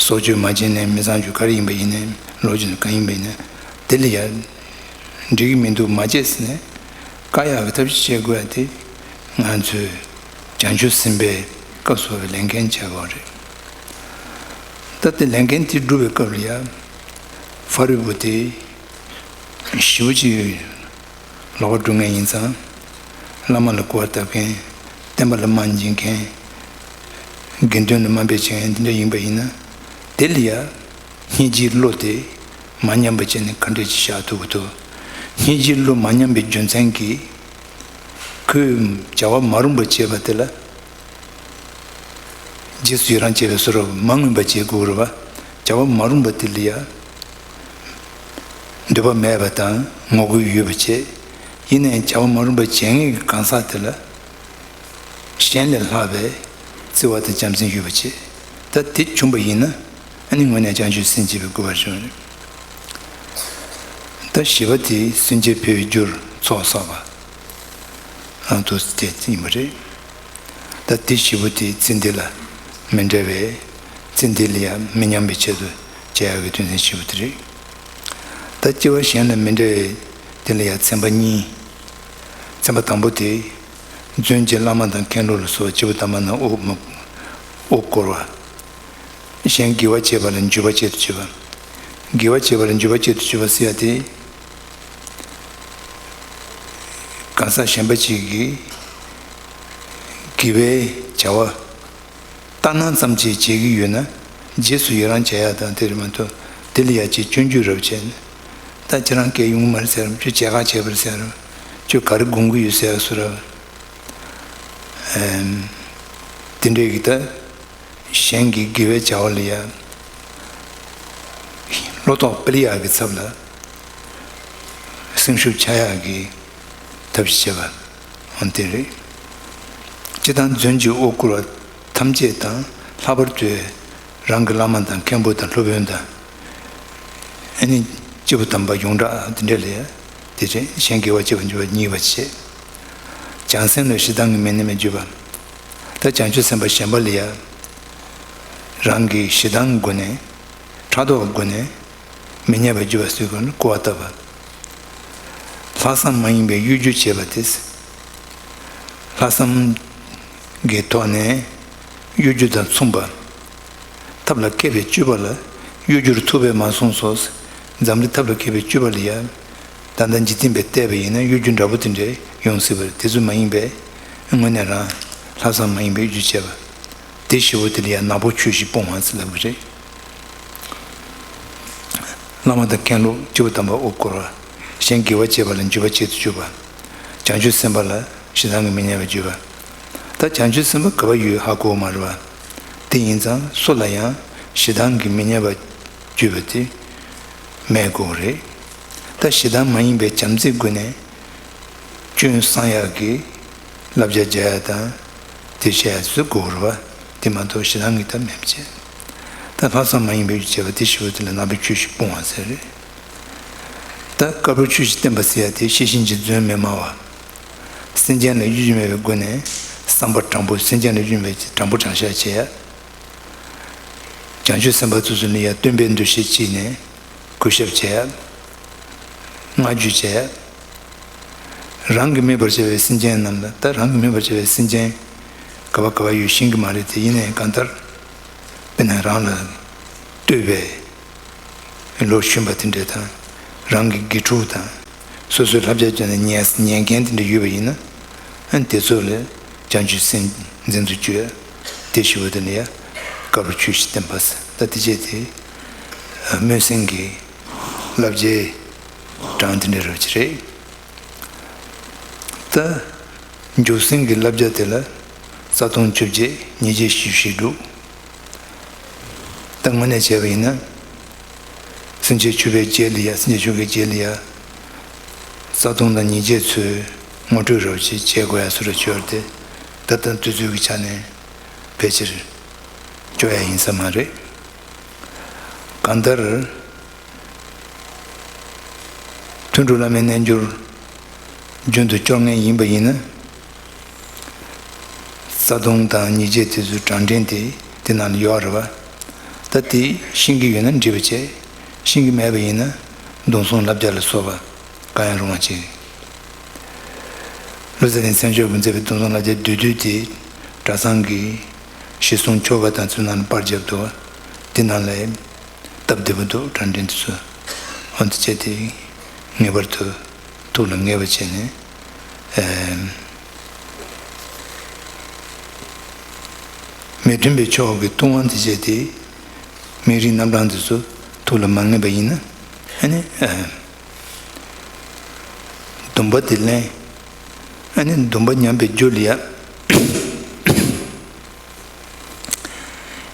སྲོག་གཅོད་མ་བྱས་ནས་མི་ཚངས་སྤྱོད་ག་རེ་ཡིན་པ་ཡིན་ནའི་ལོ་རྒྱུས་གང་ཡིན་པ་ཡིན་ན། དེ་ལ་ཡ། འགྲིག་གི་མི་འདུག་མ་བྱེད་ཟེར་ནས། བཀག་ཡག་གི་ཐབས་ཤེས་བྱེད་དགོས་ཡ་དེ། ང་ཚོས་བྱང་ཆུབ་སེམས་དཔའི་སྐབས་སུ་བབ་པའི་ལས་འགན་བྱེད་དགོས་རེད། ད་ལྟའི་ལས་འགན་དེ་སྒྲུབ་པའི་སྐབས་ལ་ཡ། ཕ་རོལ་པོ་དེ་ཞེ་པོ་ཅིག་ལོག་པར་སྒྲུབ་མཁན་ཡིན་ཙང་། བླ་མ་ལ་སྐུར་བ་བཏབ་མཁན། བསྟན་པ་ལ་དམའ་འབེབས་མཁན། དགེ་འདུན་ལ་དམའ་འབེབས་བྱེད་མཁན་དེ་འདྲ་ཡིན་པ་ཡིན་ན། དེ་ལ་ཡ། སྙིང་རྗེའི་བློ་དེ་མ་ཉམས་པ་བྱས་ནས་ག་འདྲ་ཅིག་བཞག་ཐུབ་ཀྱི་འདུག། སྙིང་རྗེའི་བློ་མ་ཉམས་པའི་རྒྱུ་མཚན་གྱིས། ཁོས་བྱ་བ་མ་རུངས་པ་བྱས་པ་དེ་ལ། རྗེས་སུ་ཡི་རང་བྱེད་པའི་བཟོ་འདྲ་མ་མངོན་པ་བྱེད་དགོས་རེད་པ། བྱ་བ་མ་རུངས་པ་དེ་ལ་ཡ། འདོད་པ་མེད་པ་དང་ངོ་རྒོལ་ཡོད་པ་བྱས། ཡིན་ནའི་བྱ་བ་མ་རུངས་པ་བྱེད་མཁན་གྱི་གང་ཟག་དེ་ལ། གཞན་ལས་ལྷག་པའི་བརྩེ་བ་དང་བྱམས་སེམས་ཡོད་པ་བྱས། ད་དེ་བྱུང་པ་ཡིན་ན། ཨ་ནི་དངོས་གནས་བྱང་ཆུབ་སེམས་བསྐྱེད་པའི་དགོས་པ་བྱུང་། ད་བཞི་པ་དེ་སེམས་ཅན་ཕལ་བའི་རྒྱུར་ཚོགས་བསགས་པ། ཨ་དུ་དེ་ཡིན་པ་རེད། ད་དེ་བཞི་པོ་དེ་ཚེ་འདི་ལ་མི་འབྲལ་བའི། ཚེ་འདི་ལ་ཡང་མི་ཉམས་པའི་ཆེད་དུ་བྱ་ཡག་གི་དོན་ཚན་བཞི་པོ་དེ་རེད། ད་སྐྱེ་བ་གཞན་ལ་མི་འབྲལ་བའི་དེ་ལ་ཡང་ཚན་པ་གཉིས། ཚན་པ་དང་པོ་དེ། རྫུན་གྱི་བླ་མ་དང་མཁན་སློབ་ལ་སོགས་སྐྱེས་བུ་དམ་པ་རྣམས་དབུ་མ། དབུ་བསྐོར་བ། གཞན་དགེ་བ་བྱེད་པ་ལ་འཇུག་པ་བྱེད་དུ་གཅུད་པ། དགེ་བ་བྱེད་པ་ལ་འཇུག་པ་བྱེད་དུ་གཅུད་པ་ཟེར་ཡ་དེ། གང་ཟག་གཞན་པ་ཅིག་གིས་དགེ་བའི་བྱ་བ་ལྟ་སྣང་ཙམ་ཅིག་བྱེད་ཀྱི་ཡོད་ན། རྗེས་སུ་ཡི་རང་བྱེད་ཡ་དང་དེ་རེད་མ་གཏོགས། དེ་ལ་ཡ་ཅིག་སྐྱོན་བརྗོད་རབ་བྱས་ནས། ད་ཁྱེད་རང་སྐད་ཡོང་གི་མ་རེད་ཟེར་རམ། ཁྱོད་བྱེད་ཁ་བྱས་པ་རེད་ཟེར་རམ། ཁྱོད་ག་རེ་སྒོམ་གྱི་ཡོད་ཟེར་སུ་ར། ཨེམ། དེ་འདྲའི་གི་ད། གཞན་གྱི་དགེ་བའི་བྱ་བ་ལ་ཡ། བློ་ཐོག་སྤེལ་ཡག་གི་ཚབ་ལ། སེམས་ཤུགས་ཆག་ཡག་གི་ཐབས་ཤེས་བྱེད་པ། འོན་ཏེ་རེད། སྤྱིར་བཏང་རྫུན་གྱི་དབུ་བསྐོར་བ་ཐམས་ཅད་དང་ལྷག་པར་དུ་རང་གི་བླ་མ་དང་མཁན་པོ་དང་སློབ་དཔོན་དང་། ཨ་ནི་སྐྱེས་བུ་དམ་པ་ཡོངས་གྲགས་དེ་འདྲ་ལ་ཡ། དེ་བཞིན་གཞན་དགེ་བ་བྱེད་པར་འཇུག་པ་གཉིས་པ་བྱེད། བྱང་སེམས་ལ་ཞེ་སྡང་གི་མི་གནས་པར་འཇུག་པ། ད་བྱང་ཆུབ་སེམས་དཔའ་གཞན་པ་ལ་ཡ། རང་གི་ཞེ་སྡང་གི་སྒོ་ནས། ཕྲག་དོག་གི་སྒོ་ནས། མི་གནས་པར་འཇུག་པ་ཟེར་དགོས་ན་སྐུར་བ་བཏབ་པ། ལྷག་བསམ་མ་ཡིན་པའི་གཡོ་སྒྱུ་བྱེད་པ་དེ། ལྷག་བསམ་གྱི་ཐོག་ནས་གཡོ་སྒྱུ་དང་མཚུངས་པ། ཐབས་ལ་མཁས་པའི་སྤྱོད་པ་ལ་གཡོ་སྒྱུར་ཐུབ་པས་མ་གསུངས་སོ། འཛམ་གླིང་ཐབས་ལ་མཁས་པའི་སྤྱོད་པ་ལ་ཡང་། ད་ལྟ་འཇིག་རྟེན་པས་བལྟས་པ་ཡིན་ན་གཡོ་སྒྱུ་འདྲ་པོ་དེ་འདྲའི་ ཡོང་སྲིད་པ་རེད། དེ་ཚོ་མ་ཡིན་པའི་དངོས་གནས་རང་ལྷག་བསམ་མ་ཡིན་པའི་གཡོ་སྒྱུ་བྱས་པ་དེ་ཞེ་པོ་དེ་ལ་ཡང་ནག་པོ་ཆོས་བཞི་སྤོང་བ་ཟེར་ལབ་ཀྱི་རེད། བླ་མ་དང་མཁན་སློབ་སྐྱེས་བུ་དམ་པ་དབུ་བསྐོར་བ། གཞན་དགེ་བ་བྱེད་པ་ལ་འཇུག་པ་བྱེད་དུ་བཅུག་པ། བྱང་ཆུབ་སེམས་དཔའ་ལ་ཞེ་སྡང་གིས་མི་མཉེས་པར་འཇུག་པ། ད་བྱང་ཆུབ་སེམས་དཔའ་ག་པར་ཡོད་ཧ་གོ་མ་རེད་བ། དེ་ཡིན་ཙང་སུ་ལ་ཡང་ཞེ་སྡང་གིས་མི་མཉེས་པར་འཇུག་པ་དེ་མེད་དགོས་རེད། ད་ཞེ་སྡང་མ་ཡིན་པའི་བྱམས་བརྩེའི་སྒོ་ནས། སྐྱོན་སངས་ཡག་གི་བསླབ་བྱ་རྒྱག་ཡ་དང་། དེ་བཤད་ཡ་ཚོ་དགོས་རེད་བ། དེ་མ་གཏོགས་ཞེ་སྡང་གི་ཐབས་མེད་པ་བྱས། ད་ལྷག་བསམ་མ་ཡིན་པའི་བྱས་པ་དེ་ཞེ་པོ་དེ་ལ་ནག་པོའི་ཆོས་བཞི་སྤོང་བ་ཟེར་རེད། ད་དཀར་པོའི་ཆོས་བཞི་བསྟན་པ་ཟེར་ཡ་དེ་ཤེས་བཞིན་གྱིས་རྫུན་མི་སྨྲ་བ། སེམས་ཅན་ལ་གཡོ་སྒྱུ་མེད་པའི་སྒོ་ནས་བསམ་པ་དྲང་པོ། སེམས་ཅན་ལ་གཡོ་སྒྱུ་མེད་པའི་དྲང་པོ་དྲང་བཞག་བྱེད་ཡ། བྱང་ཆུབ་སེམས་དཔའ་ཚོ་ཚོ་ལ་ཡ་སྟོན་པའི་འདུ་ཤེས་བྱས་ནས་གུས་ཞབས་བྱས། བསྔགས་བརྗོད་བྱས། རང་གིས་མེད་པར་བྱ་བའི་སེམས་ཅན་རྣམས་ལ། ད་རང་གིས་མེད་པར་བྱ་བའི་སེམས་ཅན་ག་བ་ག་བ་ཡོད་ཤེས་ཀྱི་མ་རེད་དེ། ཡིན་ནའི་གང་ལྟར་དཔེར་ན་རང་ལ་ལྟོས་པའི་ལོ་གཞོན་པ་དེ་འདྲ་དང་། རང་གི་དགེ་ཕྲུག་དང་། སོ་སོའི་བསླབ་བྱ་བྱས་ནས་ཉན་ཉན་མཁན་དེ་འདྲ་ཡོད་པ་ཡིན་ན། ཨ་ནི་དེ་ཚོ་ལ་བྱང་ཆུབ་སེམས་འཛིན་དུ་བཅུག་ཡ། དེ་ཞེ་པོ་དེ་ལ་ཡ་དཀར་པོ་ཆོས་བཞི་བསྟན་པ་ཟེར། ད་དེ་བྱས་དེ་སྨོན་སེམས་ཀྱི་བསླབ་བྱའི་གྲངས་དེ་འདྲ་རབ་ཅིག་རེད། ད་འཇུག་སེམས་ཀྱི་བསླབ་བྱ་དེ་ལ་རྩ་ལྟུང་བཅོ་བརྒྱད། ཉེས་བྱས་བཞི་བཅུ་ཞེ་དྲུག་ད་དངོས་གནས་བྱས་པ་ཡིན་ན། སེམས་ཅན་འཆུག་པའི་རྗེས་ལ་ཡ། སེམས་ཅན་འཆུག་པའི་རྗེས་ལ་ཡ། རྩ་ལྟུང་དང་ཉེས་བྱས་ཚོའི་ངོ་སྤྲོད་རབ་ཅིག་བྱེད་དགོས་ཡ་སུ་ར་ཆོས་ཏེ། ད་ལྟ་དུས་ཚོད་ཀྱི་ཆ་ནས་ཕལ་ཆེར་བཅོ་ཡ་ཡིན་ས་མ་རེད། གང་ལྟར། ཐུན་དྲུག་བླ་མའི་རྣལ་འབྱོར་རྒྱུན་དུ་སྐྱོར་མཁན་ཡིན་པ་ཡིན་ན། རྩ་ལྟུང་དང་ཉེས་བྱས་དེ་ཚོའི་གྲངས་འདྲེན་དེ་དེ་ནང་ལ་ཡོད་རེད་བ། ད་དེ་ཤེས་ཀྱི་ཡོད་ན་འགྲིག་པ་བྱས། ཤེས་ཀྱི་མེད་པ་ཡིན་ན་སྡོམ་གསུམ་བསླབ་བྱ་ལ་སོགས་པ་གང་ཡང་རུང་བ་བྱེད། ལོ་ཙཱ་བ་མཚན་མཆོག་གིས་མཛད་པའི་སྡོམ་གསུམ་བསླབ་བྱ་བསྡུས་བསྡུས་དེ་གྲྭ་ཚང་གི་གཞི་བཟུང་ཆོ་ག་དང་ཚུལ་ནང་ལ་པར་བརྒྱབ་འདུག་བ། དེ་ནང་ལ་སྟབས་བདེ་པོ་འདུག་གྲངས་འདྲེན་དེ་ཚོ། འོན་ཏེ་བྱས་ཏེ་ངེས་པར་དུ་ཐུགས་ལ་ངེས་པ་བྱས་ནས། ཨེམ། མི་མཐུན་པའི་ཕྱོགས་ཀྱི་ལྟུང་བ་དེ་བྱས་ཏེ། མི་རིགས་རྣམ་གྲངས་དེ་ཚོ་ཐུགས་ལ་མ་ངེས་པ་ཡིན་ན། ཨ་ནི། ཨེམ། སྡོམ་པ་དེ་ལེན། ཨ་ནི་སྡོམ་པ་ཉམས་པའི་རྒྱུ་ལ་ཡ།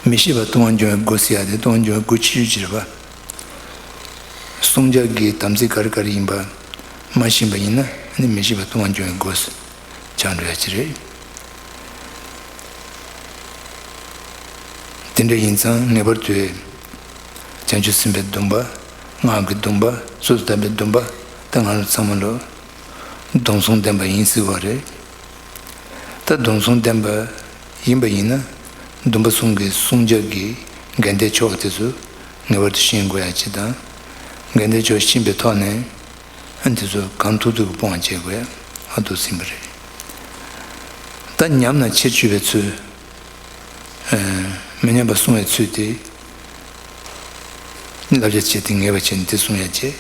མི་ཤེས་པ་ལྟུང་བ་འབྱུང་བའི་སྒོ་ཟེར་ཡ་དེ་ལྟུང་བ་འབྱུང་བའི་སྒོ་ཆེ་ཤོས་ཅིག་རེད་པ། བསྲུང་བྱ་གི་དམ་ཚིག་ག་རེ་ག་རེ་ཡིན་པ་མ་ཤེས་པ་ཡིན་ན། ཨ་ནི་མི་ཤེས་པ་ལྟུང་བ་འབྱུང་བའི་སྒོ་ཆགས་འགྲོ་ཡ་ཅིག་རེད། དེ་འདྲ་ཡིན་ཙང་ངེས་པར་དུ་བྱང་ཆུབ་སེམས་དཔའི་སྡོམ་པ། སྔགས་ཀྱི་སྡོམ་པ། སོ་སོ་དམ་པའི་སྡོམ་པ། ད་ང་ཚོ་ཚང་མ་ལོ་སྡོམ་གསུམ་ལྡན་པ་ཡིན་སྲིད་པ་རེད། ད་སྡོམ་གསུམ་ལྡན་པ་ཡིན་པ་ཡིན་ན། སྡོམ་པ་གསུམ་གྱི་བསྲུང་བྱ་གི་འགལ་ཟླའི་ཕྱོགས་དེ་ཚོ་ངེས་པར་དུ་ཤེས་དགོས་ཡ་ཅིག་དང་། འགལ་ཟླའི་ཕྱོགས་ཤེས་པའི་ཐོག་ནས། ཨ་ནི་དེ་ཚོ་གང་ཐུབ་ཐུབ་ཀྱིས་སྤོང་བ་བྱེད་དགོས་ཡ་ཨ་འདུག་ཟིན་པ་རེད། ད་ཉམས་ན་ཕྱིར་བཅོས་པའི་ཚུལ། ཨ། མི་ཉམས་པར་བསྲུང་བའི་ཚུལ་དེ། བསླབ་བྱ་བྱས་ཏེ་ངེས་པ་བྱས་ནས་དེ་བསྲུང་ཡ་བྱས།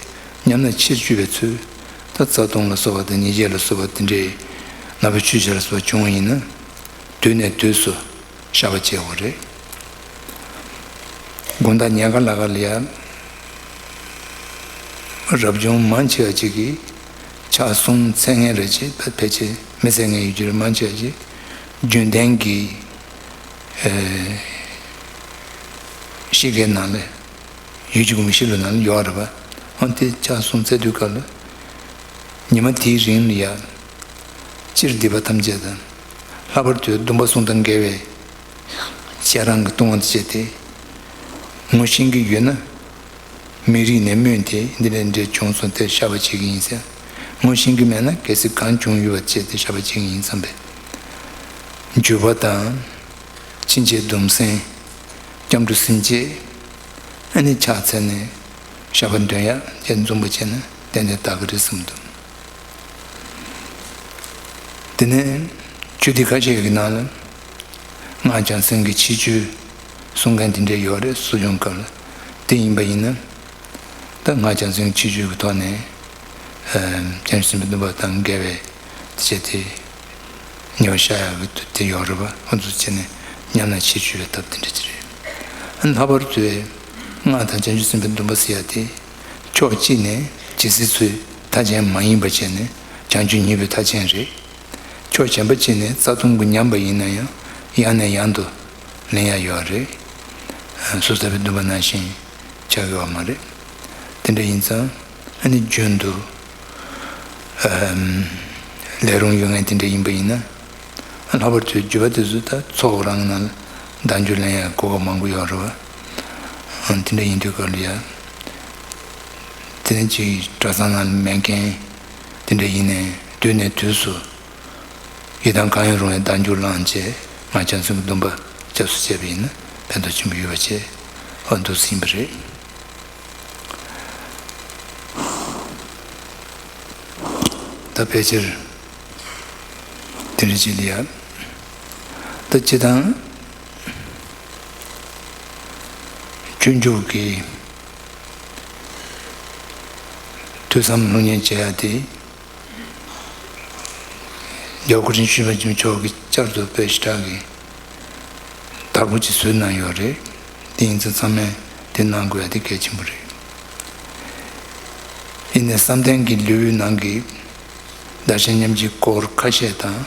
ཉམས་ན་ཕྱིར་བཅོས་པའི་ཚུལ། ད་རྩ་ལྟུང་ལ་སོགས་པ་དང་ཉེས་བྱས་ལ་སོགས་པ་དེ་འདྲའི་ནག་པོའི་ཆོས་བཞི་ལ་སོགས་པ་བྱུང་བ་ཡིན་ན། དུས་ནས་དུས་སུ་བཤགས་པ་བྱེད་དགོས་རེད། དགོང་དག་ཉལ་ཁ་ལ་ཁ་ལ་ཡ། རབ་བྱུང་མང་ཆེ་བ་ཅིག་གིས་ཕྱག་གསུམ་འཚལ་མཁན་རེ་ཅིག་ད་ཕལ་ཆེར་མི་འཚལ་མཁན་ཡོད་རྒྱུ་རེད། མང་ཆེ་བ་ཅིག་རྒྱུན་ལྡན་གྱི། ཨེ། གཤིས་ཀའི་ནང་ལ་ཡུལ་གྱི་གོམས་གཤིས་ལ་ནང་ལ་ཡོད་རེད་པ། འོན་ཏེ་ཕྱག་གསུམ་འཚལ་དུས་སྐབས་ལ། ཉི་མ་དེའི་རིང་ལ་ཡ། སྤྱིར་སྡིག་པ་ཐམས་ཅད་དང་། ལྷག་པར་དུ་སྡོམ་པ་གསུམ་དང་འགལ་བའི་བྱས་རང་གི་ལྟུང་བ་དེ་བྱས་ཏེ། ངོ་ཤེས་ཀྱི་ཡོད་ན། མི་རིགས་ནས་སྨོས་ཏེ་འདི་འདྲ་འདྲ་བྱུང་སོང་དེ་བཤགས་པ་བྱེད་ཀྱི་ཡིན་ཟེར། ངོ་ཤེས་ཀྱི་མེད་ན་གལ་སྲིད་གང་བྱུང་ཡོད་པ་བྱས་ཏེ་བཤགས་པ་བྱེད་ཀྱི་ཡིན་བསམ་པས། འགྱོད་པ་དང་། ཕྱིན་ཆད་སྡོམ་སེམས། སྐྱབས་འགྲོ་སེམས་བསྐྱེད། ཨ་ནི་ཕྱག་འཚལ་ནས་བཤགས་པ་འདོན་ཡ་དེ་འཛོམས་པོ་བྱས་ན་ཏན་ཏན་དག་གི་རེད་བསམ་འདུག་དེ་ནས་ཆོས་སྡེ་ཁ་ཤས་ཀྱི་ནང་ལ་སྔགས་བྱང་སེམས་ཀྱི་ཁྱད་ཆོས་གསུང་མཁན་དེ་འདྲ་ཡོད་རེད། གསོ་སྦྱོང་སྐབས་ལ། དེ་ཡིན་པ་ཡིན་ན། ད་སྔགས་བྱང་སེམས་ཀྱི་ཁྱད་ཆོས་ཀྱི་ཐོག་ནས། ཨ། བྱང་ཆུབ་སེམས་དཔའི་སྡོམ་པ་དང་འགལ་བའི་ བྱས་ཏེ་ཉེ་བར་བཞག་ཡག་གི་དེ་ཡོད་རེད་པ། ཨ་ནི་འདུག་སེ་བྱས་ནས་ཉམས་ལེན་བྱེད་བཅུག་པའི་ཐབས་དེ་འདྲ་ཅིག་རེད། ཨ་ནི་ལྷག་པར་དུ་སྔགས་དང་བྱང་ཆུབ་སེམས་དཔའི་སྡོམ་པ་ཟེར་ཡག་དེ་ཕྱོགས་གཅིག་ནས་ཇི་སྲིད་འཚོའི་མཐའ་ཅན་མ་ཡིན་པ་བྱས་ནས་བྱང་ཆུབ་སྙིང་པོའི་མཐའ་ཅན་རེད། ཕྱོགས་གཞན་པ་གཅིག་ནས་རྩ་ལྟུང་གི་ཉམས་པ་ཡིན་ན་ཡང་ཡང་ནས་ཡང་དུ་ལེན་ཡག་ཡོད་རེད། སོ་ཐར་པའི་སྡོམ་པ་ནང་བཞིན་ཆགས་ཀྱི་ཡོད་མ་རེད། དེ་འདྲ་ཡིན་ཙང་ཨ་ནི་རྒྱུན་དུ་ཨམ་ལས་རུང་ཡོད་མཁན་དེ་འདྲ་ཡིན་པ་ཡིན་ན། ལྷག་པར་དུ་རྒྱུད་པ་དེ་ཚོ་ད་ཚོགས་རང་ནང་བདག་འགྱུར་ལེན་ཡག་གོ་སྐབས་མང་པོ་ཡོད་རེད་པ། དེ་འདྲ་ཡིན་དུས་སྐབས་ལ་ཡ། དེ་ནས་ཅིག་གྲྭ་ཚང་ནང་མེད་མཁན་དེ་འདྲ་ཡིན་ནའི་དུས་ནས་དུས་སུ་ཡི་དམ་གང་ཡང་རུང་བའི་བདག་འགྱུར་བླངས་བྱས་སྔགས་བྱང་སེམས་ཀྱི་སྡོམ་པ་སྐྱབས་སུ་བྱས་པ་ཡིན་ན་ཕན་ཐོགས་ཆེན་པོ་ཡོད་པ་བཅས་འོ་འདུག་སེ་ཡིན་པ་རེད། ད་ཕལ་ཆེར་དེ་འདྲ་ཅིག་ལ་ཡ། ད་སྤྱིར་བཏང་སྤྱོད་འཇུག་གི་ཐོས་བསམ་སློབ་གཉེར་བྱེད་ཡག་དེ་རྒྱལ་བ་སྐུ་ཕྲེང་བཅུ་བཞི་པ་ཆེན་པོ་མཆོག་གིས་བསྐྱར་དུ་དཔེ་ཞེ་དྲག་གི་དར་པོ་ཅིག་བཟོས་གནང་ཡོད་རེད། དེ་ཡིན་ཙང་ཚང་མས་དེ་གནང་དགོས་ཡག་དེ་གལ་ཆེན་པོ་རེད། ཡིན་ནའི་བསམ་གཏན་གྱི་ལེའུའི་ནང་གི་བདག་གཞན་མཉམ་བརྗེའི་སྐོར་ཁ་ཤས་དང་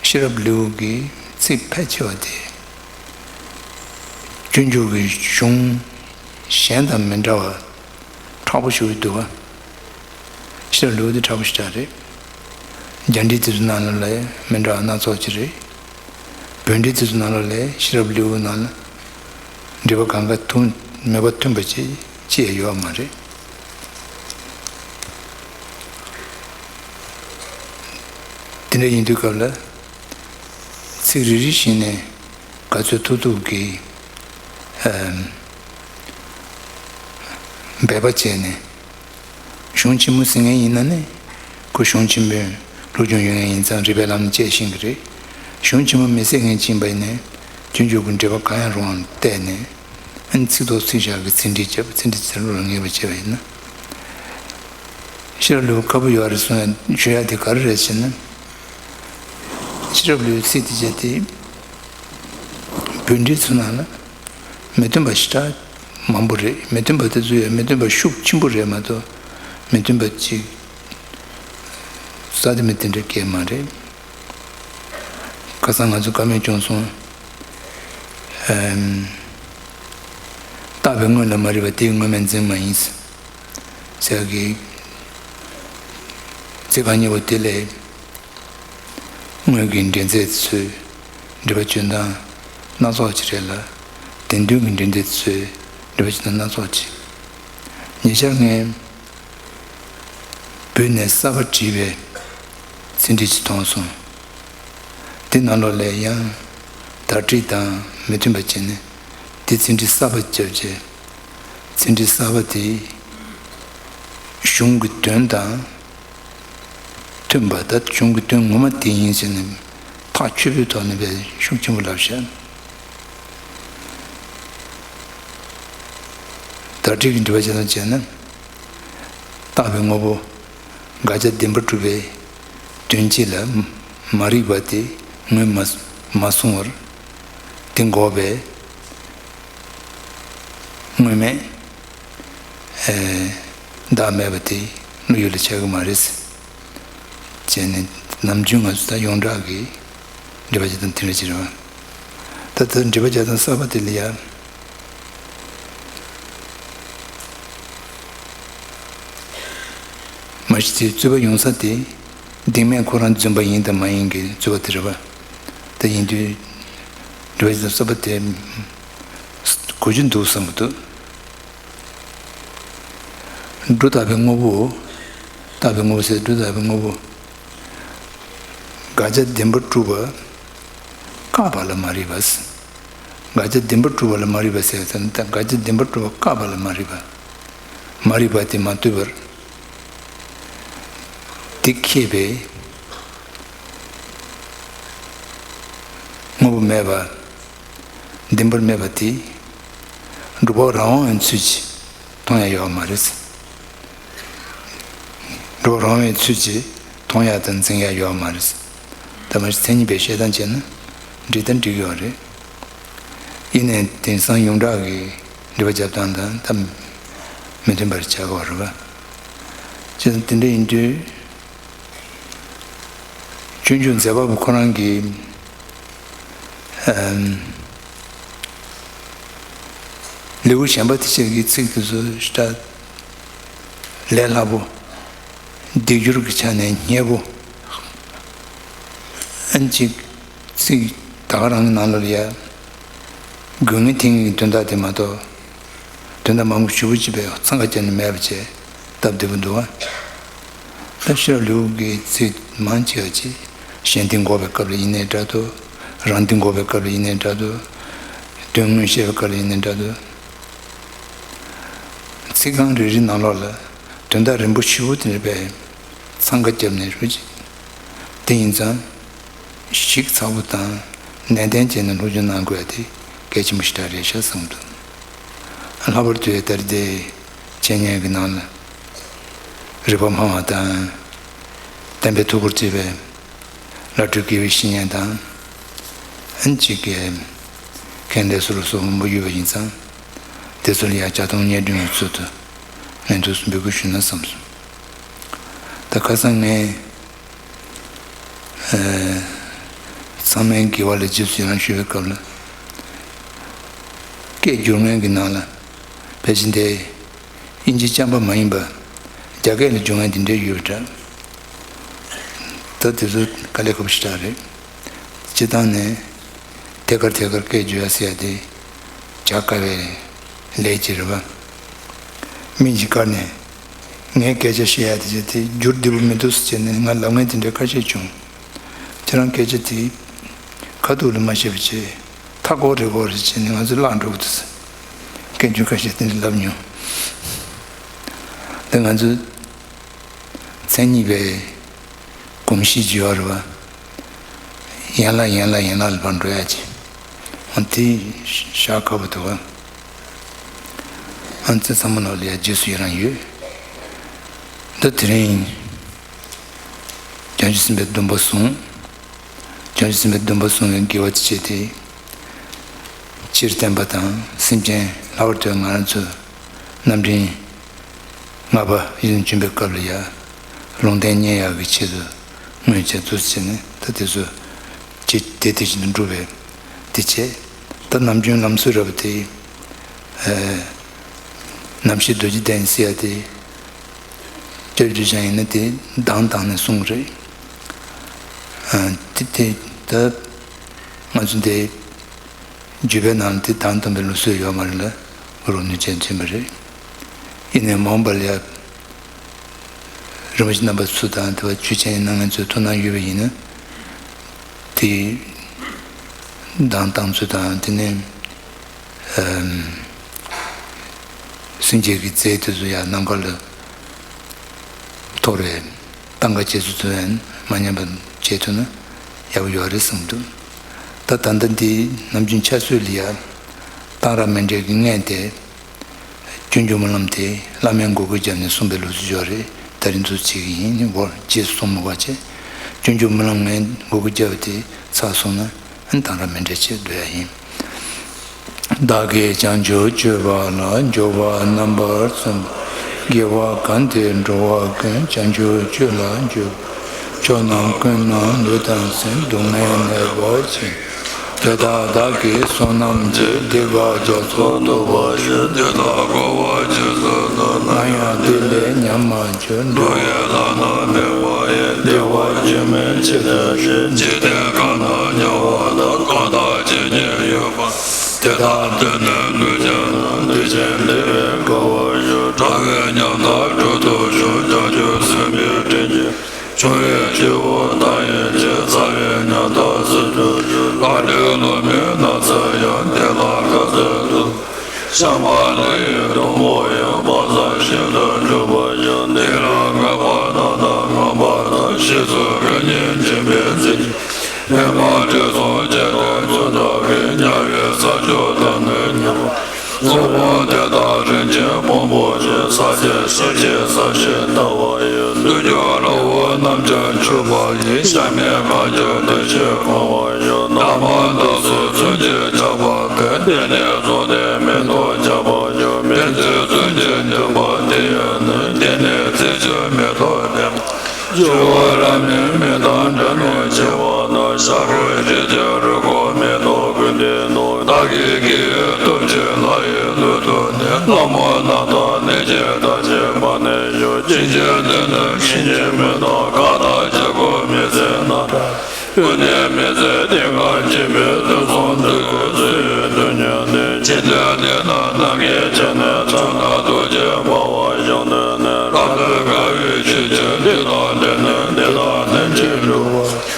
ཤེས་རབ་ལེའུ་གི་ཚིག་ཕལ་ཆེ་བ་དེ་སྤྱོད་འཇུག་གི་གཞུང་གཞན་དང་མི་འདྲ་བ་མཁྲེགས་པོ་ཞེ་པོ་འདུག་པ། ཤེས་རབ་ལེའུ་དེ་མཁྲེགས་པོ་ཞེ་དྲག་རེད། རྒྱ་འགྲེལ་དེ་ཚོའི་ནང་ལོགས་ལ་མི་འདྲ་བ་སྣ་ཚོགས་ཅིག་རེད། བོད་འགྲེལ་དེ་ཚོའི་ནང་ལོགས་ལ་ཤེས་རབ་ལེའུ་ནང་ལ་འགྲེལ་པ་གང་ག་མཐུན་མོས་པ་མཐུན་པ་ཅིག་ཅི་ཡང་ཡོད་མ་རེད། དེ་འདྲ་ཡིན་དུས་སྐབས་ལ་ཚིག་རེ་རེ་བཞིན་ནས་ག་ཚོད་ཐུབ་ཐུབ་ཀྱིས་ཨམ་འབད་པ་བྱས་ནས། གཞུང་ཆེན་མོ་ཟིན་མཁན་ཡིན་ན་ནི་ཁོ་གཞུང་ཆེན་མོའི་སློབ་སྦྱོང་ཡོད་མཁན་ཡིན་ཙང་རིགས་པའི་ལམ་ནས་དཔྱད་ཤེས་ཀྱི་རེད། གཞུང་ཆེན་མོ་མི་གསལ་མཁན་ཅིག་ཡིན་པ་ཡིན་ན་སྤྱོད་འཇུག་གི་འགྲེལ་པ་གང་ཡང་རུང་བ་བལྟས་ནས་ཨ་ནི་ཚིག་ཐོག་ཚིག་བཞག་གི་ཚིག་འགྲེལ་བྱས་པ་ཚིག་འགྲེལ་ཚིག་ལ་ངེས་པ་བྱས་པ་ཡིན་ན། ཤེས་རབ་ལེའུ་ཁག་པོ་ཡོད་རེད་གསུང་ཡ་ཞུ་ཡ་དེ་ག་རེ་རེད་ཟེར་ན། ཤེས་རབ་ལེའུའི་ཚིག་དེ་བྱས་ཏེ་བོད་འགྲེལ་ཚོ་ནང་ལ་མི་མཐུན་པ་ཞེ་དྲག་མང་པོ་རེད། མི་མཐུན་པ་དེ་ཚོ་ཡང་མི་མཐུན་པ་ཤུགས་ཆེན་པོ་རེད་མ་གཏོགས་མི་མཐུན་པ་ཅིག་ས་དེ་མི་དེ་འདྲ་སྐད་མ་རེད། ཁ་སང་ང་ཚོ་བཀའ་མོལ་བྱུང་སོང་། ཨེམ། བཏགས་པའི་དངོས་ལ་མ་རིག་པ་དེའི་དངོས་མེད་འཛིན་མ་ཡིན། ཟེར་གི། ཚིག་རྐང་གཉིས་པོ་དེ་ལས། དངོས་ཀྱི་འདྲེན་ཚད་ཚོས་སྒྲིབ་པ་སྤྱོད་སྟངས་སྣ་ཚོགས་ཅིག་རེད་ལ། དེང་དུས་ཀྱི་འདྲེན་ཚད་ཚོས་སྒྲིབ་པ་སྤྱོད་སྟངས་སྣ་ཚོགས་ཅིག་ཉེ་ཆར་ངས་བོད་ནས་གསར་པ་བྲིས་པའི་ཚིག་འགྲེལ་ཅིག་མཐོང་སོང་། དེ་ནང་ལོགས་ལ་ཡང་དར་ཊིཀ་དང་མི་མཐུན་པ་བྱས་ནས་དེ་ཚིག་འགྲེལ་གསར་པ་བརྒྱབ་རྗེས། ཚིག་འགྲེལ་གསར་པ་དེ་གཞུང་གི་དོན་དང་མཐུན་པ་དང་གཞུང་གི་དོན་ངོ་མ་དེ་ཡིན་ཟེར་ནས་ཐག་ཆོད་པོའི་ཐོག་ནས་དཔེ་ཤུགས་ཆེན་པོ་ལབ་བཞག་དར་ཊིཀ་གི་འགྲེལ་པ་བྱས་ཙང་བྱས་ན། བཏགས་པའི་དངོས་པོ་དགག་བྱ་བདེན་པར་གྲུབ་པའི་དོན་སྤྱི་ལ་མ་རིག་པ་དེ་ངོས་མ་མ་བཟུང་བར་དེ་འགོག་པའི་དངོས་མེད་ཨེ་བདག་མེད་པ་དེ་བློ་ཡུལ་ལ་ཆགས་ཀྱི་མ་རེད། བྱས་ནས་ནམ་རྒྱུན་ང་ཚོ་ད་ཡོངས་གྲགས་ཀྱི་འགྲེལ་པ་བྱེད་སྟངས་དེ་འདྲ་ཅིག་རེད་བ། ད་ལྟ་འགྲེལ་པ་བྱེད་སྟངས་གསར་པ་དེ་ལ་ཡ། མ་གཞི་དེ་རྩོད་པ་ཡོང་ས་དེ་བདེན་མེད་ཁོ་རང་རྫུན་པ་ཡིན་དང་མ་ཡིན་གྱི་རྩོད་པ་དེ་རེད་བ། ད་ཡིན་དུས་འགྲེལ་པ་བྱེད་སྟངས་གསར་པ་དེ་གོ་རྒྱུ་འདུག་བསམ་གྱི་འདུག་སྒྲོ་བཏགས་པའི་དངོས་པོ། བཏགས་པའི་དངོས་པོ་ཟེར་སྒྲོ་བཏགས་པའི་དངོས་པོ། དགག་བྱ་བདེན་པར་གྲུབ་པ་བཀག་པ་ལ་མ་རིག་པ། དགག་བྱ་བདེན་པར་གྲུབ་པ་ལ་མ་རིག་པ་ཟེར་ཙང་ད་དགག་བྱ་བདེན་པར་གྲུབ་པ་བཀག་པ་ལ་མ་རིག་པ། མ་རིག་པ་དེ་མ་ལྟོས་པར་དེ་ཁེགས་པའི་དངོས་པོ་མེད་པ། བདེན་པར་མེད་པ་དེ་སྒྲུབ་པ་རང་དབང་བའི་ཚུལ་གྱིས་མཐོང་ཡ་ཡོད་མ་རེད། སྒྲུབ་པ་རང་དབང་བའི་ཚུལ་གྱིས་ མཐོང་ཡག་དང་འཛིན་ཡག་ཡོད་མ་རེད། ད་མ་གཞི་མཚན་ཉིད་པའི་བཤད་སྟངས་བྱས་ན་འགྲིག་དང་འགྲིག་ཡོད་རེད། ཡིན་ནའི་དེང་སང་ཡོངས་གྲགས་ཀྱི་འགྲེལ་པ་རྒྱབ་སྟངས་དང་ད་མི་མཐུན་པར་ཆགས་ཀྱི་ཡོད་རེད་པ། བྱས་ཙང་དེ་འདྲ་ཡིན་དུས། སྤྱོད་འཇུག་མཛད་པ་པོ་ཁོ་རང་གིས་ཨམ། ལེའུ་གཞན་པ་དེ་ཆ་གི་ཚིག་དེ་ཚོ་ཞེ་དྲག་ལས་སླ་པོ། སྡིག་སྦྱོར་གྱི་ཆ་ནས་སྙན་པོ། ཨ་ནི་ཅིག་ཚིག་ད་ག་རང་གི་ནང་ལོགས་ལ་ཡ། དགོས་ངེས་དེ་གཉིས་ཀྱི་དོན་དག་དེ་མ་གཏོགས། དོན་དག་མང་པོ་ཞེ་པོ་ཅིག་པའི་འཚང་ཁ་བརྒྱབ་ནས་མེད་པ་བྱས་སྟབས་བདེ་པོ་འདུག་ག། ད་ཤེས་རབ་ལེའུ་གི་ཚིག་མང་ཆེ་བ་ཅིག་གཞན་སྡིག་འགོག་པའི་སྐབས་ལ་ཡིན་ནའི་འདྲ་འདུག། རང་སྡིག་འགོག་པའི་སྐབས་ལ་ཡིན་ནའི་འདྲ་འདུག། དོན་དངོས་བཤད་པའི་སྐབས་ལ་ཡིན་ནའི་འདྲ་འདུག། ཚིག་རྐང་རེ་རེའི་ནང་ལོགས་ལ་དོན་དག་རིམ་པ་ཞེ་པོ་དེ་འདྲ་པའི་འཚང་ཁ་བརྒྱབ་ནས་རེད་པ་ཅིག། དེ་ཡིན་ཙང་། ཞིབ་ཚགས་པོ་དང་ནན་ཏན་བྱས་ནས་སློབ་སྦྱོང་གནང་དགོས་ཡ་དེ་གལ་ཆེན་པོ་ཞེ་དྲག་རེད་ཤག་བསམ་འདུག། ལྷག་པར་དུ་ད་རེས་དེ་འཆད་ཉན་གྱི་ནང་ལ་རིག་པ་སྨྲ་བ་དང་། བསྟན་པའི་ཐུགས་ཁུར་བརྩི་བའི་བླ་སྤྲུལ་དགེ་བའི་བཤེས་གཉེན་དང་། ཨ་ནི་གཅིག་གིས་མཁན་ལས་སུ་ལ་སོགས་མང་པོ་ཡོད་པ་ཡིན་ཙང་། དེ་ཚོ་ལ་ཡང་བྱ་སྟོང་སྙན་སྒྲོན་གྱི་ཚུལ་དུ་ལན་དུ་འབོད་སྐུལ་ཞུས་ན་བསམ་སོང་། ད་ཁ་སང་ངས། ཚང་མའི་དགེ་བ་ལ་རྗེས་སུ་ཡི་རང་ཞུ་བའི་སྐབས་ལ། སྐད་སྒྱུར་མཁན་གྱི་ནང་ལ་ཕལ་ཆེར་དེ་དབྱིན་ཇི་རྐྱང་པ་མ་ཡིན་པ་རྒྱ་སྐད་ལ་སྒྱུར་མཁན་དེ་འདྲ་ཡོད་པ་འདྲ། ད་དེ་ཚོ་དཀའ་ལས་ཁག་པོ་ཞེ་དྲག་རེད། སྤྱིར་བཏང་ནས་ཐད་ཀར་ཐད་ཀར་སྐད་སྒྱུར་ཡ་ཟེར་ཡ་དེ་བྱ་དཀའ་བའི་ལས་ཅིག་རེད་པ། མི་གཅིག་བཀར་ནས་ངས་སྐད་ཆ་བཤད་ཡ་དེ་ཅིག་དེ་སྒྱུར་བདེ་པོ་མི་འདུག་ཟེར་བྱས་ནས་ང་ལབ་མཁན་དེ་འདྲ་ཁ་ཤས་བྱུང་། ཁྱེད་རང་སྐད་ཆ་དེ་ཁ་ཐུག་ལ་མ་བཤད་པ་བྱས་མཐའ་འཁོར་རེ་འཁོར་རེ་བྱས་ནས་ང་ཚོ་བརླག་འགྲོ་གི་འདུག་ཟེར། སྐད་སྒྱུར་ཁ་ཤས་དེ་འདྲ་ལབ་མྱོང་། དེ་ང་ཚོ་མཚན་ཉིད་པའི་གོམས་གཤིས་ཅིག་ཡོད་རེད་པ། ཡན་ལག་ཡན་ལག་ཡན་ལག་ལ་བར་འགྲོ་ཡ་ཅིག། འོ་དེ་ཤ་ཁ་བོ་འདུག་ག། ཨ་ཙི་ཚང་མ་ལོག་ལ་ཡ་རྗེས་སུ་ཡི་རང་ཡོད། འདི་དེ་རིང་བྱང་ཆུབ་སེམས་དཔའི་སྡོམ་པ་བཟུང་། བྱང་ཆུབ་སེམས་དཔའི་སྡོམ་པ་བཟུང་བའི་དགེ་བ་ཅིག་བྱས་ཏེ། སྤྱིར་བསྟན་པ་དང་སེམས་ཅན་ལྷག་པར་དུ་ང་རང་ཚོ་རྣམ་འདྲེན་ལྔ་པ་ཡིད་བཞིན་བཅོམ་པའི་སྐབས་ལ་ཡ། ལུང་བསྟན་རྙེད་ཡག་གི་ཆེད་དུ་སྔོན་ཆད་འདུག་ཟེར་ནས་ད་དེ་ཚོ་ཅི་དེ་དེ་བཞིན་དུ་འགྲུབ་པའི་དེ་བྱས། ད་ནམ་རྒྱུན་ལམ་སྲོལ་ར་བ་དེ་ཨ་རྣམ་བཤད་རྡོ་རྗེ་གདན་ཟེར་ཡ་དེ་སྐྱབས་རྗེ་ཅང་ཡིན་ན་དེ་གདངས་བཏང་ནས་གསུངས་རེད། ཨ་དེ་དེ་ད་ང་ཚོ་འདི། བརྒྱུད་པའི་ནང་དེ་གདངས་བཏང་པའི་ལུགས་སྲོལ་ཡོད་མ་རེད་ལ། རོ་ནུས་ཅན་ཐོན་པ་རེད། ཡིན་ནའི་མ་འོངས་པ་ལ་ཡ། རིན་པོ་ཆེ་རྣམ་པ་ཚོ་དང་དེ་བ་ཆོས་ཆེན་གནང་མཁན་ཚོའི་ཐུགས་སྣང་ཡོད་པ་ཡིན་ན། དེ་གདངས་བཏང་ཚུལ་དང་དེ་ནས་ཨམ། སེམས་བསྐྱེད་ཀྱི་རྫས་དེ་ཚོ་ཡང་ནམ་མཁའ་ལ་འཐོར་བའི་སྟངས་ཀ་བྱེད་ཚུལ་དེ་ཚོ་ཡང་མ་ཉམས་པ་བྱེད་ཐུབ་ན་ཡག་པོ་ཡོད་རེད་བསམ་འདུག། ད་ད་ལྟ་འདི་ནམ་རྒྱུན་ཕྱག་སྲོལ་ལ་ཡ་གཏང་རག་མཎྜལ་གྱི་མངལ་དེ་སྤྱོད་འཇུག་སྨོན་ལམ་དེ་བླ་མའི་འགོག་རྒོལ་བརྒྱབ་ནས་གསུངས་པའི་ལུགས་སྲོལ་ཡོད་རེད། ད་རིང་ཚོ་བྱེད་ཀྱི་ཡིན་འོ་རྗེས་སུ་གསུང་མི་དགོས་བྱས། སྤྱོད་འཇུག་སྨོན་ལམ་ངས་འགོག་རྒོལ་བརྒྱབ་པ་དེ་ཚར་སོང་ན་ཨ་ནི་གཏང་རག་མཎྜལ་བྱེད་སྡོད་ཡ་ཡིན། བདག་གིས་བྱང་ཆུབ་སྤྱོད་པ་ལ། འཇུག་པ་རྣམ་པར་སེམས་པ། དགེ་བ་གང་དེས་འགྲོ་བ་ཀུན། བྱང་ཆུབ་སྤྱོད་ལ་འཇུག་པ། ཆོས་རྣམས་ཀུན་ནས་ལུས་དང་སེམས། སྡུག་བསྔལ་ནད་པ་ཅི་ཡང་། དེ་དག་བདག་གིས་བསོད་ནམས་ཀྱིས། སྡིག་པ་རྒྱ་མཚོ་ལྟ་བུར་ཤེས། དེ་དག་འཁོར་བར་རྗེས་སུ་བཟུང་། ནམ་ཡང་དེ་ལས་ཉམས་མ་གྱུར། འགྲོ་བའི་ལམ་སྣ་མེད་པ་ཡི། བདེ་བ་ཅི་སྨིན་ཅི་བྱ་ཞེས། འཇིག་རྟེན་ཁམས་ན་མྱོང་བ་དག །གང་དག་ཇི་སྙེད་ཡོད་པ། དེ་དག་ཐོས་ནས་ལུས་ཅན་རྣམས། ལུས་ཅན་བདེ་བའི་འཁོར་བར་ཤོག །འགྲོ་བའི་ཉམ་ཐག་སྒྲོལ་དུ་གཤེགས། བྱང་ཆུབ་སེམས་དཔའི་སྤྲིན་གྱིས། ཆུ་ཡི་སྤྱི་བོ་མཐའ་ཡས་ཀྱི། རྩ་བའི་ཉམ་ཐག་སེལ་བར་ཤོག །ལྷ་འདྲེ་ཀླུ་མིའི་ནགས་ཚལ་ཡང་། བདེ་བླག་མཁའ་སྤྱོད་དུ། ཤམ་བྷ་ལ་ཡི་སྡོང་པོ་ཡང་། དཔག་བསམ་ཤིན་ཏུ་འགྲུབ་པར་ཤོག །དེ་ལ་མངོན་པར་རྣམ་དག་ངང་པ་དང་། ཞེས་སོགས་དགེ་བསྙེན་སྦྱིན་པའི་རྫས་ཀྱིས། ཨེ་མ་དྲི་བསུང་བཅས་དང་ཚོན་ཐབས་ཀྱིས། དམྱལ་བའི་ས་ཕྱོགས་དག་ནས་ཉེ་བར་བསྐོར་བ། དེ་དག་རིན་ཆེན་ཕུང་པོ་ཆེ། ས་གཞི་སྲིད་ཞིའི་ས་གཞི་ལྟ་བུ་ཡི། བདུད་ཀྱི་ར་བས་རྣམ་ཅན་འཁྱུད་པ་ཡི། གཤགས་གཉིད་ཁ་སྦྱོར་བདེ་ཆེན་གང་བ་ཡི། ནགས་མོ་འདབ་སོ་ཚོན་གྱིས་ཁྱབ་པ་གི། དེ་ནི་གཟུགས་ནི་མེ་ཏོག་ཁྱབ་པ་ཡི། མེ་ཏོག་ཚོན་གྱིས་འདྲེས་པ་དེ་ཡི་ནི། དེ་ནི་རྩི་ཤིང་མེ་ཏོག་ལྡན་པ། སྤྱི་བོ་ར་མའི་མེ་དང་འདྲ་མོ་བྱེད་པ་ན། ཤ་རུས་རིགས་ཀྱི་རུས་ཁོག་མེ་ཏོག་ཀུན་ལྡན་ནོ། བདག་གི་དགེ་བའི་སྟོབས་ཀྱིས་ལྷ་ཡི་ལུས་སྟོབས་ནི། ལྷ་མོ་རྣམས་དང་ནད་ཀྱི་མཐའ་ཅན་པ་ནི་ཡོད། ཅིའི་ཕྱིར་དེ་ནི་ཤིང་གི་མེ་ཏོག་ཁ་དོག་ལྗང་གུ་མི་ཚེ་ན། ཀུན་ནས་མི་ཚེ་སྟེང་ཁར་སྐྱེས་པའི་དུག་གསུམ་འདུལ་གྱི་ཚུལ་ཡོད་དུ་ཉོན་ནས། ཅི་འདོད་འདི་ན་རྣམ་གཡེང་བྱས་ནས། ཚོགས་རྣམས་རྡོ་རྗེ་འབར་བ་བཞིན་དུ་ནི། རབ་ཏུ་དགའ་བའི་ཆོས་ཀྱི་འདི་དག་འདི་ནི། འདི་དག་ནི་ཅི་འགྲུབ་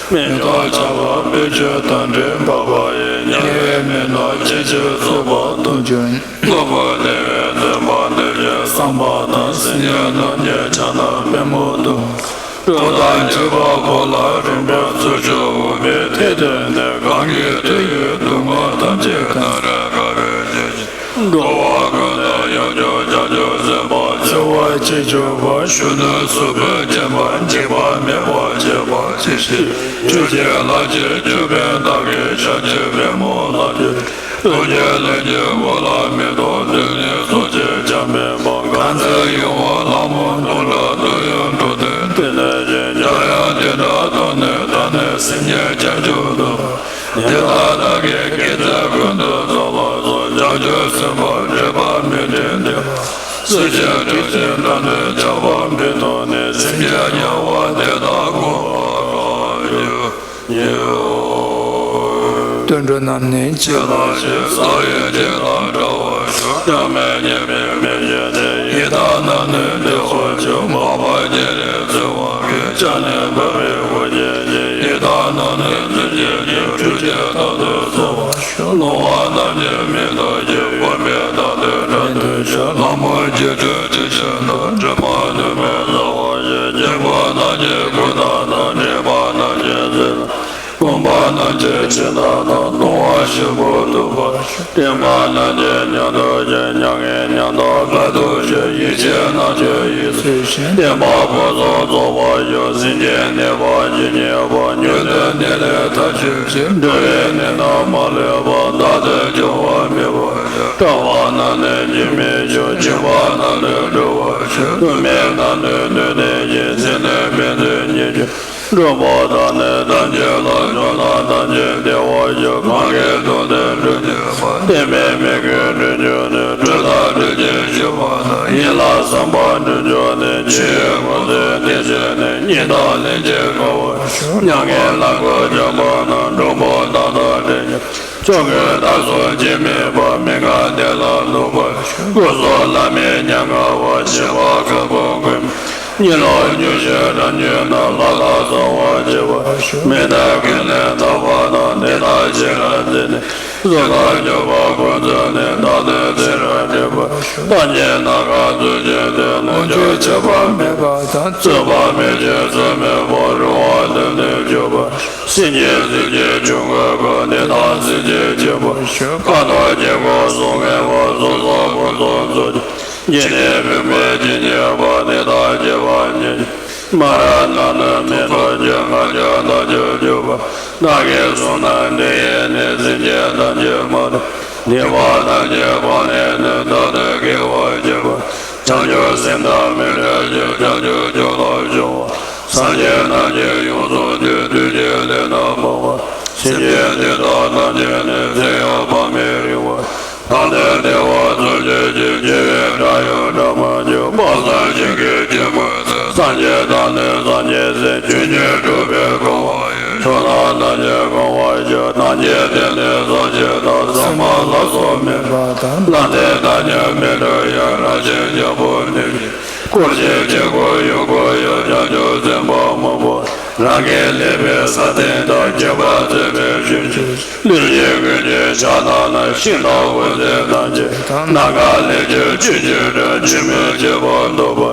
པ། མེ་ཏོག་ཆར་པ་སྤོས་ཆུ་དང་འདྲེས་པ་ཡི། མྱ་ངན་མེ་ཏོག་ཅི་མཆིས་གསོལ་བ་འདེབས། དངོས་པོ་དེ་བས་བརྩོན་པ་འདི་ཡིས་བསམ་པ་དང་། སེམས་ཅན་རྣམས་ཀྱི་ཕྱག་ན་པདྨོ་བསྟོད། འགྲོ་དང་བཅས་པ་ཀུན་ལ་རིམ་པས་ཚུར་ཤོག་འོང་བའི་མཐའ་དེ་ནི། གང་གི་མཐའ་ཡི་སྡུག་བསྔལ་ཐམས་ཅད་ནམ་ར་དགའ་བའི་རྗེས་སུ། འགྲོ་བ་ཀུན་ལ་ཡང་བསྐྱོད་བྱང་ཆུབ་སེམས་དཔའ་ཆེ་བ་ཅིག་གྱུར་པ། གཞོན་ནུ་གཟུགས་པོ་བརྟན་པ་འཇིགས་པ་མེད་པར་བྱེད་པ་ཇི་སྲིད་ཆོས་ཀྱི་ལྷ་ཆེན་ཅོད་པན་དག་གི་ཞབས་ཀྱི་པདྨོ་ལ་འདུད། རྡོ་རྗེ་གླིང་གི་དབུ་ལ་མེ་ཏོག་བདུག་ནས་གཟུགས་ཀྱི་སྐྱབས་མེད་པ། དགའ་མཛད་ཡུམ་བར་ལྷ་མོ་དུང་སྒྲ་དུ་ཡང་འགྲོ་དོན་དེ་ནས་བཞེངས། འཇམ་དབྱངས་དེ་འདྲ་ཐོབ་ནས་བདག་ནི་སེམས་ཉིད་བྱང་ཆུབ་ཏུ། དེ་དག་བདག་གིས་དགེ་རྩ་ཀུན་ཏུ་རྫོགས་པར་གསུངས། བྱང་ཆུབ་སེམས་དཔའ་རིག་པ་མི་འདྲེན་ཏེ། སྲིད་ཞིའི་དུས་གསུམ་དགྲ་འདུལ་ཆགས་པ་མེད་དོ་ནས། སེམས་ཅན་དམྱལ་བ་དེ་དག་འཁོར་བར་འཇུག་ཉེའོ། དུད་འགྲོ་རྣམས་ནི་ཅི་ལ་ཞིག །བསགས་ཡོད་ཅིང་ལ་འདྲ་བར་ཤོག །མྱ་ངན་མྱ་ངན་མི་བྱེད་ཅིང་། ཡི་དྭགས་རྣམས་ནི་བདེ་བར་གྱུར། འཕགས་པ་སྤྱན་རས་གཟིགས་དབང་གིས། །ཕྱག་ནས་འབུལ་བའི་སྒོ་འབྱེད་ཅིང་། ཡི་དྭགས་རྣམས་ནི་ཚུར་བཅད་ཅིང་། །ཁྲུས་ཀྱི་རྟགས་དུ་གསོལ་བར་ཤོག །སློང་བ་རྣམས་ཀྱི་མིང་དང་བཅས། །བུམ་པའི་རྟགས་དེ་བྲམ་ཟེར་ཞུ། །ལྷ་མོ་བརྒྱད་ཁྲི་བདུན་ཅུ་དང་། །གྲིབ་མ་ནུས་མེད་བཟའ་བར་བྱེད། །སྐྱེ་བོ་རྣམས་ཀྱི་མགུ་ཏོ་དང་། །མཁྲིས་པ་རྣམས་ཀྱི་གཟེར་དང་། །རྐང་པ་རྣམས་ཀྱི་མཆིལ་མ་དང་། །ལྟུང་བ་བཞི་པོ་བཏུལ་བར་ཤོག །སྡིག་པ་རྣམས་ཀྱི་ཉམས་རྟོགས་ཤིག །མྱ་ངན་ཉམ་ཐག་དཀའ་ཐུབ་ཤོག །ཡིད་ཆེས་རྣམས་ཀྱི་ཡིད་གསོས་ཤིང་། །བདེན་པ་ཕུན་སུམ་ཚོགས་པར་ཤོག །སེམས་ཅན་ནད་པ་ཇི་སྙེད་པ། །ཉོན་མོངས་ནད་ལས་ཐར་གྱུར་ཅིག །འགྲོ་བའི་ནད་རྣམས་མ་ལུས་པ། །རྟག་ཏུ་འབྱུང་བ་མེད་པར་ཤོག །སྐྲག་པ་རྣམས་ནི་ཉེས་མེད་ཤོག །འཇིགས་པ་རྣམས་ནི་སྒྲོལ་བར་ཤོག །སྡུག་བསྔལ་རྣམས་ནི་ནུས་ལྡན་ཞིང་། །ཚེ་ནི་ཕན་ཚུན་གཉིས་ཀྱི། །འགྲོ་བ་དག་ནི་ཐམས་ཅད་ལ། །ཕྱོགས་རྣམས་ཐམས་ཅད་བདེ་བར་ཤོག །གང་གིས་ཐུབ་བསྟན་འགྲུབ་བྱེད་པ། །བསྟན་པའི་མི་ཁྱབ་འགྲུབ་གྱུར་ནས། །སྒྲུབ་དང་སྒྲུབ་ཅིང་གཞོལ་བ་དང་། །ཡིད་ལ་བསམ་པ་འགྲུབ་གྱུར་ནས། །ཆོས་ཀུན་ཚེ་འདི་ཕྱི་ནས། །གཉིད་དང་ལན་གཅིག་དགའ་བར་ཤོག །མྱ་ངན་ལས་འགོག་བྱེད་པ་དང་། །འགྲོ་ཕུང་དག་དང་བྲལ་གྱུར། །ཆོས་ཀུན་རྟག་སོགས་སྐྱེ་མེད་པ། །མི་ཁ་བདེ་ལ་ལྷུག་པར་ཤོག །སྐུ་གསུམ་ལྷ་མིན་ཉམ་ང་བ། །ཤེས་པ་ཁ་ཕུབ་ཀུན། །གཉིད་ལོག་མྱོས་བྱེད་རང་རྒྱུད་ན། །ལྷ་དང་ཚོགས་པ་སྐྱེ་བར་ཤོག །མི་འདའ་ཀུན་ལས་ཐར་པ་དང་། །འདི་དག་ཅི་རིགས་བརྩིས་ནས། །གཟུགས་དང་སྤྱོད་པ་ཀུན་ཚང་ནས། །བདག་ནི་ཚེ་རབས་འདས་པར་ཤོག །ལྟ་ཉན་རྣ་ཁ་ཚུལ་བཞིན་དུ། །ལོངས་སྤྱོད་བྱེད་པ་མེད་པ་དང་། །རྩོད་པ་མེད་ཅིང་ཚོད་མེད་པར། །རུང་བ་དོན་དུ་གྱུར་པར་ཤོག །སེམས་ཅན་སྲིད་ཀྱི་ཆོས་འཁོར་ཀུན། །འདི་དག་སྲིད་ཞིའི་སྐྱེ་བོར་ཤོག །ཁ་དོག་དཀྱིལ་འཁོར་གསུམ་མངོན་པ། །གཟུགས་སོགས་ཕུན་སུམ་ཚོགས་ཤིང་། །སྐྱེ་གནས་བུམ་པ་ཇི་སྙེད་པ། །འདི་དག་སྐྱེ་བ་ཉིད་ཀྱིས། །མ་རིག་རྣམས་ནི་མེད་པར་གྱུར། །ང་རྒྱལ་ཐམས་ཅད་འཇོམས་པར། །བདག་གིས་གསུངས་ན་འདི་ཡིས་ནི། །སེམས་ཅན་ཐམས་ཅད་མ་ལུས་པ། །སྡིག་པ་ཐམས་ཅད་སྤངས་ནས་ནི། །རྟག་ཏུ་དགེ་བ་བྱེད་པར། །བྱང་ཆུབ་སེམས་དང་མི་འབྲལ་ཞིང་། །བྱང་ཆུབ་མཆོག་ལ་སྦྱོར་བ། །སངས་རྒྱས་རྣམས་ཀྱིས་ཡོངས་སུ་བསྡུས། །དུས་གཅིག་ལས་རྣམ་པར་རྒྱལ། །སེམས་ཅན་དེ་དག་ཐམས་ཅད་ནི། །ཚེ་ཡང་དཔག་མེད་རིང་བར། །བདག་ནི་བདེ་བ་འཚོལ་བྱེད་ཅིང་། །བདེ་བའི་སྒྲ་ཡང་སྒྲ་མ་བརྗོད། །དཔག་བསམ་ཤིང་གི་སྐྱེད་མོས་ཚལ། །སངས་རྒྱས་དང་ནི་སངས་རྒྱས་སྲས། །ཆོས་ཉིད་སྒྲུབ་པའི་གོ་འཕང་ཡིན། །ཕྱོགས་རྣམས་ཐམས་ཅད་གང་བར་ཤོག །ཐམས་ཅད་དེ་ནི་སངས་རྒྱས་དང་། །སེམས་པ་ལ་སོགས་མེད་པ་དང་། །ལྷ་འདྲེ་དང་ནི་མི་འབྲལ་ཡང་། །རང་བཞིན་རྒྱལ་པོ་ནི། །འཁོར་བཅས་དཀྱིལ་འཁོར་ཡུལ་འཁོར་ཡང་། །བྱང་ཆུབ་སེམས་དཔའ་མང་པོ། །རང་གིས་ལེགས་པའི་ས་སྟེང་དང་། །ཁྱད་པར་མཛེས་པའི་ཞིང་ཆེན། །ལུས་ཀྱི་ཀུན་གྱི་ཕྱག་རྣམས་ལ། །ཤིང་དང་འོད་ཟེར་ཐམས་ཅད་དང་། །ནམ་མཁའ་ལས་ཀྱང་ཆོས་ཀྱི་སྒྲ། །ཇི་མི་སྐྱོ་བར་འདོད་པ།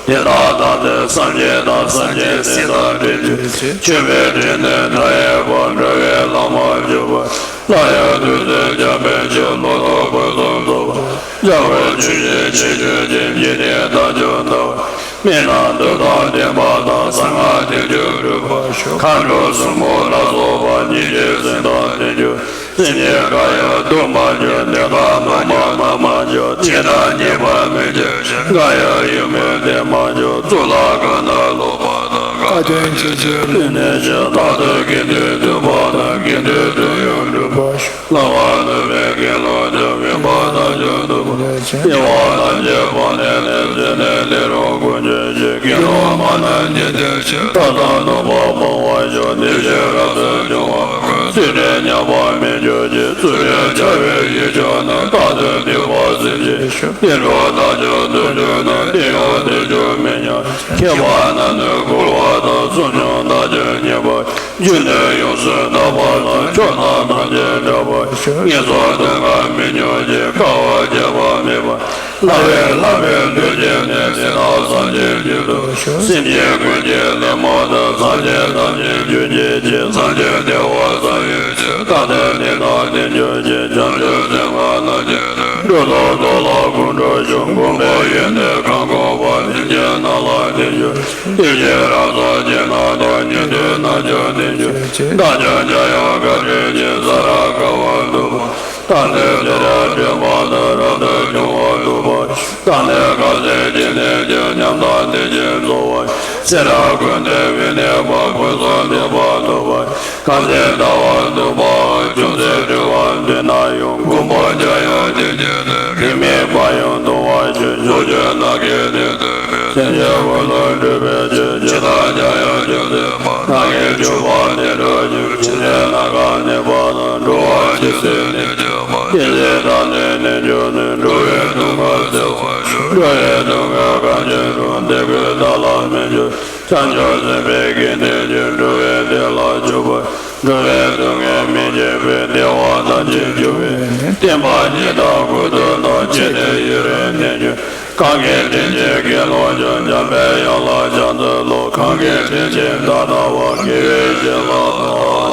།དེ་དག་ལྟ་སྟེ་སངས་རྒྱས་དང་། །སངས་རྒྱས་སྲས་དང་འབྲེལ་གྱུར་ཅིང་། །མཆོད་པའི་སྤྲིན་ནི་མཐའ་ཡས་པ། །འགྲོ་བའི་ལམ་མ་བཅོས་པ། །སླར་ཡང་དུས་གསུམ་འཇམ་དཔལ་གྱི། །ལོ་ཏོག་ཕུན་སུམ་ཚོགས་པ། འཇའ་འོད་ཆུ་སྐྱེས་ཆེ་ཆུ་ཆེན་འཇིག་རྟེན་དལ་འབྱོར་འདུ་བ། མི་རྣམས་འདོད་དང་ལྡན་པ་དང་གསང་སྔགས་བསྟན་བཅོས་སྒྲུབ་པར་ཤོག་མཁའ་འགྲོ་སྲུང་མ་ལ་སོགས་པ་ཉེར་སྦྱོར་སེམས་དང་ལྡན་གྱུར། སེམས་ཅན་གང་ཡང་སྡུག་མ་གྱུར། ནད་དང་ནོར་མང་མ་མ་གྱུར། ཇི་ལྟར་ཉེས་པ་མི་བྱ་ཞིང་། གང་ཡང་ཡོན་མོན་བདེ་མ་གྱུར། གཙུག་ལག་ཁང་ནང་ལོག་པ་དང་། ཁ་ཏོན་གྱི་ཚུལ་ལུས་གནས་ཤིང་། རྟག་ཏུ་དགེ་འདུན་འདུས་པ་དང་། དགེ་འདུན་འདུས་ཡུལ་འགྲུབ་པར་ཤོག་བསླབ་པ་ནུས་པའི་དགེ་སློང་ཀྱང་། མུན་པ་དག་ཀྱང་འདུ་བ། སྐྱེ་བ་ཐམས་ཅད་སྤངས་ནས་ནི། ཚེ་ནི་ལེགས་རུང་ཀུན་འབྱུང་ཞིང་། དགེ་སློང་མ་རྣམས་ཉིད་བདེ་ཞིང་། མཐའ་དང་ནུབ་པ་སྤང་བར་ཤོག་བདེ་གཤེགས་རབ་ཏུ་བྱུང་བ་ཀུན། ཚུལ་ཁྲིམས་ཉམས་པར་མི་འགྱུར་ཞིང་། ཚུལ་ཁྲིམས་འཆལ་བའི་ཡུལ་ཕྱོགས་ན། རྟག་ཏུ་སྡིག་པ་སེལ་བྱེད་ཤོག་བདེ་འགྲོ་དག་ཀྱང་འདུ་འགྱུར་ན། བདེ་ཡང་བདེ་འགྱུར་མི་ཉམས་ཤིང་། ཁྱད་པར་ན་ནི་འཁོར་བ་དང་། བསོད་སྙོམས་དག་ཀྱང་ཉེས་པར། རྒྱུ་ནོར་ཡོངས་སུ་དག་པ་དང་། ཕྱོགས་རྣམས་ཐམས་ཅད་འདྲ་བར་ཤོག་ངན་སོང་སྡུག་བསྔལ་མི་མྱོང་ཞིང་། དཀའ་བ་སྤྱད་པ་མེད་པར། བསླབ་པས་བསླབ་པའི་ལུས་བསྐྱེད་ནས། སེམས་རྣམས་སངས་རྒྱས་རྒྱུད་དུ། སེམས་ཅན་ཀུན་གྱི་ལད་མོ་དང་། སངས་རྒྱས་ཐམས་ཅད་རྒྱུད་བསྐྱེད་ཅིང་། སངས་རྒྱས་བདེ་བ་བསམ་ཡས་ཞིང་། རྟག་ཏུ་བདེ་དང་ལྡན་གྱུར་ཅིང་། བྱང་ཆུབ་སེམས་དཔའ་རྣམས་ཀྱི་ལུས། འགྲོ་དོན་རྫོགས་ལ་དགོངས་གྲུབ་ཤོག་མགོན་པོའི་ཡུལ་ནི་གང་དགོངས་པ། ལྷན་སྐྱེས་རྣམས་ལ་བརྟེན་གྱུར་ཅིང་། བདེ་གཤེགས་རབ་འབྱམས་ཀྱི་ནང་དུ། ཉན་ཐོས་རྣམས་ཀྱང་བརྟེན་གྱུར་ཅིག་བདག་ཀྱང་འཇམ་དབྱངས་དཀའ་འགྲེང་ཅན། ས་ར་དགའ་བ་འདུ་བ། རྟག་ཏུ་བདེ་དང་ལྡན་པ་དང་། རབ་ཏུ་བྱུང་བ་འདུ་བ། བདག་ནི་ཁ་ཟས་ཀྱི་ནད་ཀྱིས། ཉམ་ཐག་ལྡན་ཅིང་གཙོ་བོ། ཚེ་རབས་ཀུན་ཏུ་མི་གནས་པ། ཕུན་སུམ་ཚོགས་པ་འདུ་བ། ཁ་ཟས་ཟླ་བ་འདུ་བའམ། ཅུང་ཟད་བྲི་བ་འདུས་ན་ཡང་། མགོན་པོ་འཇམ་དབྱངས་བསྟན་གྱི་ནི། དེ་མིན་པ་ཡང་གཏོང་བར་བྱོས། ཕྱོགས་བཅུའི་ནམ་མཁའི་མཐས་གཏུགས་པའི། སེམས་ཅན་ཀུན་ལ་སྒྲུབ་པའི་ཕྱིར། ཇི་ལྟར་འཇམ་དབྱངས་ཆུ་འཛིན་པ། ནམ་མཁའི་ཆུ་བར་ཐིམ་པ་ཉིད། ཕྱི་ནས་ནམ་མཁའ་གནས་པ་དང་། འགྲོ་བ་ཇི་སྲིད་གནས་གྱུར་པ། དེ་སྲིད་བདག་ནི་གནས་གྱུར་ནས། འགྲོ་བའི་སྡུག་བསྔལ་སེལ་བར་ཤོག་འགྲོ་བའི་སྡུག་བསྔལ་གང་ཞིག་རུང་། དེ་ཀུན་བདག་ལ་མི་འགྱུར། བྱང་ཆུབ་སེམས་དཔའི་དགེ་འདུན་གྱིས། འགྲོ་བའི་བདེ་ལ་འཇུག་པ། འགྲོ་བའི་སྡུག་བསྔལ་མི་བྱེད་པའི། བདེ་བ་ཐམས་ཅད་འཇུག་པའི་ནི། བསྟན་པ་ཉིད་དང་ཀུན་བཏུས་ན། ཇི་སྙེད་ཡུན་རིང་གནས་གྱུར། གང་གིས་དྲིན་ཅན་དགེ་སློང་ཀྱང་། འཇམ་པའི་དབྱངས་ལ་ཕྱག་འཚལ་ལོ། གང་གིས་དྲིན་ཅན་བདག་ལྟ་བ། དགེ་བའི་བཤེས་ལ་བསླབ་པ།